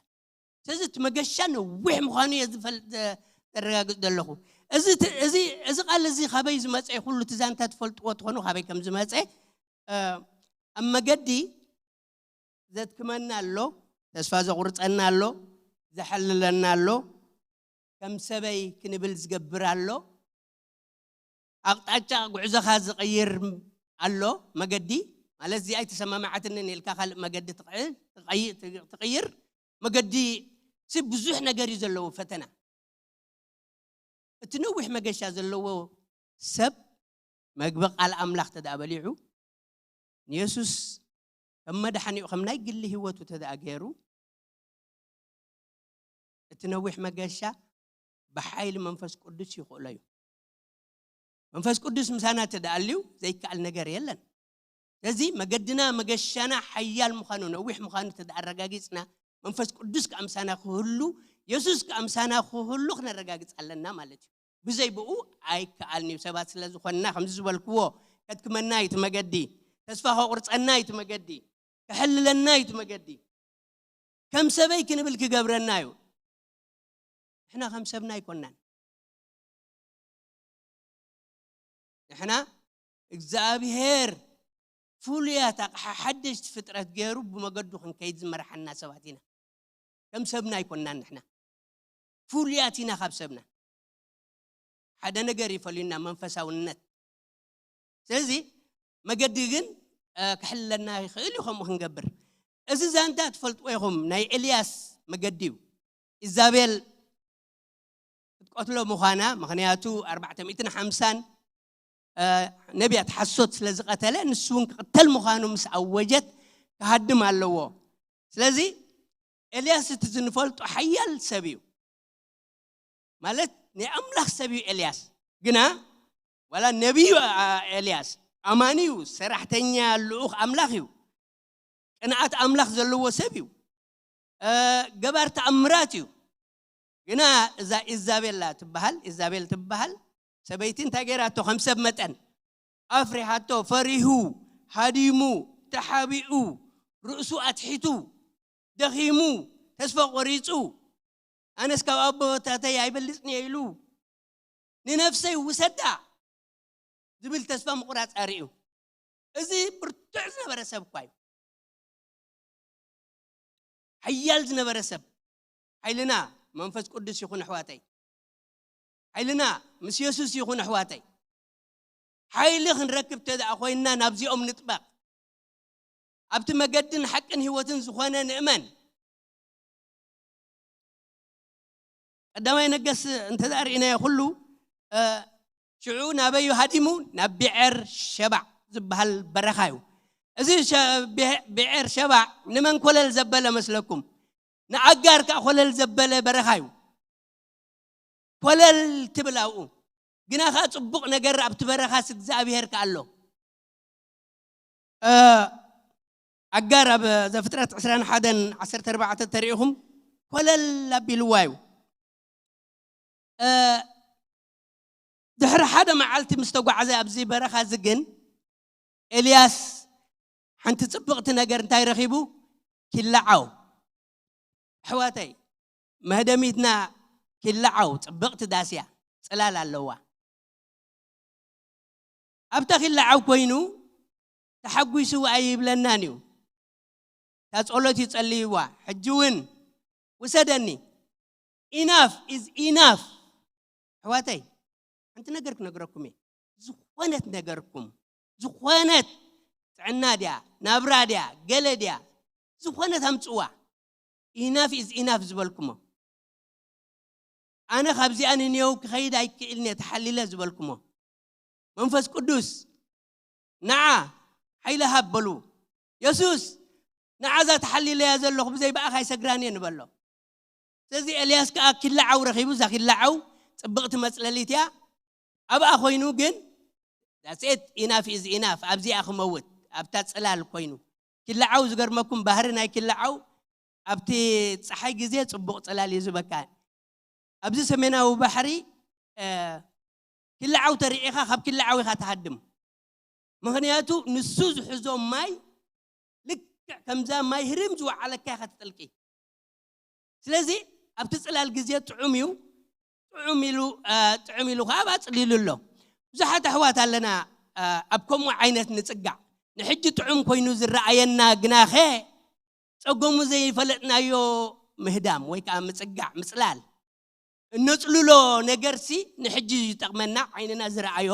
ስለዚ እቲ መገሻ ነዊሕ ምዃኑ እየ ዝፈል-፣ ዘ-፣ ዘረጋግጽ ዘለኹ። እዚ ት-፣ እዚ፣ እዚ ቃል እዚ ካበይ ዝመጸ? ኩሉ እቲ ዛንታ ትፈልጥዎ ትኾኑ ካበይ ከም ዝመጸ። እ፣ ኣብ መገዲ ዘድክመና ኣሎ፣ ተስፋ ዘቑርጸና ኣሎ፣ ዘሐልለና ኣሎ፣ ከም ሰበይ ክንብል ዝገብር ኣሎ፣ ኣቕጣጫ ጉዕዞኻ ዝቕይር ኣሎ። መገዲ ማለት እዚኣ ኣይተሰማማዓትንን ኢልካ ካልእ መገዲ ትቕዕ-፣ ትቐይ-፣ ትቕይር መገዲ ሲ ብዙሕ ነገር እዩ ዘለዎ ፈተና። እቲ ነዊሕ መገሻ ዘለዎ ሰብ መግቢ ቃል ኣምላኽ ተደኣ በሊዑ፣ ንየሱስ ከም መድሓኒኡ፣ ከም ናይ ግሊ ህይወቱ ተደኣ ገይሩ፣ እቲ ነዊሕ መገሻ ብሓይሊ መንፈስ ቅዱስ ይኽእሎ እዩ። መንፈስ ቅዱስ ምሳና ተደኣልዩ ዘይከኣል ነገር የለን። ስለዚ መገድና መገሻና ሓያል ምዃኑ፣ ነዊሕ ምዃኑ ተደኣ ኣረጋጊጽና፣ መንፈስ ቅዱስ ከኣ ምሳና ክህሉ፣ የሱስ ከኣ ምሳና ክህሉ ክነረጋግጽ ኣለና ማለት እዩ። ብዘይ ብኡ ኣይከኣልን እዩ። ሰባት ስለ ዝኾንና፣ ከምዚ ዝበልክዎ፣ ከድክመና እዩ እቲ መገዲ፣ ተስፋ ከቑርጸና እዩ እቲ መገዲ፣ ከሕልለና እዩ እቲ መገዲ፣ ከም ሰበይ ክንብል ክገብረና እዩ። ንሕና ከም ሰብና ኣይኮናን። ንሕና እግዚኣብሔር ፍሉያት ኣቕሓ ሓደሽቲ ፍጥረት ገይሩ ብመገዱ ክንከይድ ዝመርሓና ሰባት ኢና። ከም ሰብና ኣይኮናን ንሕና። ፍሉያት ኢና ካብ ሰብና። ሓደ ነገር ይፈልዩና፣ መንፈሳውነት። ስለዚ መገዲ ግን፣ እ፣ ክሕልለና ይኽእል እዩ ከምኡ ክንገብር። እዚ ዛንታ ትፈልጥዎ ኢኹም፣ ናይ ኤልያስ መገዲ እዩ። ኢዛቤል ክትቀትሎ ምዃና፣ ምኽንያቱ ኣርባዕተ ሚእትን ሓምሳን፣ እ፣ ነቢያት ሓሶት ስለ ዝቐተለ፣ ንሱ እውን ክቕተል ምዃኑ ምስ ኣወጀት ክሃድም ኣለዎ። ስለዚ ኤልያስ እቲ ዝንፈልጦ ሓያል ሰብ እዩ። ማለት ናይ ኣምላኽ ሰብ እዩ ኤልያስ። ግና ዋላ ነቢዩ፣ ኣ-፣ ኤልያስ ኣማኒ እዩ፣ ሰራሕተኛ ልኡኽ ኣምላኽ እዩ። ቅንዓት ኣምላኽ ዘለዎ ሰብ እዩ። እ፣ ገባር ተኣምራት እዩ። ግና እዛ ኢዛቤላ ትበሃል፣ ኢዛቤል ትበሃል ሰበይቲ እንታይ ገይራቶ? ከም ሰብ መጠን ኣፍሪሃቶ፣ ፈሪሁ፣ ሃዲሙ፣ ተሓቢኡ፣ ርእሱ ኣትሒቱ፣ ደኺሙ፣ ተስፋ ቆሪጹ፣ ኣነስ ካብ ኣቦታተይ ኣይበልጽን እየ ኢሉ፣ ንነፍሰይ ውሰዳ ዝብል ተስፋ ምቑራጽ ኣርእዩ። እዚ ብርቱዕ ዝነበረ ሰብ እኳ እዩ። ሓያል ዝነበረ ሰብ። ሓይልና መንፈስ ቅዱስ ይኹን ኣሕዋተይ። ሓይልና ምስ የሱስ ይኹን ኣሕዋተይ። ሓይሊ ክንረክብ ተደኣ ኮይንና ናብዚኦም ንጥበቕ። ኣብቲ መገድን ሓቅን ህይወትን ዝኾነ ንእመን። ቀዳማይ ነገስ እንተ ደኣ ርኢናዮ ኩሉ፣ እ፣ ሽዑ ናበይ እዩ ሃዲሙ? ናብ ብዔር ሸባዕ ዝበሃል በረኻ እዩ። እዚ ሸ-፣ ብሄ-፣ ብዔር ሸባዕ ንመን ኮለል ዘበለ መስለኩም? ንኣጋር ከኣ ኮለል ዘበለ በረኻ እዩ። ኮለል ትብል ኣብኡ። ግና ከኣ ጽቡቕ ነገር ኣብቲ በረኻስ እግዚኣብሄር ከኣ ኣሎ። እ፣ ኣጋር ኣብ ዘፍጥረት ዕስራን ሓደን ዓሰርተ ኣርባዕተ ተሪኢኹም ኮለል ኣቢልዋ እዩ። እ፣ ድሕሪ ሓደ መዓልቲ ምስ ተጓዕዘ ኣብዚ በረኻ እዚ ግን ኤልያስ ሓንቲ ጽብቕቲ ነገር እንታይ ረኺቡ? ኪላዓው። ኣሕዋተይ፣ መህደሚትና ኪላዓው ጽብቕቲ ዳስ እያ፣ ጽላል ኣለዋ። ኣብታ ኪላዓው ኮይኑ ተሓጒሱ ኣይብለናን እዩ። እታ ጸሎት እዩ ጸልይዋ። ሕጂ እውን ውሰደኒ፣ Enough is enough. ኣሕዋተይ፣ ሓንቲ ነገር ክነግረኩም እየ። ዝኾነት ነገርኩም፣ ዝኾነት ጥዕና ድያ፣ ናብራ ድያ፣ ገለ ድያ፣ ዝኾነት ኣምጽዋ። Enough is enough ዝበልኩሞ፣ ኣነ ካብዚኣ ንንየው ክኸይድ ኣይክእልን እየ ተሓሊለ ዝበልኩሞ፣ መንፈስ ቅዱስ ንዓ ሓይሊ ሃብ በሉ። የሱስ ንዓዛ ተሓሊለያ ዘለኹ ብዘይ ብኣኻ ኣይሰግራን እየ ንበሎ። ስለዚ ኤልያስ ከኣ ኪላዓው ረኺቡ። እዛ ኪላዓው ጽብቕቲ መጽለሊት እያ። ኣብኣ ኮይኑ ግን that's it, enough is enough፣ ኣብዚኣ ክመውት፣ ኣብታ ጽላል ኮይኑ ኪላዓው። ዝገርመኩም ባህሪ ናይ ኪላዓው ኣብቲ ጸሓይ ግዜ ጽቡቕ ጽላል እዩ ዝበካ። ኣብዚ ሰሜናዊ ባሕሪ ኪላዓው ተሪዒኻ ካብ ኪላዓው ኢኻ ትሃድም። ምኽንያቱ ንሱ ዝሕዞ ማይ ልክዕ ከምዛ ማይ ህርም ዝወዓለካ ኢኻ ትጥልቂ። ስለዚ ኣብቲ ጽላል ግዜ ጥዑም እዩ። ጥዑም ኢሉ ጥዑም ኢሉ ከዓ ኣፅሊሉ ኣሎ። ብዙሓት ኣሕዋት ኣለና ኣብ ከምኡ ዓይነት ንፅጋዕ። ንሕጂ ጥዑም ኮይኑ ዝረኣየና ግናኸ ፀገሙ ዘይፈለጥናዮ ምህዳም ወይ ከዓ ምፅጋዕ ምፅላል። እነፅልሎ ነገርሲ ንሕጂ ዝጠቕመና ዓይንና ዝረኣዮ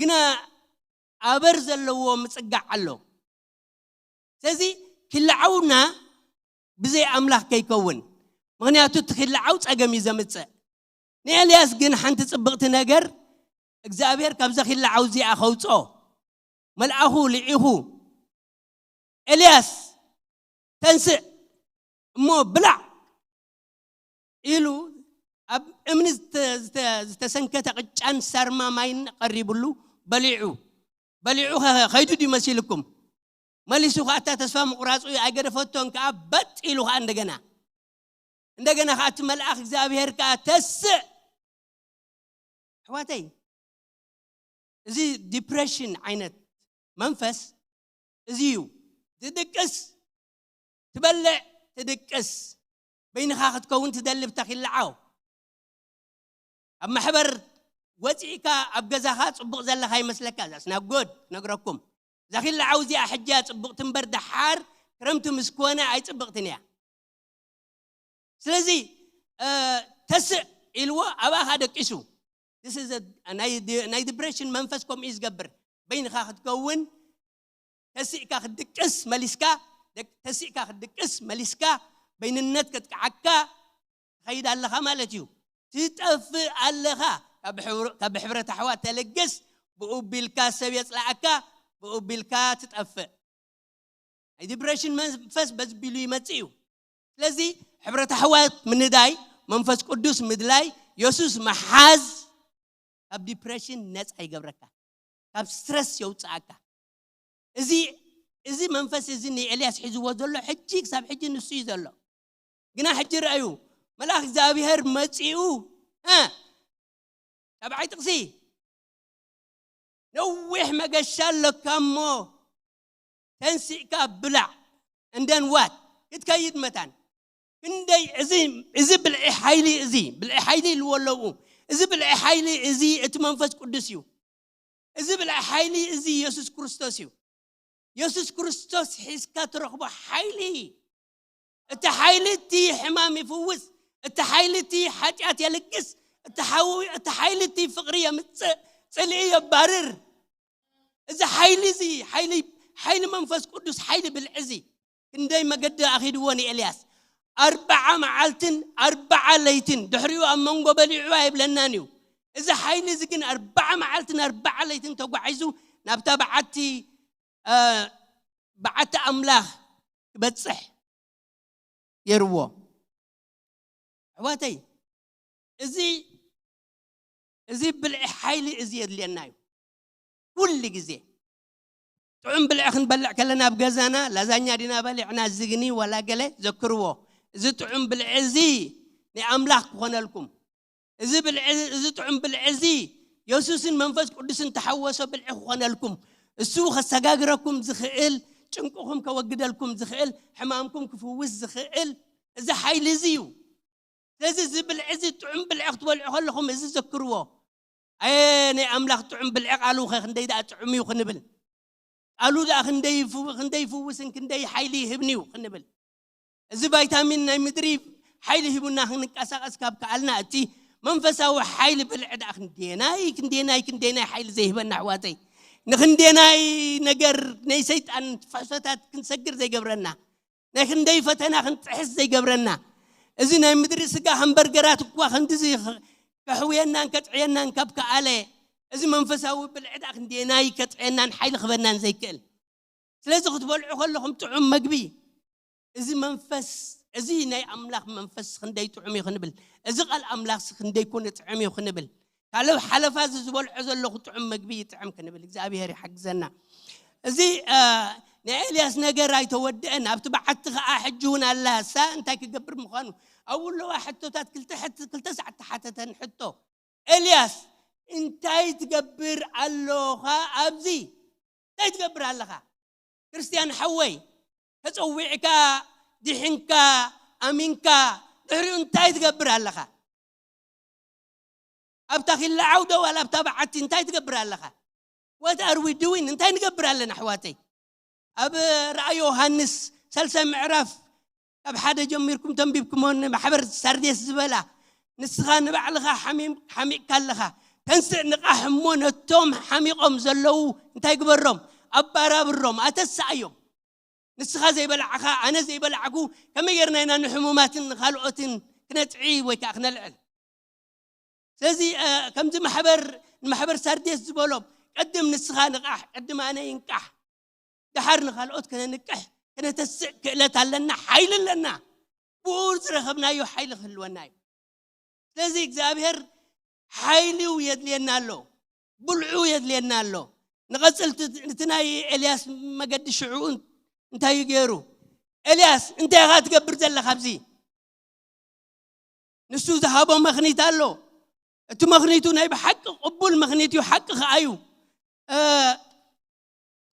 ግና ኣበር ዘለዎ ምፅጋዕ ኣሎ። ስለዚ ክልዓውና ብዘይ ኣምላኽ ከይከውን፣ ምኽንያቱ እቲ ክልዓው ፀገም እዩ ዘምፅእ። ንኤልያስ ግን ሓንቲ ፅብቕቲ ነገር እግዚኣብሔር ካብዛ ክልዓው እዚኣ ከውፅኦ መልኣኹ ልዒኹ፣ ኤልያስ ተንስእ እሞ ብላዕ ኢሉ ኣብ እምኒ ዝተሰንከተ ቅጫን ሳርማ ማይን ቀሪብሉ በሊዑ። በሊዑ ከይዱ ድዩ መሲልኩም? መሊሱ ከዓ እታ ተስፋ ምቁራፁ ኣይገደፈቶን ከዓ በጥ ኢሉ ከዓ እንደገና እንደገና ከዓ እቲ መልኣኽ እግዚኣብሔር ከዓ ተስእ። ኣሕዋተይ፣ እዚ ዲፕሬሽን ዓይነት መንፈስ እዚ እዩ። ትድቅስ፣ ትበልዕ፣ ትድቅስ፣ በይንኻ ክትከውን ትደሊ ብተኺላዓው ኣብ ማሕበር ወፂእካ ኣብ ገዛኻ ፅቡቕ ዘለኻ ይመስለካ። ዛስና ጎድ ክነግረኩም፣ እዛ ኪላዓው እዚኣ ሕጂ እያ ፅቡቕቲ እምበር ደሓር ክረምቲ ምስ ኮነ ኣይፅብቕትን እያ። ስለዚ ተስእ ኢልዎ ኣብኣኻ ደቂሱ። ናይ ዲፕሬሽን መንፈስ ከምኡ እዩ ዝገብር። በይንኻ ክትከውን ተስእካ ክትድቅስ መሊስካ፣ ተስእካ ክትድቅስ መሊስካ በይንነት ከጥቅዓካ ትኸይድ ኣለኻ ማለት እዩ። ትጠፍእ ኣለኻ። ካብ ሕብረት ኣሕዋት ተልግስ፣ ብኡ ቢልካ ሰብ የፅላኣካ፣ ብኡ ቢልካ ትጠፍእ። ናይ ዲፕሬሽን መንፈስ በዚ ቢሉ ይመጽእ እዩ። ስለዚ ሕብረት ኣሕዋት ምንዳይ፣ መንፈስ ቅዱስ ምድላይ፣ የሱስ መሓዝ ካብ ዲፕሬሽን ነፃ ይገብረካ፣ ካብ ስትረስ የውፅኣካ። እዚ እዚ መንፈስ እዚ ንኤልያስ ሒዝዎ ዘሎ ሕጂ ክሳብ ሕጂ ንሱ እዩ ዘሎ። ግና ሕጂ ረኣዩ፣ መልኣኽ እግዚኣብሔር መፂኡ። እ፣ ራብዓይ ጥቕሲ፣ ነዊሕ መገሻ ኣለካ እሞ ተንሲእካ ብላዕ። እንደን ዋት ክትከይድ መታን ክንደይ እዚ እዚ ብልዒ ሓይሊ እዚ ብልዒ ሓይሊ ኢልዎ ኣለዉ። እዚ ብልዒ ሓይሊ እዚ እቲ መንፈስ ቅዱስ እዩ። እዚ ብልዒ ሓይሊ እዚ የሱስ ክርስቶስ እዩ። የሱስ ክርስቶስ ሒዝካ ትረኽቦ ሓይሊ። እቲ ሓይሊ እቲ ሕማም ይፍውስ። እቲ ሓይሊ እቲ ሓጢኣት የልግስ። እቲ ሓዊ- እቲ ሓይሊ እቲ ፍቕሪ የምጽእ፣ ጽልኢ የባርር። እዚ ሓይሊ እዚ ሓይሊ ሓይሊ መንፈስ ቅዱስ ሓይሊ ብልዒ እዚ ክንደይ መገዲ ኣኺድዎ ንኤልያስ። ኣርባዓ መዓልትን ኣርባዓ ለይትን ድሕሪኡ ኣብ መንጎ በሊዑ ኣይብለናን እዩ። እዚ ሓይሊ እዚ ግን ኣርባዓ መዓልትን ኣርባዓ ለይትን ተጓዒዙ ናብታ በዓቲ እ፣ በዓቲ ኣምላኽ ክበፅሕ ገይርዎ። ኣሕዋተይ፣ እዚ እዚ ብልዒ ሓይሊ እዚ የድልየና እዩ። ኩሉ ግዜ ጥዑም ብልዒ ክንበልዕ ከለና ኣብ ገዛና ላዛኛ ዲና በሊዕና ዝግኒ ዋላ ገለ ዘክርዎ። እዚ ጥዑም ብልዒ እዚ ናይ ኣምላኽ ክኾነልኩም። እዚ ብልዒ እዚ ጥዑም ብልዒ እዚ የሱስን መንፈስ ቅዱስን ተሓወሶ ብልዒ ክኾነልኩም። እሱ ከሰጋግረኩም ዝኽእል፣ ጭንቅኹም ከወግደልኩም ዝኽእል፣ ሕማምኩም ክፍውስ ዝኽእል እዚ ሓይሊ እዚ እዩ። ስለዚ እዚ ብልዒ እዚ ጥዑም ብልዒ ክትበልዑ ከለኹም እዚ ዘክርዎ። ኣየ ናይ ኣምላኽ ጥዑም ብልዒ ቃሉ ኸ ክንደይ ደኣ ጥዑም እዩ ክንብል። ቃሉ ደኣ ክንደይ ይፍው- ክንደይ ይፍውስን ክንደይ ሓይሊ ይህብን እዩ ክንብል። እዚ ቫይታሚን ናይ ምድሪ ሓይሊ ሂቡና ክንንቀሳቐስ ካብ ከኣልና፣ እቲ መንፈሳዊ ሓይሊ ብልዒ ደኣ ክንደየናይ ክንደየናይ ክንደየናይ ሓይሊ ዘይህበና ኣሕዋተይ። ንክንደየናይ ነገር ናይ ሰይጣን ፍሕሶታት ክንሰግር ዘይገብረና፣ ናይ ክንደይ ፈተና ክንጥሕስ ዘይገብረና፣ እዚ ናይ ምድሪ ስጋ ሃምበርገራት እኳ ክንድዚ ከሕውየናን ከጥዕየናን ካብ ከኣለ፣ እዚ መንፈሳዊ ብልዒ ደኣ ክንደየናይ ከጥዕየናን ሓይሊ ክበናን ዘይክእል። ስለዚ ክትበልዑ ከለኹም ጥዑም መግቢ፣ እዚ መንፈስ፣ እዚ ናይ ኣምላኽ መንፈስ ክንደይ ጥዑም እዩ ክንብል፣ እዚ ቃል ኣምላኽ ክንደይ ኮነ ጥዑም እዩ ክንብል፣ ካልብ ሓለፋ እዚ ዝበልዖ ዘለኹ ጥዑም መግቢ ይጥዕም ክንብል እግዚኣብሔር ይሓግዘና። እዚ ንኤልያስ ነገር ኣይተወድአን፣ ኣብቲ በዓቲ ከዓ ሕጂ እውን ኣላ። እሳ እንታይ ክገብር ምዃኑ ኣብኡ ኣለዋ ሕቶታት። ክልተ ሰዓት ተሓተተን ሕቶ፣ ኤልያስ እንታይ ትገብር ኣለኻ ኣብዚ? እንታይ ትገብር ኣለኻ? ክርስትያን ሓወይ፣ ተጸዊዕካ፣ ድሕንካ፣ ኣሚንካ፣ ድሕሪኡ እንታይ ትገብር ኣለኻ? ኣብታ ኪላ ዓውደ ዋላ ኣብታ በዓቲ እንታይ ትገብር ኣለኻ? What are we doing? እንታይ ንገብር ኣለና ኣሕዋተይ? ኣብ ራእይ ዮሃንስ ሳልሳይ ምዕራፍ ካብ ሓደ ጀሚርኩም ተንቢብኩሞ፣ ንማሕበር ሳርዴስ ዝበላ፣ ንስኻ ንባዕልኻ ሓሚም-፣ ሓሚቕካ ኣለኻ። ተንስእ ንቓሕ እሞ ነቶም ሓሚቖም ዘለዉ እንታይ ግበሮም? ኣባራብሮም፣ ኣተስኣዮም። ንስኻ ዘይበላዕኻ፣ ኣነ ዘይበላዕኩ፣ ከመይ ጌርና ኢና ንሕሙማትን ንኻልኦትን ክነጥዒ ወይ ከዓ ክነልዕል? ስለዚ ከምዚ ማሕበር ንማሕበር ሳርዴስ ዝበሎም፣ ቅድም ንስኻ ንቃሕ፣ ቅድም ኣነ ይንቃሕ፣ ደሓር ንኻልኦት ከነንቅሕ፣ ከነተስእ ክእለት ኣለና፣ ሓይሊ ኣለና። ብኡ ዝረኸብናዮ ሓይሊ ክህልወና እዩ። ስለዚ እግዚኣብሔር ሓይሊው የድልየና ኣሎ፣ ብልዑ የድልየና ኣሎ። ንቐጽል እቲ ናይ ኤልያስ መገዲ ሽዑ እንታይ እዩ ገይሩ? ኤልያስ እንታይ ኢኻ ትገብር ዘለኻ ኣብዚ? ንሱ ዝሃቦ መኽኒት ኣሎ። እቲ መኽኒቱ ናይ ብሓቂ ቅቡል መኽኒት እዩ፣ ሓቂ ከኣ እዩ።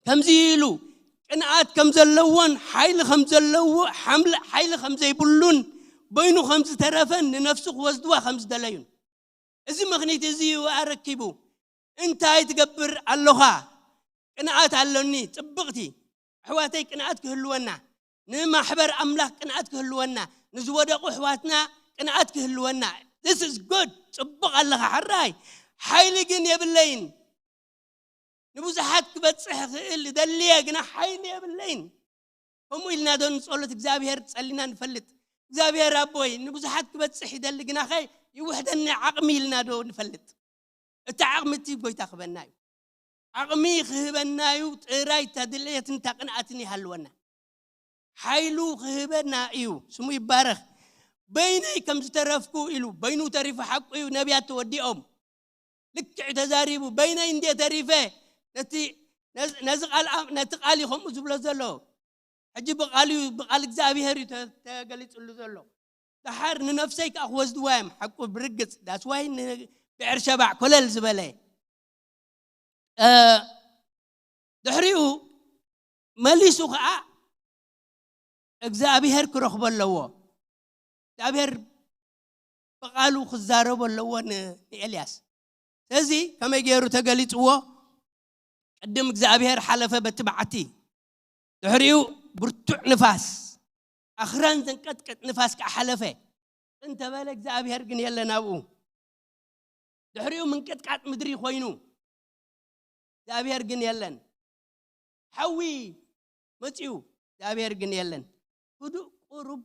ከምዚ ኢሉ ቅንኣት ከም ዘለዎን ሓይሊ ከም ዘለዎ ሓይሊ ከም ዘይብሉን በይኑ ከም ዝተረፈን ንነፍሱ ክወስድዋ ከም ዝደለዩን፣ እዚ መኽኒት እዚ እዩ ኣረኪቡ። እንታይ ትገብር ኣለኻ? ቅንኣት ኣሎኒ። ጽብቕቲ ኣሕዋተይ፣ ቅንኣት ክህልወና፣ ንማሕበር ኣምላኽ ቅንኣት ክህልወና፣ ንዝወደቑ ኣሕዋትና ቅንኣት ክህልወና። This is good። ጽቡቕ ኣለኻ ሕራይ። ሓይሊ ግን የብለይን። ንብዙሓት ክበጽሕ ክእል ደልየ፣ ግና ሓይሊ የብለይን። ከምኡ ኢልና ዶ ንጸሎት እግዚኣብሔር ጸሊና ንፈልጥ? እግዚኣብሔር ኣቦይ፣ ንብዙሓት ክበጽሕ ይደሊ፣ ግናኸ ይውሕደኒ ዓቕሚ ኢልና ዶ ንፈልጥ? እቲ ዓቕሚ እቲ ጎይታ ክህበና እዩ። ዓቕሚ ክህበና እዩ። ጥራይ እታ ድልየትን እታ ቅንኣትን ይሃልወና። ሓይሉ ክህበና እዩ። ስሙ ይባረኽ። በይነይ ከም ዝተረፍኩ ኢሉ፣ በይኑ ተሪፉ፣ ሓቁ እዩ። ነቢያት ተወዲኦም። ልክዕ ተዛሪቡ። በይነይ እንዴ ተሪፈ፣ ነቲ፣ ነዚ፣ ነዚ ቃል ኣም-፣ ነቲ ቃል እዩ ከምኡ ዝብሎ ዘሎ። ሕጂ ብቃል እዩ፣ ብቃል እግዚኣብሔር እዩ ተ-፣ ተገሊጽሉ ዘሎ። ደሓር ንነፍሰይ ከዓ ክወስድዋ እዮም፣ ሓቁ ብርግጽ። That's why ን-፣ ብኤርሸባዕ ኮለል ዝበለ። እ፣ ድሕሪኡ መሊሱ ከዓ እግዚኣብሔር ክረኽቦ ኣለዎ። እግዚኣብሔር ብቃሉ ክዛረቦ ኣለዎ ን-፣ ንኤልያስ። ስለዚ ከመይ ገይሩ ተገሊጽዎ? ቅድም እግዚኣብሔር ሓለፈ በቲ በዓቲ። ድሕሪኡ ብርቱዕ ንፋስ፣ ኣኽራን ዘንቀጥቅጥ ንፋስ ከዓ ሓለፈ። እንተበለ እግዚኣብሔር ግን የለን ኣብኡ። ድሕሪኡ ምንቅጥቃጥ ምድሪ ኮይኑ፣ እግዚኣብሔር ግን የለን። ሓዊ መጺኡ፣ እግዚኣብሔር ግን የለን። ህዱእ ቁሩብ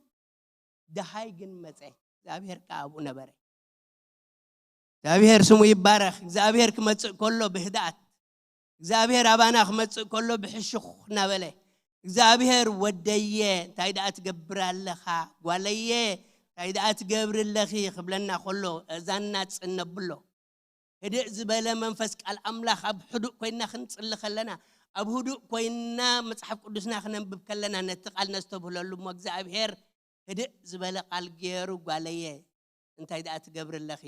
ደሃይ ግን መጸ። እግዚኣብሔር ከኣ ኣብኡ ነበረ። እግዚኣብሔር ስሙ ይባረኽ። እግዚኣብሔር ክመጽእ ከሎ ብህድኣት፣ እግዚኣብሔር ኣባና ክመጽእ ከሎ ብሕሹኽ እናበለ፣ እግዚኣብሔር ወደየ እንታይ ደኣ ትገብር ኣለኻ፣ ጓለየ እንታይ ደኣ ትገብሪ ኣለኺ ክብለና ከሎ፣ እዛና ጽን ነብሎ። ህድእ ዝበለ መንፈስ ቃል ኣምላኽ ኣብ ህዱእ ኮይንና ክንጽሊ ከለና፣ ኣብ ህዱእ ኮይንና መጽሓፍ ቅዱስና ክነንብብ ከለና፣ ነቲ ቃል ነስተብህለሉ እሞ እግዚኣብሔር ህድእ ዝበለ ቃል ገይሩ፣ ጓለየ እንታይ ደኣ ትገብሪ ኣለኺ?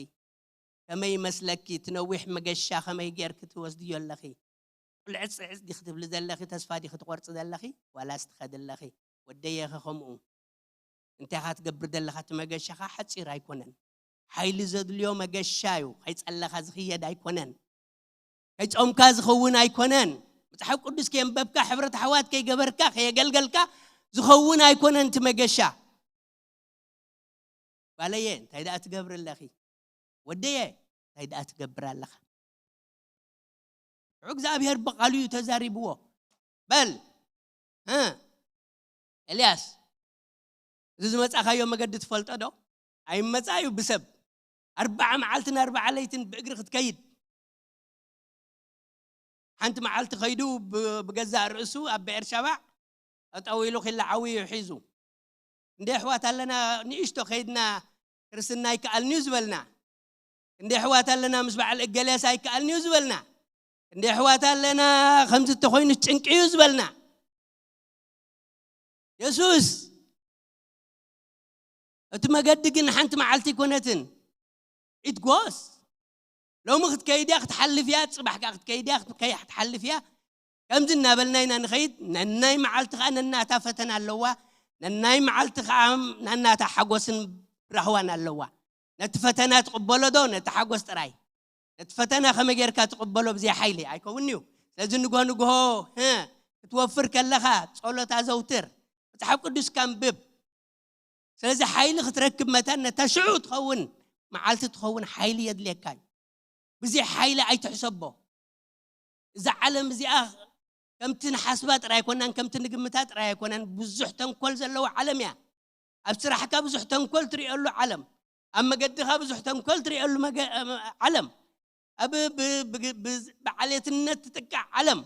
ከመይ ይመስለኪ? እቲ ነዊሕ መገሻ ከመይ ጌርኪ ትወስድዮ ኣለኺ? ቁልዕጽዕጽ ዲኺ ትብሊ ዘለኺ? ተስፋ ዲኺ ትቖርጺ ዘለኺ? ዋላስ ትኸዲ ኣለኺ? ወደየኸ ከምኡ። እንታይ ኢኻ ትገብር ዘለኻ? እቲ መገሻኻ ሓጺር ኣይኮነን። ሓይሊ ዘድልዮ መገሻ እዩ። ከይጸለኻ ዝኽየድ ኣይኮነን። ከይጾምካ ዝኸውን ኣይኮነን። መጽሓፍ ቅዱስ ከየንበብካ፣ ሕብረት ኣሕዋት ከይገበርካ፣ ከየገልገልካ ዝኸውን ኣይኮነን እቲ መገሻ። ጓለየ እንታይ ደኣ ትገብሪ ኣለኺ? ወደየ እንታይ ደኣ ትገብር ኣለኻ? ንዑ እግዚኣብሔር ብቓሉ እዩ ተዛሪብዎ። በል እ ኤልያስ፣ እዚ ዝመጻኻዮ መገዲ ትፈልጦ ዶ? ኣይመጻ እዩ ብሰብ። ኣርባዓ መዓልትን ኣርባዓ ለይትን ብእግሪ ክትከይድ፣ ሓንቲ መዓልቲ ከይዱ ብ- ብገዛእ ርእሱ ኣብ ብኤር ሸባዕ ጠጠው ኢሉ ኪላ ዓውዩ ሒዙ። እንደ ኣሕዋት ኣለና፣ ንእሽቶ ከይድና ክርስትና ኣይከኣልንዩ ዝበልና። እንደ ኣሕዋት ኣለና፣ ምስ በዓል እገሌስ ኣይከኣልንዩ ዝበልና። እንደ ኣሕዋት ኣለና፣ ከምዚ ተኾይኑ ጭንቂ እዩ ዝበልና። የሱስ፣ እቲ መገዲ ግን ሓንቲ መዓልቲ ኣይኮነትን። ኢት ጎስ ሎሚ ክትከይድያ ክትሓልፍያ፣ ጽባሕ ከዓ ክትከይድያ ክትከይ- ክትሓልፍያ። ከምዚ እናበልና ኢና ንኸይድ። ነናይ መዓልቲ ከዓ ነናታ ፈተና ኣለዋ። ነናይ መዓልቲ ከዓ ናናታ ሓጎስን ራህዋን ኣለዋ። ነቲ ፈተና ትቕበሎ ዶ ነቲ ሓጎስ ጥራይ? ነቲ ፈተና ከመይ ጌርካ ትቕበሎ? ብዘይ ሓይሊ ኣይከውን እዩ። ስለዚ ንግሆ ንግሆ እ ክትወፍር ከለኻ ጸሎት ኣዘውትር፣ መጽሓፍ ቅዱስ ካንብብ። ስለዚ ሓይሊ ክትረክብ መታን ነታ ሽዑ ትኸውን መዓልቲ ትኸውን ሓይሊ የድልየካ እዩ። ብዘይ ሓይሊ ኣይትሕሰቦ። እዛ ዓለም እዚኣ ከምቲ ንሓስባ ጥራይ ኣይኮናን፣ ከምቲ ንግምታ ጥራይ ኣይኮናን። ብዙሕ ተንኮል ዘለዎ ዓለም እያ። ኣብ ስራሕካ ብዙሕ ተንኮል ትርእየሉ ዓለም፣ ኣብ መገድኻ ብዙሕ ተንኮል ትርእየሉ መገ- ዓለም፣ ኣብ ብ- ብ- ብ- ብዓሌትነት ትጥቃዕ ዓለም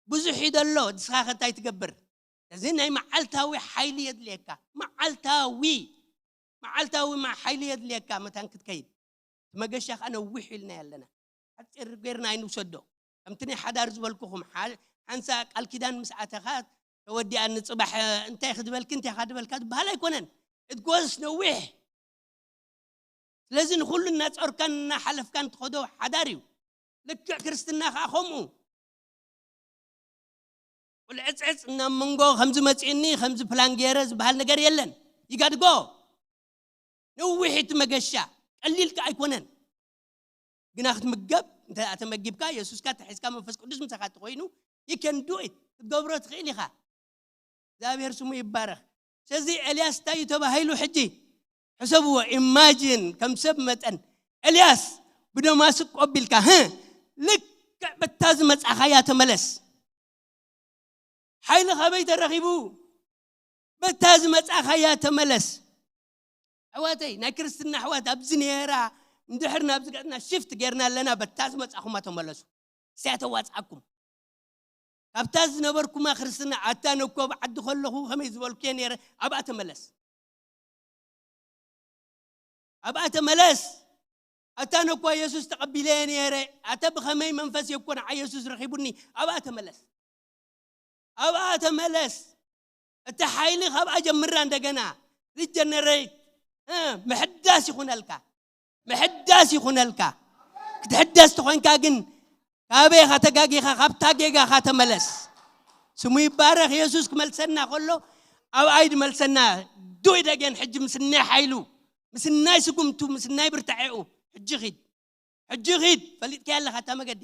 ብዙሕ እዩ ዘሎ። ንስኻ ከ እንታይ ትገብር? እዚ ናይ መዓልታዊ ሓይሊ የድልየካ። መዓልታዊ መዓልታዊ ማ- ሓይሊ የድልየካ መታን ክትከይድ። እቲ መገሻ ከዓ ነዊሕ ኢልና ኣለና። ሓፂር ጌርና ኣይንውሰዶ። ከምቲ ናይ ሓዳር ዝበልኩኹም ሓ- ሓንሳ ቃል ኪዳን ምስ ኣተኻ ተወዲኣኒ፣ ፅባሕ እንታይ ክትበልኪ እንታይ ካ ዝበልካ ዝበሃል ኣይኮነን። እትጎስ ነዊሕ። ስለዚ ንኩሉ እናፀርካን እናሓለፍካን ትኸዶ ሓዳር እዩ። ልክዕ ክርስትና ከዓ ከምኡ። ቁልዕፅዕፅ እናብ መንጎ ከምዚ መፂእኒ ከምዚ ፕላን ገይረ ዝበሃል ነገር የለን። ይጋድጎ ነዊሕ እቲ መገሻ ቀሊል ከዓ ኣይኮነን። ግና ክትምገብ እንተ ተመጊብካ፣ የሱስካ ተሒዝካ፣ መንፈስ ቅዱስ ምሳኻ ተኮይኑ፣ you can do it፣ ክትገብሮ ትኽእል ኢኻ። እግዚኣብሔር ስሙ ይባረኽ። ስለዚ ኤልያስ እንታይ እዩ ተባሂሉ? ሕጂ ሕሰብዎ። ኢማጂን ከም ሰብ መጠን ኤልያስ ብደማስቆ ኣቢልካ ህ ልክዕ በታ ዝመጻኻያ ተመለስ። ሓይሊ ካበይ ተረኺቡ? በታ ዝመጻኻያ ተመለስ። ኣሕዋተይ፣ ናይ ክርስትና ኣሕዋት ኣብዚ ነራ እንድሕር ናብዚ ገጽና ሽፍት ጌርና ኣለና። በታ ዝመጻኹማ ተመለሱ። እስያ ተዋጽኣኩም። ካብታ ዝነበርኩማ ክርስትና፣ ኣታ ነኮ ኣብ ዓዲ ከለኹ ከመይ ዝበልኩ እየ ነረ፣ ኣብኣ ተመለስ። ኣብኣ ተመለስ። ኣታ ነኳ የሱስ ተቐቢለ እየ ነረ፣ ኣታ ብኸመይ መንፈስ የኮ ንዓ የሱስ ረኺቡኒ፣ ኣብኣ ተመለስ። ኣብኣ ተመለስ። እቲ ሓይሊ ካብኣ ጀምራ እንደገና ሪጀነሬት፣ እ፣ ምሕዳስ ይኹነልካ። ምሕዳስ ይኹነልካ። ክትሕደስ ተኾንካ ግን ካበይኻ ተጋጊኻ፣ ካብታ ጌጋኻ ተመለስ። ስሙ ይባረኽ። የሱስ ክመልሰና ከሎ ኣብኣይ ድመልሰና። ዱይ ደገን ሕጂ ምስናይ ሓይሉ፣ ምስናይ ስጉምቱ፣ ምስናይ ብርታዔኡ። ሕጂ ኺድ፣ ሕጂ ኺድ። ፈሊጥካያ ኣለኻ እታ መገዲ።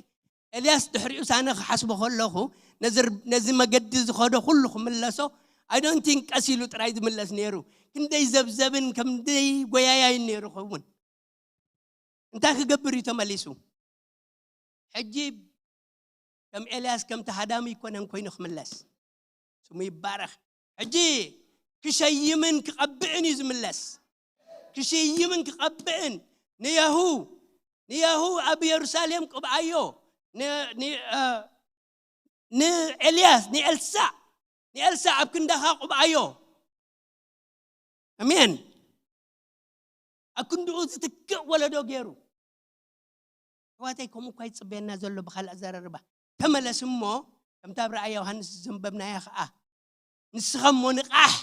ኤልያስ ድሕሪኡ ሳነ ክሓስቦ ከለኹ፣ ነዚ ር-፣ ነዚ መገዲ ዝኸዶ ኩሉ ክምለሶ፣ I don't think ቀስ ኢሉ ጥራይ ዝምለስ ነይሩ። ክንደይ ዘብዘብን ከምደይ ጎያያይን ነይሩ ኸውን። እንታይ ክገብር እዩ ተመሊሱ? ሕጂ ከም ኤልያስ፣ ከምቲ ሃዳሚ ኣይኮነን ኮይኑ ክምለስ። ስሙ ይባረኽ። ሕጂ ክሸይምን ክቐብእን እዩ ዝምለስ። ክሽይምን ክቐብእን። ንያሁ፣ ንያሁ ኣብ የሩሳሌም ቅብኣዮ። ን-፣ ን-፣ እ፣ ንኤልያስ፣ ንኤልሳዕ፣ ንኤልሳዕ ኣብ ክንዳኻ ቅብኣዮ። ኣሜን። ኣብ ክንድኡ ዝትክእ ወለዶ ገይሩ። ኣሕዋተይ፣ ከምኡ እኳ ይጽበየና ዘሎ ብኻልእ ኣዘራርባ። ተመለስ እሞ፣ ከምቲ ኣብ ራእይ ዮሃንስ ዘንበብናዮ ኸኣ፣ ንስኻ እሞ ንቓሕ፣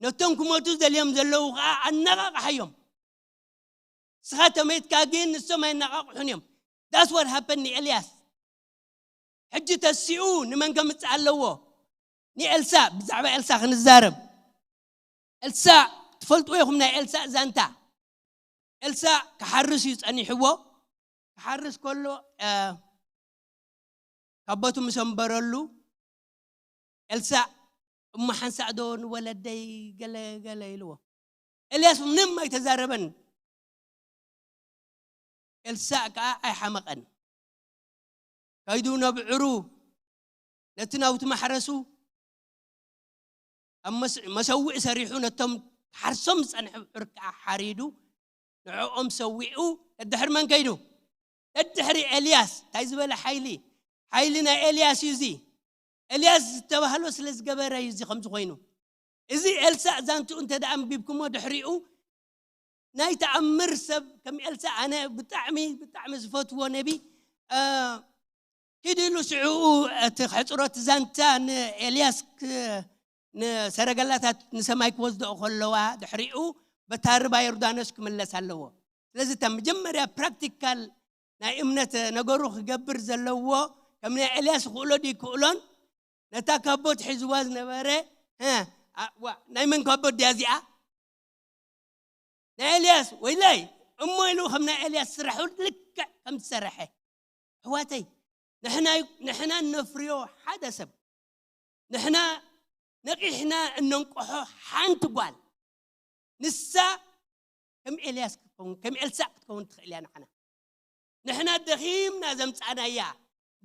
ነቶም ክሞቱ ዘልዮም ዘለዉ ኸኣ ኣነቓቕሓዮም። ንስኻ ተመይትካ ግን ንሶም ኣይነቓቕሑን እዮም። That's what happened ንኤልያስ። ሕጂ ተሲኡ ንመን ከምጽእ ኣለዎ? ንኤልሳዕ። ብዛዕባ ኤልሳዕ ክንዛረብ። ኤልሳዕ ትፈልጥዎ ኢኹም ናይ ኤልሳዕ ዛንታ። ኤልሳዕ ክሓርስ እዩ ጸኒሕዎ። ክሓርስ ከሎ፣ እ፣ ካብ ቦቱ ምስ ኣንበረሉ፣ ኤልሳዕ፣ "እሞ ሓንሳእ ዶ ንወለደይ ገለ ገለ?" ኢልዎ። ኤልያስ ምንም ኣይተዛረበን። ኤልሳዕ ከዓ ኣይሓመቐን። ከይዱ ነብዕሩ፣ ነቲ ናውቲ ማሕረሱ ኣብ መስ- መሰውዒ ሰሪሑ፣ ነቶም ሓርሶም ዝጸንሐ ብዑር ከዓ ሓሪዱ ንዕኦም ሰዊዑ። ደድሕሪ መን ከይዱ? ደድሕሪ ኤልያስ። እንታይ ዝበለ ሓይሊ! ሓይሊ ናይ ኤልያስ እዩ እዚ። ኤልያስ ዝተባህሎ ስለ ዝገበረ እዩ እዚ ከምዚ ኮይኑ። እዚ ኤልሳዕ ዛንትኡ እንተ ደኣ ኣንቢብኩሞ ድሕሪኡ ናይ ተኣምር ሰብ ከም ኤልሳዕ ኣነ ብጣዕሚ ብጣዕሚ ዝፈትዎ ነቢ እ፣ ኪድ ኢሉ ሽዑኡ እቲ ሕፅሮት ዛንታ ንኤልያስ ክ- ንሰረገላታት ንሰማይ ክወስደኦ ከለዋ ድሕሪኡ በታ ርባ ዮርዳኖስ ክምለስ ኣለዎ። ስለዚ እታ መጀመርያ ፕራክቲካል ናይ እምነት ነገሩ ክገብር ዘለዎ ከም ናይ ኤልያስ ክእሎ ድዩ ክእሎን ነታ ካቦት ሒዝዋ ዝነበረ እ፣ ዋ ናይ መን ካቦት ድያ እዚኣ? ናይ ኤልያስ ወይላይ እሞ ኢሉ ከም ናይ ኤልያስ ስራሑ ልክዕ ከም ዝሰረሐ ኣሕዋተይ ንሕና ንሕና ነፍርዮ ሓደ ሰብ ንሕና ነቂሕና እነንቆሖ ሓንቲ ጓል ንሳ ከም ኤልያስ ክትከውን ከም ኤልሳዕ ክትከውን ትኽእል እያ ንዓና ንሕና ደኺምና ዘምፃእናያ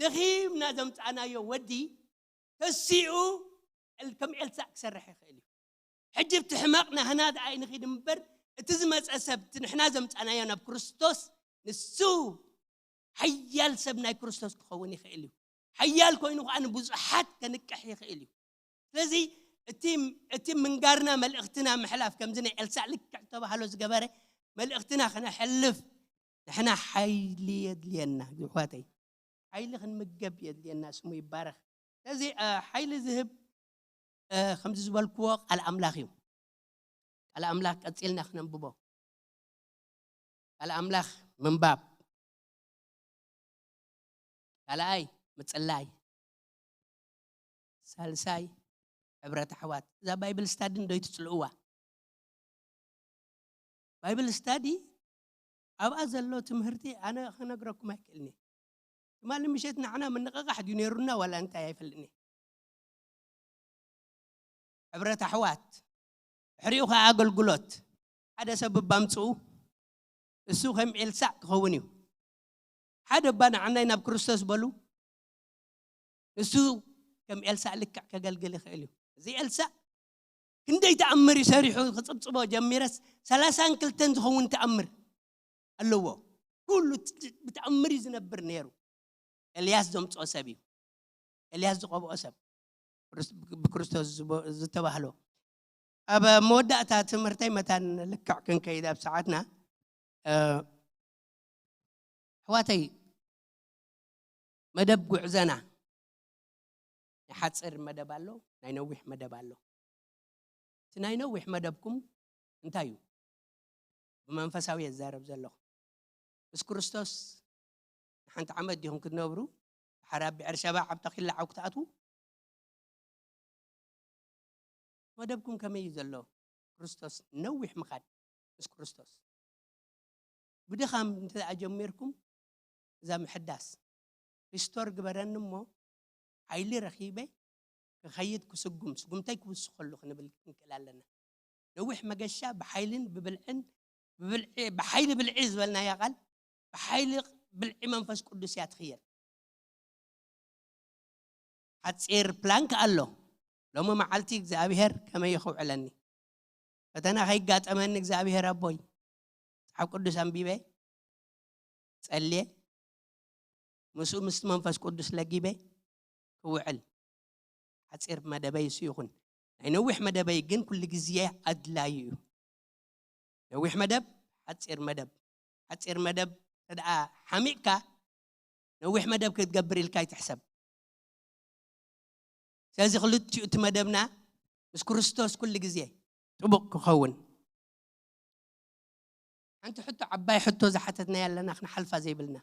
ደኺምና ዘምፃእናዮ ወዲ ተሲኡ ከም ኤልሳዕ ክሰርሕ ይኽእል እዩ ሕጂ ብቲ ሕማቕ ናህና ደኣ ኣይንኺድ እምበር እቲ ዝመፀ ሰብ እቲ ንሕና ዘምፃእናዮ ናብ ክርስቶስ ንሱ ሓያል ሰብ ናይ ክርስቶስ ክኸውን ይኽእል እዩ ሓያል ኮይኑ ከዓ ንብዙሓት ከንቅሕ ይኽእል እዩ ስለዚ እቲ እቲ ምንጋርና መልእኽትና ምሕላፍ ከምዚ ናይ ኤልሳዕ ልክዕ ዝተባህሎ ዝገበረ መልእኽትና ክነሕልፍ ንሕና ሓይሊ የድልየና ዝሕዋተይ ሓይሊ ክንምገብ የድልየና ስሙ ይባረኽ ስለዚ ሓይሊ ዝህብ ከምዚ ዝበልክዎ ቃል ኣምላኽ እዩ ቃል ኣምላኽ ቀፂልና ክነንብቦ ቃል ኣምላኽ ምንባብ ካልኣይ ምፅላይ ሳልሳይ ሕብረት ኣሕዋት እዛ ባይብል ስታዲ እንዶ ይትፅልእዋ ባይብል ስታዲ ኣብኣ ዘሎ ትምህርቲ ኣነ ክነግረኩም ኣይክእልኒ ትማሊ ምሸት ንዓና ምንቕቓሕ ድዩ ነይሩና ዋላ እንታይ ኣይፈልጥኒ ሕብረት ኣሕዋት ድሕሪኡ ከዓ ኣገልግሎት ሓደ ሰብ ባምፅኡ እሱ ከም ኤልሳዕ ክኸውን እዩ ሓደ እባ ንዓናይ ናብ ክርስቶስ በሉ ንሱ ከም ኤልሳዕ ልክዕ ከገልግል ይኽእል እዩ እዚ ኤልሳዕ ክንደይ ተኣምር እዩ ሰሪሑ ክፅብፅቦ ጀሚረስ ሰላሳን ክልተን ዝኸውን ተኣምር ኣለዎ ኩሉ ብተኣምር እዩ ዝነብር ነይሩ ኤልያስ ዘምፅኦ ሰብ እዩ ኤልያስ ዝቐብኦ ሰብ ብክርስቶስ ዝተባህሎ ኣብ መወዳእታ ትምህርተይ መታን ልክዕ ክንከይድ ኣብ ሰዓትና ኣሕዋተይ መደብ ጉዕዘና ናይ ሓፂር መደብ ኣሎ ናይ ነዊሕ መደብ ኣሎ እቲ ናይ ነዊሕ መደብኩም እንታይ እዩ ብመንፈሳዊ የዛረብ ዘለኹ ምስ ክርስቶስ ንሓንቲ ዓመት ዲኹም ክትነብሩ ድሓር ኣብ ብዕርሸባ ኣብ ተኺላ ዓው ክትኣትዉ መደብኩም ከመይ እዩ ዘሎ ክርስቶስ ነዊሕ ምኻድ ምስ ክርስቶስ ብድኻም እንተ ጀሚርኩም እዛ ምሕዳስ ሪስቶር ግበረኒ እሞ ሓይሊ ረኺበ ክኸይድ ክስጉም ስጉምተይ ክውስኸሉ ክንብል ክንክእል ኣለና ነዊሕ መገሻ ብሓይልን ብብልዕን ብብልዒ ብሓይሊ ብልዒ ዝበልናያ ቃል ብሓይሊ ብልዒ መንፈስ ቅዱስ እያ ትኽየድ ሓፂር ፕላንክ ኣሎ ሎሚ መዓልቲ እግዚኣብሔር ከመይ ይኸውዕለኒ ፈተና ከይጋጠመኒ እግዚኣብሔር ኣቦይ መፅሓፍ ቅዱስ ኣንቢበ ፀልየ ምስኡ ምስ መንፈስ ቅዱስ ለጊበ ክውዕል ሓፂር መደበይ እሱ ይኹን ናይ ነዊሕ መደበይ ግን ኩሉ ግዜ ኣድላዩ እዩ ነዊሕ መደብ ሓፂር መደብ ሓፂር መደብ ተደኣ ሓሚቕካ ነዊሕ መደብ ክትገብር ኢልካ ይትሕሰብ ስለዚ ክልቲኡ እቲ መደብና ምስ ክርስቶስ ኩሉ ግዜ ጥቡቕ ክኸውን ሓንቲ ሕቶ ዓባይ ሕቶ ዝሓተትና ያለና ክንሓልፋ ዘይብልና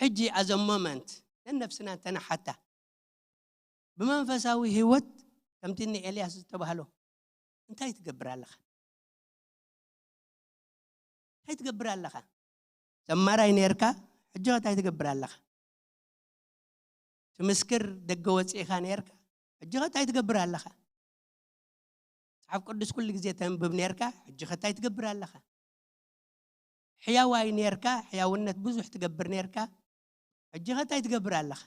ሕጂ ኣዘ ሞመንት ነነብስና እንተነሓታ ብመንፈሳዊ ህይወት ከምቲ ንኤልያስ ዝተባህሎ እንታይ ትገብር ኣለኻ እንታይ ትገብር ኣለኻ ዘማራይ ነርካ ሕጂ እንታይ ትገብር ኣለኻ ትምስክር ደገ ወፂእኻ ነርካ ሕጂ እንታይ ትገብር ኣለኻ መጽሓፍ ቅዱስ ኩሉ ግዜ ተንብብ ነርካ፣ ሕጂ ኸ እንታይ ትገብር ኣለኻ? ሕያዋይ ነርካ፣ ሕያውነት ብዙሕ ትገብር ነርካ፣ ሕጂ ኸ እንታይ ትገብር ኣለኻ?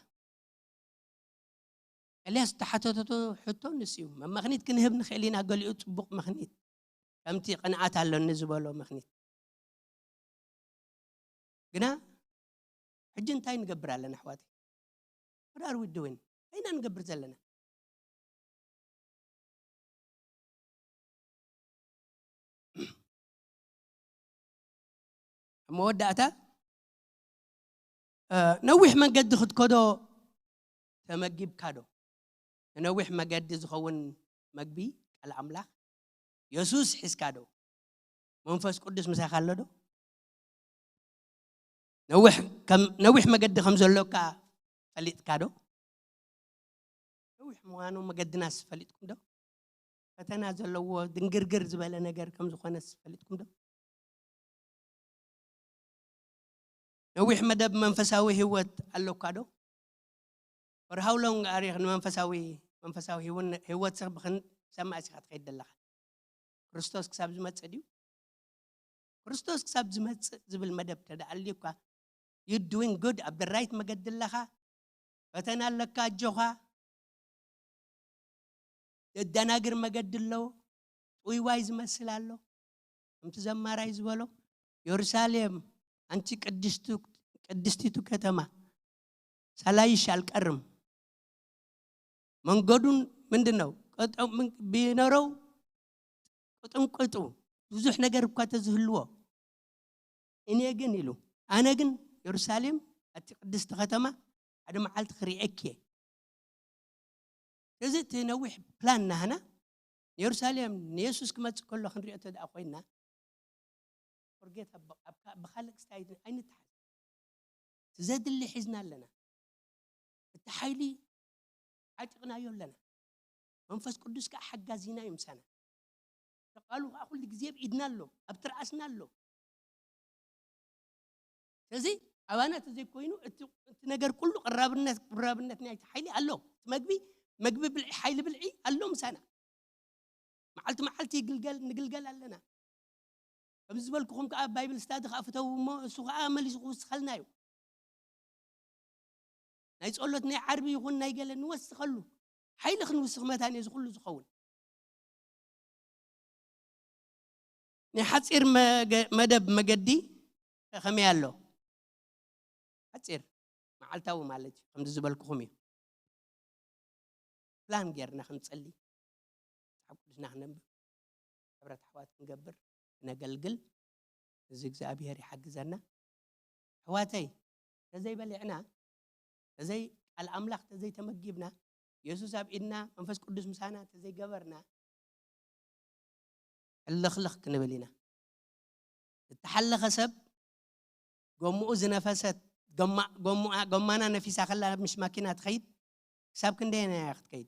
ኤልያስ ዝተሓተተቶ ሕቶ ንሱ እዩ። መመኽኒት ክንህብ ንኽእል ኢና፣ ገሊኡ ጽቡቕ መኽኒት፣ ከምቲ ቅንኣት ኣሎኒ ዝበሎ መኽኒት። ግና ሕጂ እንታይ ንገብር ኣለና ኣሕዋተይ? What are we doing? እንታይ ኢና ንገብር ዘለና? ኣብ መወዳእታ፣ እ፣ ነዊሕ መገዲ ክትከዶ ተመጊብካ ዶ? ንነዊሕ መገዲ ዝኸውን መግቢ ቃል ኣምላኽ የሱስ ሒዝካ ዶ? መንፈስ ቅዱስ ምሳኻ ኣሎ ዶ? ነዊሕ ከም-፣ ነዊሕ መገዲ ከም ዘሎካ ፈሊጥካ ዶ? ነዊሕ ምዃኑ መገድናስ ፈሊጥኩም ዶ? ፈተና ዘለዎ ድንግርግር ዝበለ ነገር ከም ዝኾነስ ፈሊጥኩም ዶ? ነዊሕ መደብ መንፈሳዊ ህይወት ኣለካ ዶ? For how long are you ንመንፈሳዊ፣ መንፈሳዊ ህይውን-፣ ህይወት ሰብ ብኽን-፣ ሰማይ ኢኻ ትኸይድ ዘለኻ? ክርስቶስ ክሳብ ዝመጽእ ድዩ? ክርስቶስ ክሳብ ዝመጽእ ዝብል መደብ ተደኣልዩ እኳ፣ you doing good፣ ኣብ the right መገዲ ኣለኻ። ፈተና ኣለካ፣ ኣጆኻ። ዘደናግር መገዲ ኣለዎ። ጥውይዋይ ዝመስል ኣሎ። ከምቲ ዘማራይ ዝበሎ፣ የሩሳሌም፣ ኣንቲ ቅድስቱ-፣ ቅድስቲቱ ከተማ፣ ሳላይሽ ኣልቀርም። መንገዱን ምንድን ነው? ቅጥ-፣ ምን-፣ ቢኖረው ቅጥንቅጡ፣ ብዙሕ ነገር እኳ ተዝህልዎ፣ እኔ ግን ኢሉ፣ ኣነ ግን የሩሳሌም፣ ኣቲ ቅድስቲ ከተማ፣ ሓደ መዓልቲ ክርእየኪ እየ። እዚ እቲ ነዊሕ ፕላን ናህና፣ ንየሩሳሌም ንየሱስ ክመጽእ ከሎ ክንሪኦ እንተ ደኣ ኮይንና፣ ፎርጌት፣ ኣብ፣ ኣብ፣ ብኻልእ ክስታይ ኣይንተሓዝ። እቲ ዘድሊ ሒዝና ኣለና። እቲ ሓይሊ ዓጢቕናዮ ኣለና። መንፈስ ቅዱስ ከኣ ሓጋዚና እዩ ምሳና። ቃሉ ከኣ ኩሉ ግዜ ኣብ ኢድና ኣሎ፣ ኣብ ትርኣስና ኣሎ። ስለዚ ኣባና ተዘይኮይኑ እቲ፣ እቲ ነገር ኩሉ ቅራብነት፣ ቅራብነት ናይቲ ሓይሊ ኣሎ። እቲ መግቢ፣ መግቢ ብልዒ፣ ሓይሊ ብልዒ ኣሎ ምሳና። መዓልቲ መዓልቲ ይግልገል፣ ንግልገል ኣለና። ከምዚ ዝበልኩኹም ከኣ ባይብል ስታዲ ከኣ ፍተው እሞ እሱ ከኣ መሊሱ ክውስኸልና እዩ። ናይ ጸሎት ናይ ዓርቢ ይኹን ናይ ገለ ንወስኸሉ። ሓይሊ ክንውስኽ መታን እዩ እዚ ኩሉ ዝኸውን። ናይ ሓጺር መገ-፣ መደብ መገዲ ከመይ ኣሎ? ሓጺር መዓልታዊ ማለት እዩ። ከምዚ ዝበልኩኹም እዩ። ፕላን ጌርና ክንጸሊ፣ መጽሓፍ ቅዱስና ክነንብብ፣ ሕብረት ኣሕዋት ክንገብር፣ ክነገልግል፣ እዚ እግዚኣብሔር ይሓግዘና። ኣሕዋተይ፣ ተዘይበሊዕና፣ ተዘይ ቃል ኣምላኽ ተዘይተመጊብና፣ የሱስ ኣብ ኢድና፣ መንፈስ ቅዱስ ምሳና ተዘይገበርና፣ ሕልኽልኽ ክንብል ኢና። እተሓለኸ ሰብ ጎምኡ ዝነፈሰት፣ ጎማ-፣ ጎምኣ-፣ ጎማና ነፊሳ ከላ ምስ ማኪና ትኸይድ፣ ክሳብ ክንደየናይ እያ ክትከይድ?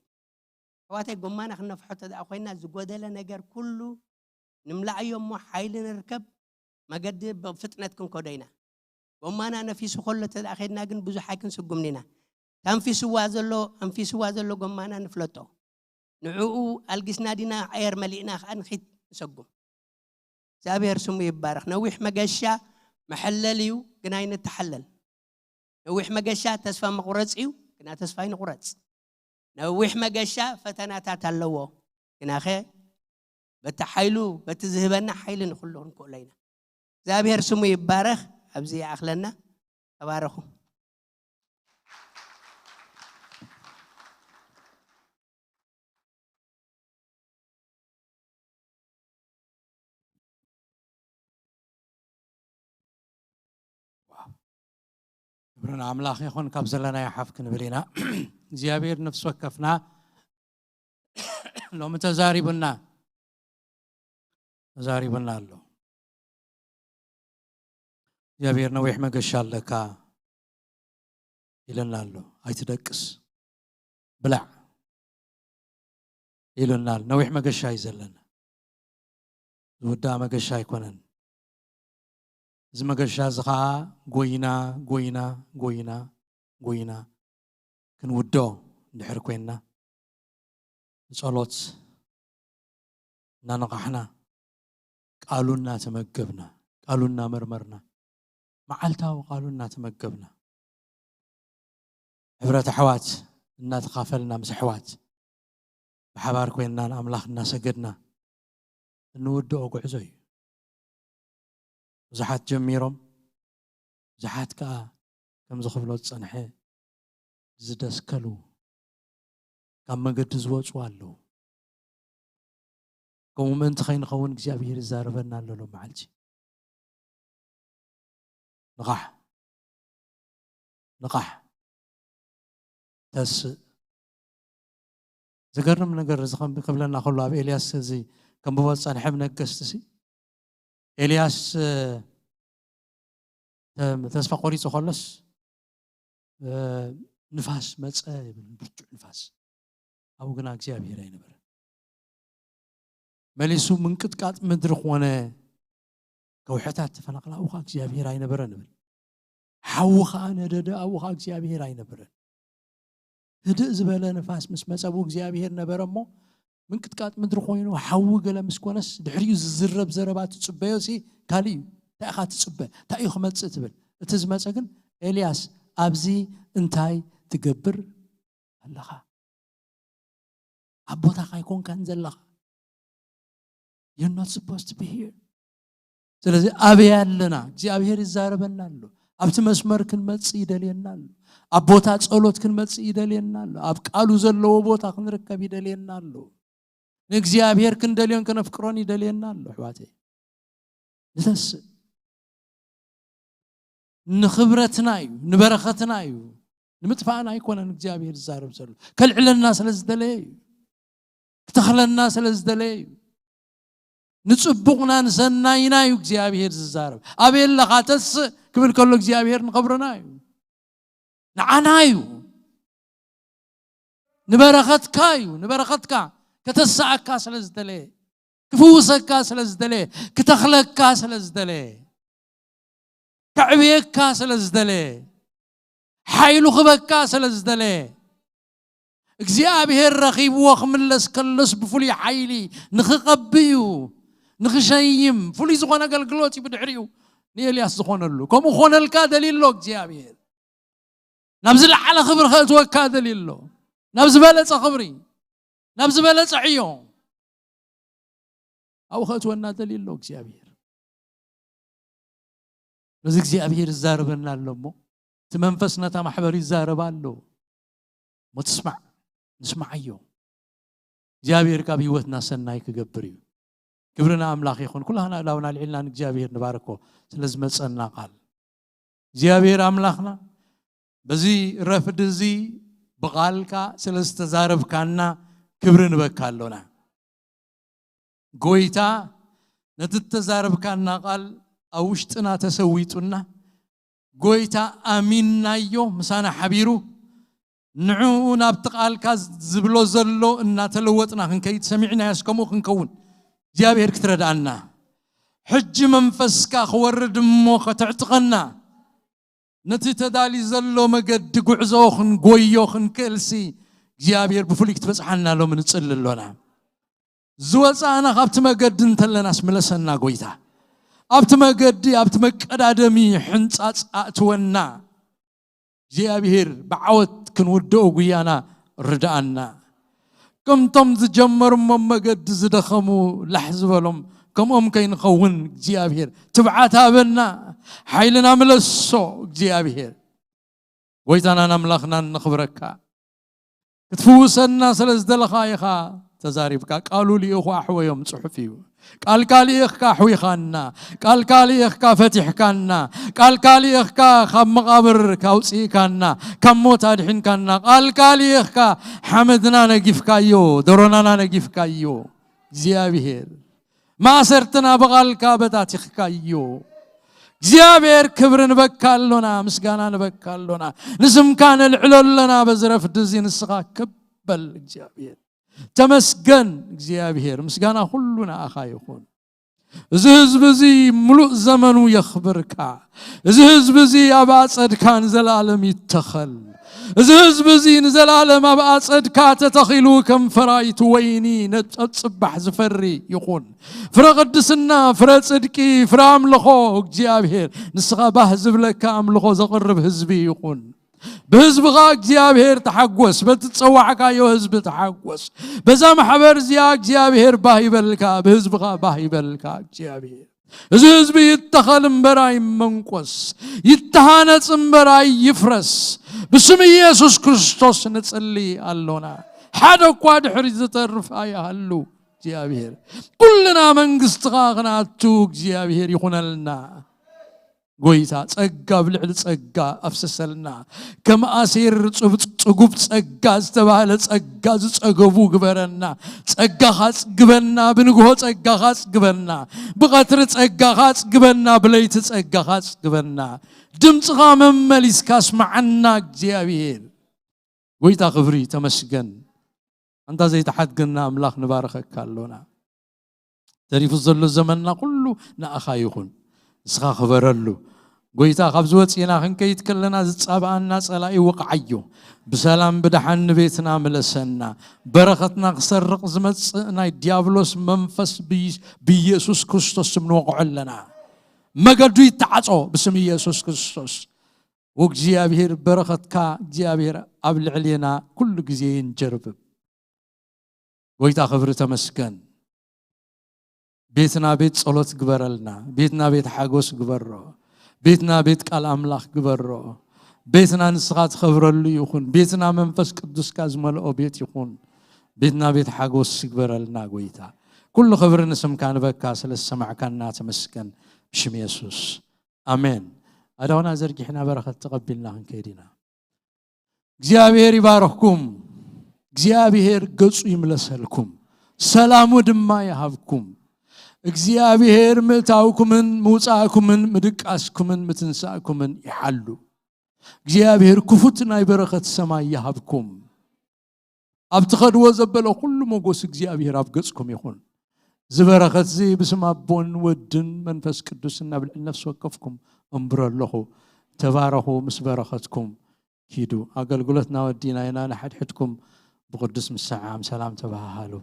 ኣሕዋተይ፣ ጎማና ክንነፍሖ እንተ ደኣ ኮይና፣ ዝጎደለ ነገር ኩሉ ንምልኣዮ እሞ ሓይሊ ንርከብ፣ መገዲ ብፍጥነት ክንከዶ ኢና። ጎማና ነፊሱ ከሎ እንተ ደኣ ኸይድና ግን ብዙሕ ኣይክንስጉምን ኢና። ታንፊስዋ ዘሎ፣ ኣንፊስዋ ዘሎ ጎማና ንፍለጦ። ንዕኡ ኣልጊስና ዲና ኣየር መሊእና ከኣ ንኺድ ንሰጉም። እግዚኣብሔር ስሙ ይባረኽ። ነዊሕ መገሻ መሐለል እዩ፣ ግን ኣይንተሓለል። ነዊሕ መገሻ ተስፋ መቑረጽ እዩ፣ ግና ተስፋ ኣይንቑረጽ። ነዊሕ መገሻ ፈተናታት ኣለዎ፣ ግናኸ በቲ ሓይሉ፣ በቲ ዝህበና ሓይሊ ንኹሉ ክንክእሎ ኢና። እግዚኣብሔር ስሙ ይባረኽ። ኣብዚ ይኣኽለና። ተባረኹ። ክብሪ ንኣምላኽ ይኹን። ካብ ዘለናዮ ሓፍ ክንብል ኢና። እግዚኣብሔር ነፍሲ ወከፍና ሎሚ ተዛሪቡና፣ ተዛሪቡና ኣሎ። እግዚኣብሔር ነዊሕ መገሻ ኣለካ ኢለና ኣሎ። ኣይትደቅስ፣ ብላዕ ኢሉና ኣሎ። ነዊሕ መገሻ እዩ ዘለና። ዝውዳእ መገሻ ኣይኮነን። እዚ መገሻ እዚ ኸዓ ጎይና፣ ጎይና፣ ጎይና፣ ጎይና ክንውዶ እንድሕር ኮይንና፣ ብጸሎት፣ እናነቓሕና፣ ቃሉ እናተመገብና፣ ቃሉ እናመርመርና፣ መዓልታዊ ቃሉ እናተመገብና፣ ሕብረት ኣሕዋት እናተኻፈልና፣ ምስ ኣሕዋት ብሓባር ኮይንና ንኣምላኽ እናሰገድና እንውድኦ ጉዕዞ እዩ። ብዙሓት ጀሚሮም፣ ብዙሓት ከኣ ከምዚ ክብሎ ዝጸንሐ ዝደስከሉ፣ ካብ መገዲ ዝወጹ ኣለዉ። ከምኡ ምእንቲ ከይንኸውን እግዚኣብሔር ይዛረበና ኣሎ ሎም መዓልቲ። ንቓሕ፣ ንቓሕ፣ ተስእ። ዘገርም ነገር እዚ ከም-፣ ክብለና ከሎ ኣብ ኤልያስ እዚ ከንብቦ ዝጸንሐ ብነገስቲ ሲ፣ ኤልያስ፣ እ፣ ተ-፣ ተስፋ ቆሪጹ ከሎስ፣ እ፣ ንፋስ መጸ ይብል፣ ብርቱዕ ንፋስ። ኣብኡ ግና እግዚኣብሔር ኣይነበረን። መሊሱ ምንቅጥቃጥ ምድሪ ኾነ፣ ከውሕታት ተፈናቕላ፣ ኣብኡ ኸኣ እግዚኣብሔር ኣይነበረን ይብል። ሓዊ ኸኣ ነደደ፣ ኣብኡ ኸኣ እግዚኣብሔር ኣይነበረን። ህድእ ዝበለ ንፋስ ምስ መጸ፣ ኣብኡ እግዚኣብሔር ነበረ እሞ፣ ምንቅጥቃጥ ምድሪ ኮይኑ፣ ሓዊ ገለ ምስ ኮነስ፣ ድሕሪኡ ዝዝረብ ዘረባ ትጽበዮ ሲ ካልእ እዩ። እንታይ ኢኻ ትጽበ? እንታይ እዩ ክመጽእ ትብል? እቲ ዝመጸ ግን፣ ኤልያስ፣ ኣብዚ እንታይ ትገብር ኣለኻ? ኣብ ቦታኻ ኣይኮንካን ዘለኻ። You're not supposed to be here. ስለዚ ኣበይ ኣለና? እግዚኣብሔር ይዛረበና ኣሎ። ኣብቲ መስመር ክንመጽእ ይደልየና ኣሎ። ኣብ ቦታ ጸሎት ክንመጽእ ይደልየና ኣሎ። ኣብ ቃሉ ዘለዎ ቦታ ክንርከብ ይደልየና ኣሎ። ንእግዚኣብሔር ክንደልዮን ከነፍቅሮን ይደልየና ኣሎ፣ ኣሕዋተይ። ንተስእ። ንኽብረትና እዩ፣ ንበረኸትና እዩ። ንምጥፋእና ኣይኮነን እግዚኣብሔር ዝዛረብ ዘሎ። ከልዕለና ስለ ዝደለየ እዩ። ክተኽለና ስለ ዝደለየ እዩ። ንጽቡቕና ንሰናይና እዩ እግዚኣብሔር ዝዛረብ። ኣበይ ኣለኻ ተስእ ክብል ከሎ እግዚኣብሔር ንኽብርና እዩ። ንዓና እዩ። ንበረኸትካ እዩ። ንበረኸትካ ከተስኣካ ስለ ዝደለየ፣ ክፍውሰካ ስለ ዝደለየ፣ ክተኽለካ ስለ ዝደለየ፣ ከዕብየካ ስለ ዝደለየ፣ ሓይሉ ክበካ ስለ ዝደለየ፣ እግዚኣብሔር ረኺብዎ ክምለስ ከሎስ ብፍሉይ ሓይሊ ንኽቐብእ እዩ፣ ንኽሸይም ፍሉይ ዝኾነ ኣገልግሎት እዩ ብድሕሪኡ ንኤልያስ ዝኾነሉ። ከምኡ ክኾነልካ ደልዩ ኣሎ እግዚኣብሔር። ናብ ዝለዓለ ክብሪ ከእትወካ ደልዩ ኣሎ። ናብ ዝበለጸ ክብሪ፣ ናብ ዝበለጸ ዕዮ ኣብኡ ከእትወና ደልዩ ኣሎ እግዚኣብሔር። በዚ እግዚኣብሔር ይዛረበና ኣሎ እሞ፣ እቲ መንፈስ ነታ ማሕበር ይዛረባ ኣሎ። እሞ ትስማዕ፣ ንስማዓዮ። እግዚኣብሔር ካብ ህይወትና ሰናይ ክገብር እዩ። ክብሪ ንኣምላኽ ይኹን። ኩላህና እዳውና ኣልዒልና ንእግዚኣብሔር ንባርኮ ስለ ዝመጸና ቃል። እግዚኣብሔር ኣምላኽና፣ በዚ ረፍዲ እዚ ብቓልካ ስለ ዝተዛረብካና ክብሪ ንበካ ኣሎና። ጎይታ፣ ነቲ እተዛረብካና ቃል ኣብ ውሽጥና ተሰዊጡና፣ ጎይታ፣ ኣሚንናዮ፣ ምሳና ሓቢሩ፣ ንዕኡ ናብቲ ቃልካ ዝብሎ ዘሎ እናተለወጥና ክንከይድ ሰሚዕናዮስ ከምኡ ክንከውን እግዚኣብሔር ክትረድኣና፣ ሕጂ መንፈስካ ክወርድ እሞ ከተዕጥቐና፣ ነቲ ተዳልዩ ዘሎ መገዲ ጉዕዞ ክንጎዮ ክንክእልሲ እግዚኣብሔር ብፍሉይ ክትበጽሓና ሎሚ ንጽሊ ኣሎና። ዝወጻእና ካብቲ መገዲ እንተለናስ ምለሰና ጎይታ። ኣብቲ መገዲ፣ ኣብቲ መቀዳደሚ ሕንጻጽ ኣእትወና። እግዚኣብሔር ብዓወት ክንውድኦ ጉያና ርድኣና። ከምቶም ዝጀመርሞ መገዲ ዝደኸሙ ላሕ ዝበሎም ከምኦም ከይንኸውን እግዚኣብሔር ትብዓት ሃበና። ሓይልና ምለሶ እግዚኣብሔር። ጎይታናን ኣምላኽናን ነኽብረካ። ክትፍውሰና ስለ ዝደለኻ ኢኻ ተዛሪብካ። ቃሉ ልኢኹ ኣሕወዮም ጽሑፍ እዩ። ቃልካ ልኢኽካ ኣሕዊኻና። ቃልካ ልኢኽካ ፈቲሕካና። ቃልካ ልኢኽካ ካብ መቓብር ካውጽኢካና። ካብ ሞት ኣድሒንካና። ቃልካ ልኢኽካ ሓመድና ነጊፍካዮ። ደሮናና ነጊፍካዮ። እግዚኣብሔር ማእሰርትና ብቓልካ በታቲኽካዮ። እግዚኣብሔር ክብሪ ንበካ ኣሎና፣ ምስጋና ንበካ ኣሎና። ንስምካ ነልዕሎ ኣሎና፣ በዚ ረፍዲ እዚ ንስኻ ክበል እግዚኣብሔር። ተመስገን እግዚኣብሔር፣ ምስጋና ኩሉ ንኣኻ ይኹን። እዚ ህዝቢ እዚ ምሉእ ዘመኑ የኽብርካ። እዚ ህዝቢ እዚ ኣብ ኣጸድካ ንዘለኣለም ይተኸል። እዚ ህዝቢ እዚ ንዘለኣለም ኣብ ኣጸድካ ተተኺሉ ከም ፈራይቲ ወይኒ ነጸጽባሕ ዝፈሪ ይኹን። ፍረ ቅድስና፣ ፍረ ጽድቂ፣ ፍረ ኣምልኾ እግዚኣብሔር፣ ንስኻ ባህ ዝብለካ ኣምልኾ ዘቕርብ ህዝቢ ይኹን። ብህዝብኻ እግዚኣብሔር ተሓጎስ፣ በቲ ዝጸዋዕካዮ ህዝቢ ተሓጎስ። በዛ ማሕበር እዚኣ እግዚኣብሔር ባህ ይበልካ፣ ብህዝብኻ ባህ ይበልካ እግዚኣብሔር። እዚ ህዝቢ ይተኸል እምበር ኣይመንቆስ፣ ይተሃነጽ እምበር ኣይፍረስ። ብስም ኢየሱስ ክርስቶስ ንጽሊ ኣሎና። ሓደ እኳ ድሕሪት ዝተርፍ ኣይሃሉ እግዚኣብሔር። ኩልና መንግስትኻ ክንኣቱ እግዚኣብሔር ይኹነልና። ጎይታ ጸጋ ኣብ ልዕሊ ጸጋ ኣፍስሰልና። ከም ኣሴር ጽብ-፣ ጽጉብ ጸጋ ዝተባህለ ጸጋ ዝጸገቡ ግበረና። ጸጋኻ ኣጽግበና፣ ብንግሆ ጸጋኻ ኣጽግበና፣ ብቐትሪ ጸጋኻ ኣጽግበና፣ ብለይቲ ጸጋኻ ኣጽግበና። ድምጽኻ መመሊስካ ኣስምዓና እግዚኣብሔር። ጎይታ ክብሪ ተመስገን። ኣንታ ዘይተሓድገና ኣምላኽ ንባረኸካ ኣሎና። ተሪፉ ዘሎ ዘመንና ኩሉ ንኣኻ ይኹን። ንስኻ ክበረሉ። ጎይታ ካብዚ ወፂና ክንከይድ ከለና ዝጻብኣና ጸላኢ ወቕዓዮ። ብሰላም ብደሓን ንቤትና ምለሰና። በረኸትና ክሰርቕ ዝመጽእ ናይ ዲያብሎስ መንፈስ ብይ-፣ ብኢየሱስ ክርስቶስ ስም ንወቕዖ ኣለና። መገዱ ይተዓጾ ብስም ኢየሱስ ክርስቶስ። ወእግዚኣብሔር በረኸትካ እግዚኣብሔር ኣብ ልዕሌና ኩሉ ግዜ ይንጀርብብ። ጎይታ ክብሪ ተመስገን። ቤትና ቤት ጸሎት ግበረልና። ቤትና ቤት ሓጎስ ግበሮ። ቤትና ቤት ቃል ኣምላኽ ግበሮ። ቤትና ንስኻ ትኸብረሉ ይኹን። ቤትና መንፈስ ቅዱስካ ዝመልኦ ቤት ይኹን። ቤትና ቤት ሓጎስ ግበረልና ጎይታ። ኩሉ ክብሪ ንስምካ ንበካ ስለ ዝሰማዕካና ተመስገን። ብሽም የሱስ ኣሜን። ኣእዳውና ዘርጊሕና በረኸት ተቐቢልና ክንከይድ ኢና። እግዚኣብሔር ይባርኽኩም። እግዚኣብሔር ገጹ ይምለሰልኩም፣ ሰላሙ ድማ ይሃብኩም። እግዚኣብሔር ምእታውኩምን ምውጻእኩምን ምድቃስኩምን ምትንሳእኩምን ይሓሉ። እግዚኣብሔር ክፉት ናይ በረኸት ሰማይ ይሃብኩም። ኣብ ትኸድዎ ዘበለ ኩሉ ሞጎስ እግዚኣብሔር ኣብ ገጽኩም ይኹን። እዚ በረኸት እዚ ብስም ኣቦን ወድን መንፈስ ቅዱስን ኣብ ልዕሊ ነፍሲ ወከፍኩም እምብሮ ኣለኹ። ተባረኹ፣ ምስ በረኸትኩም ኪዱ። ኣገልግሎትና ወዲና ኢና። ንሓድሕድኩም ብቅዱስ ምሰዓዓም ሰላም ተበሃሃሉ።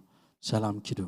ሰላም ኪዱ።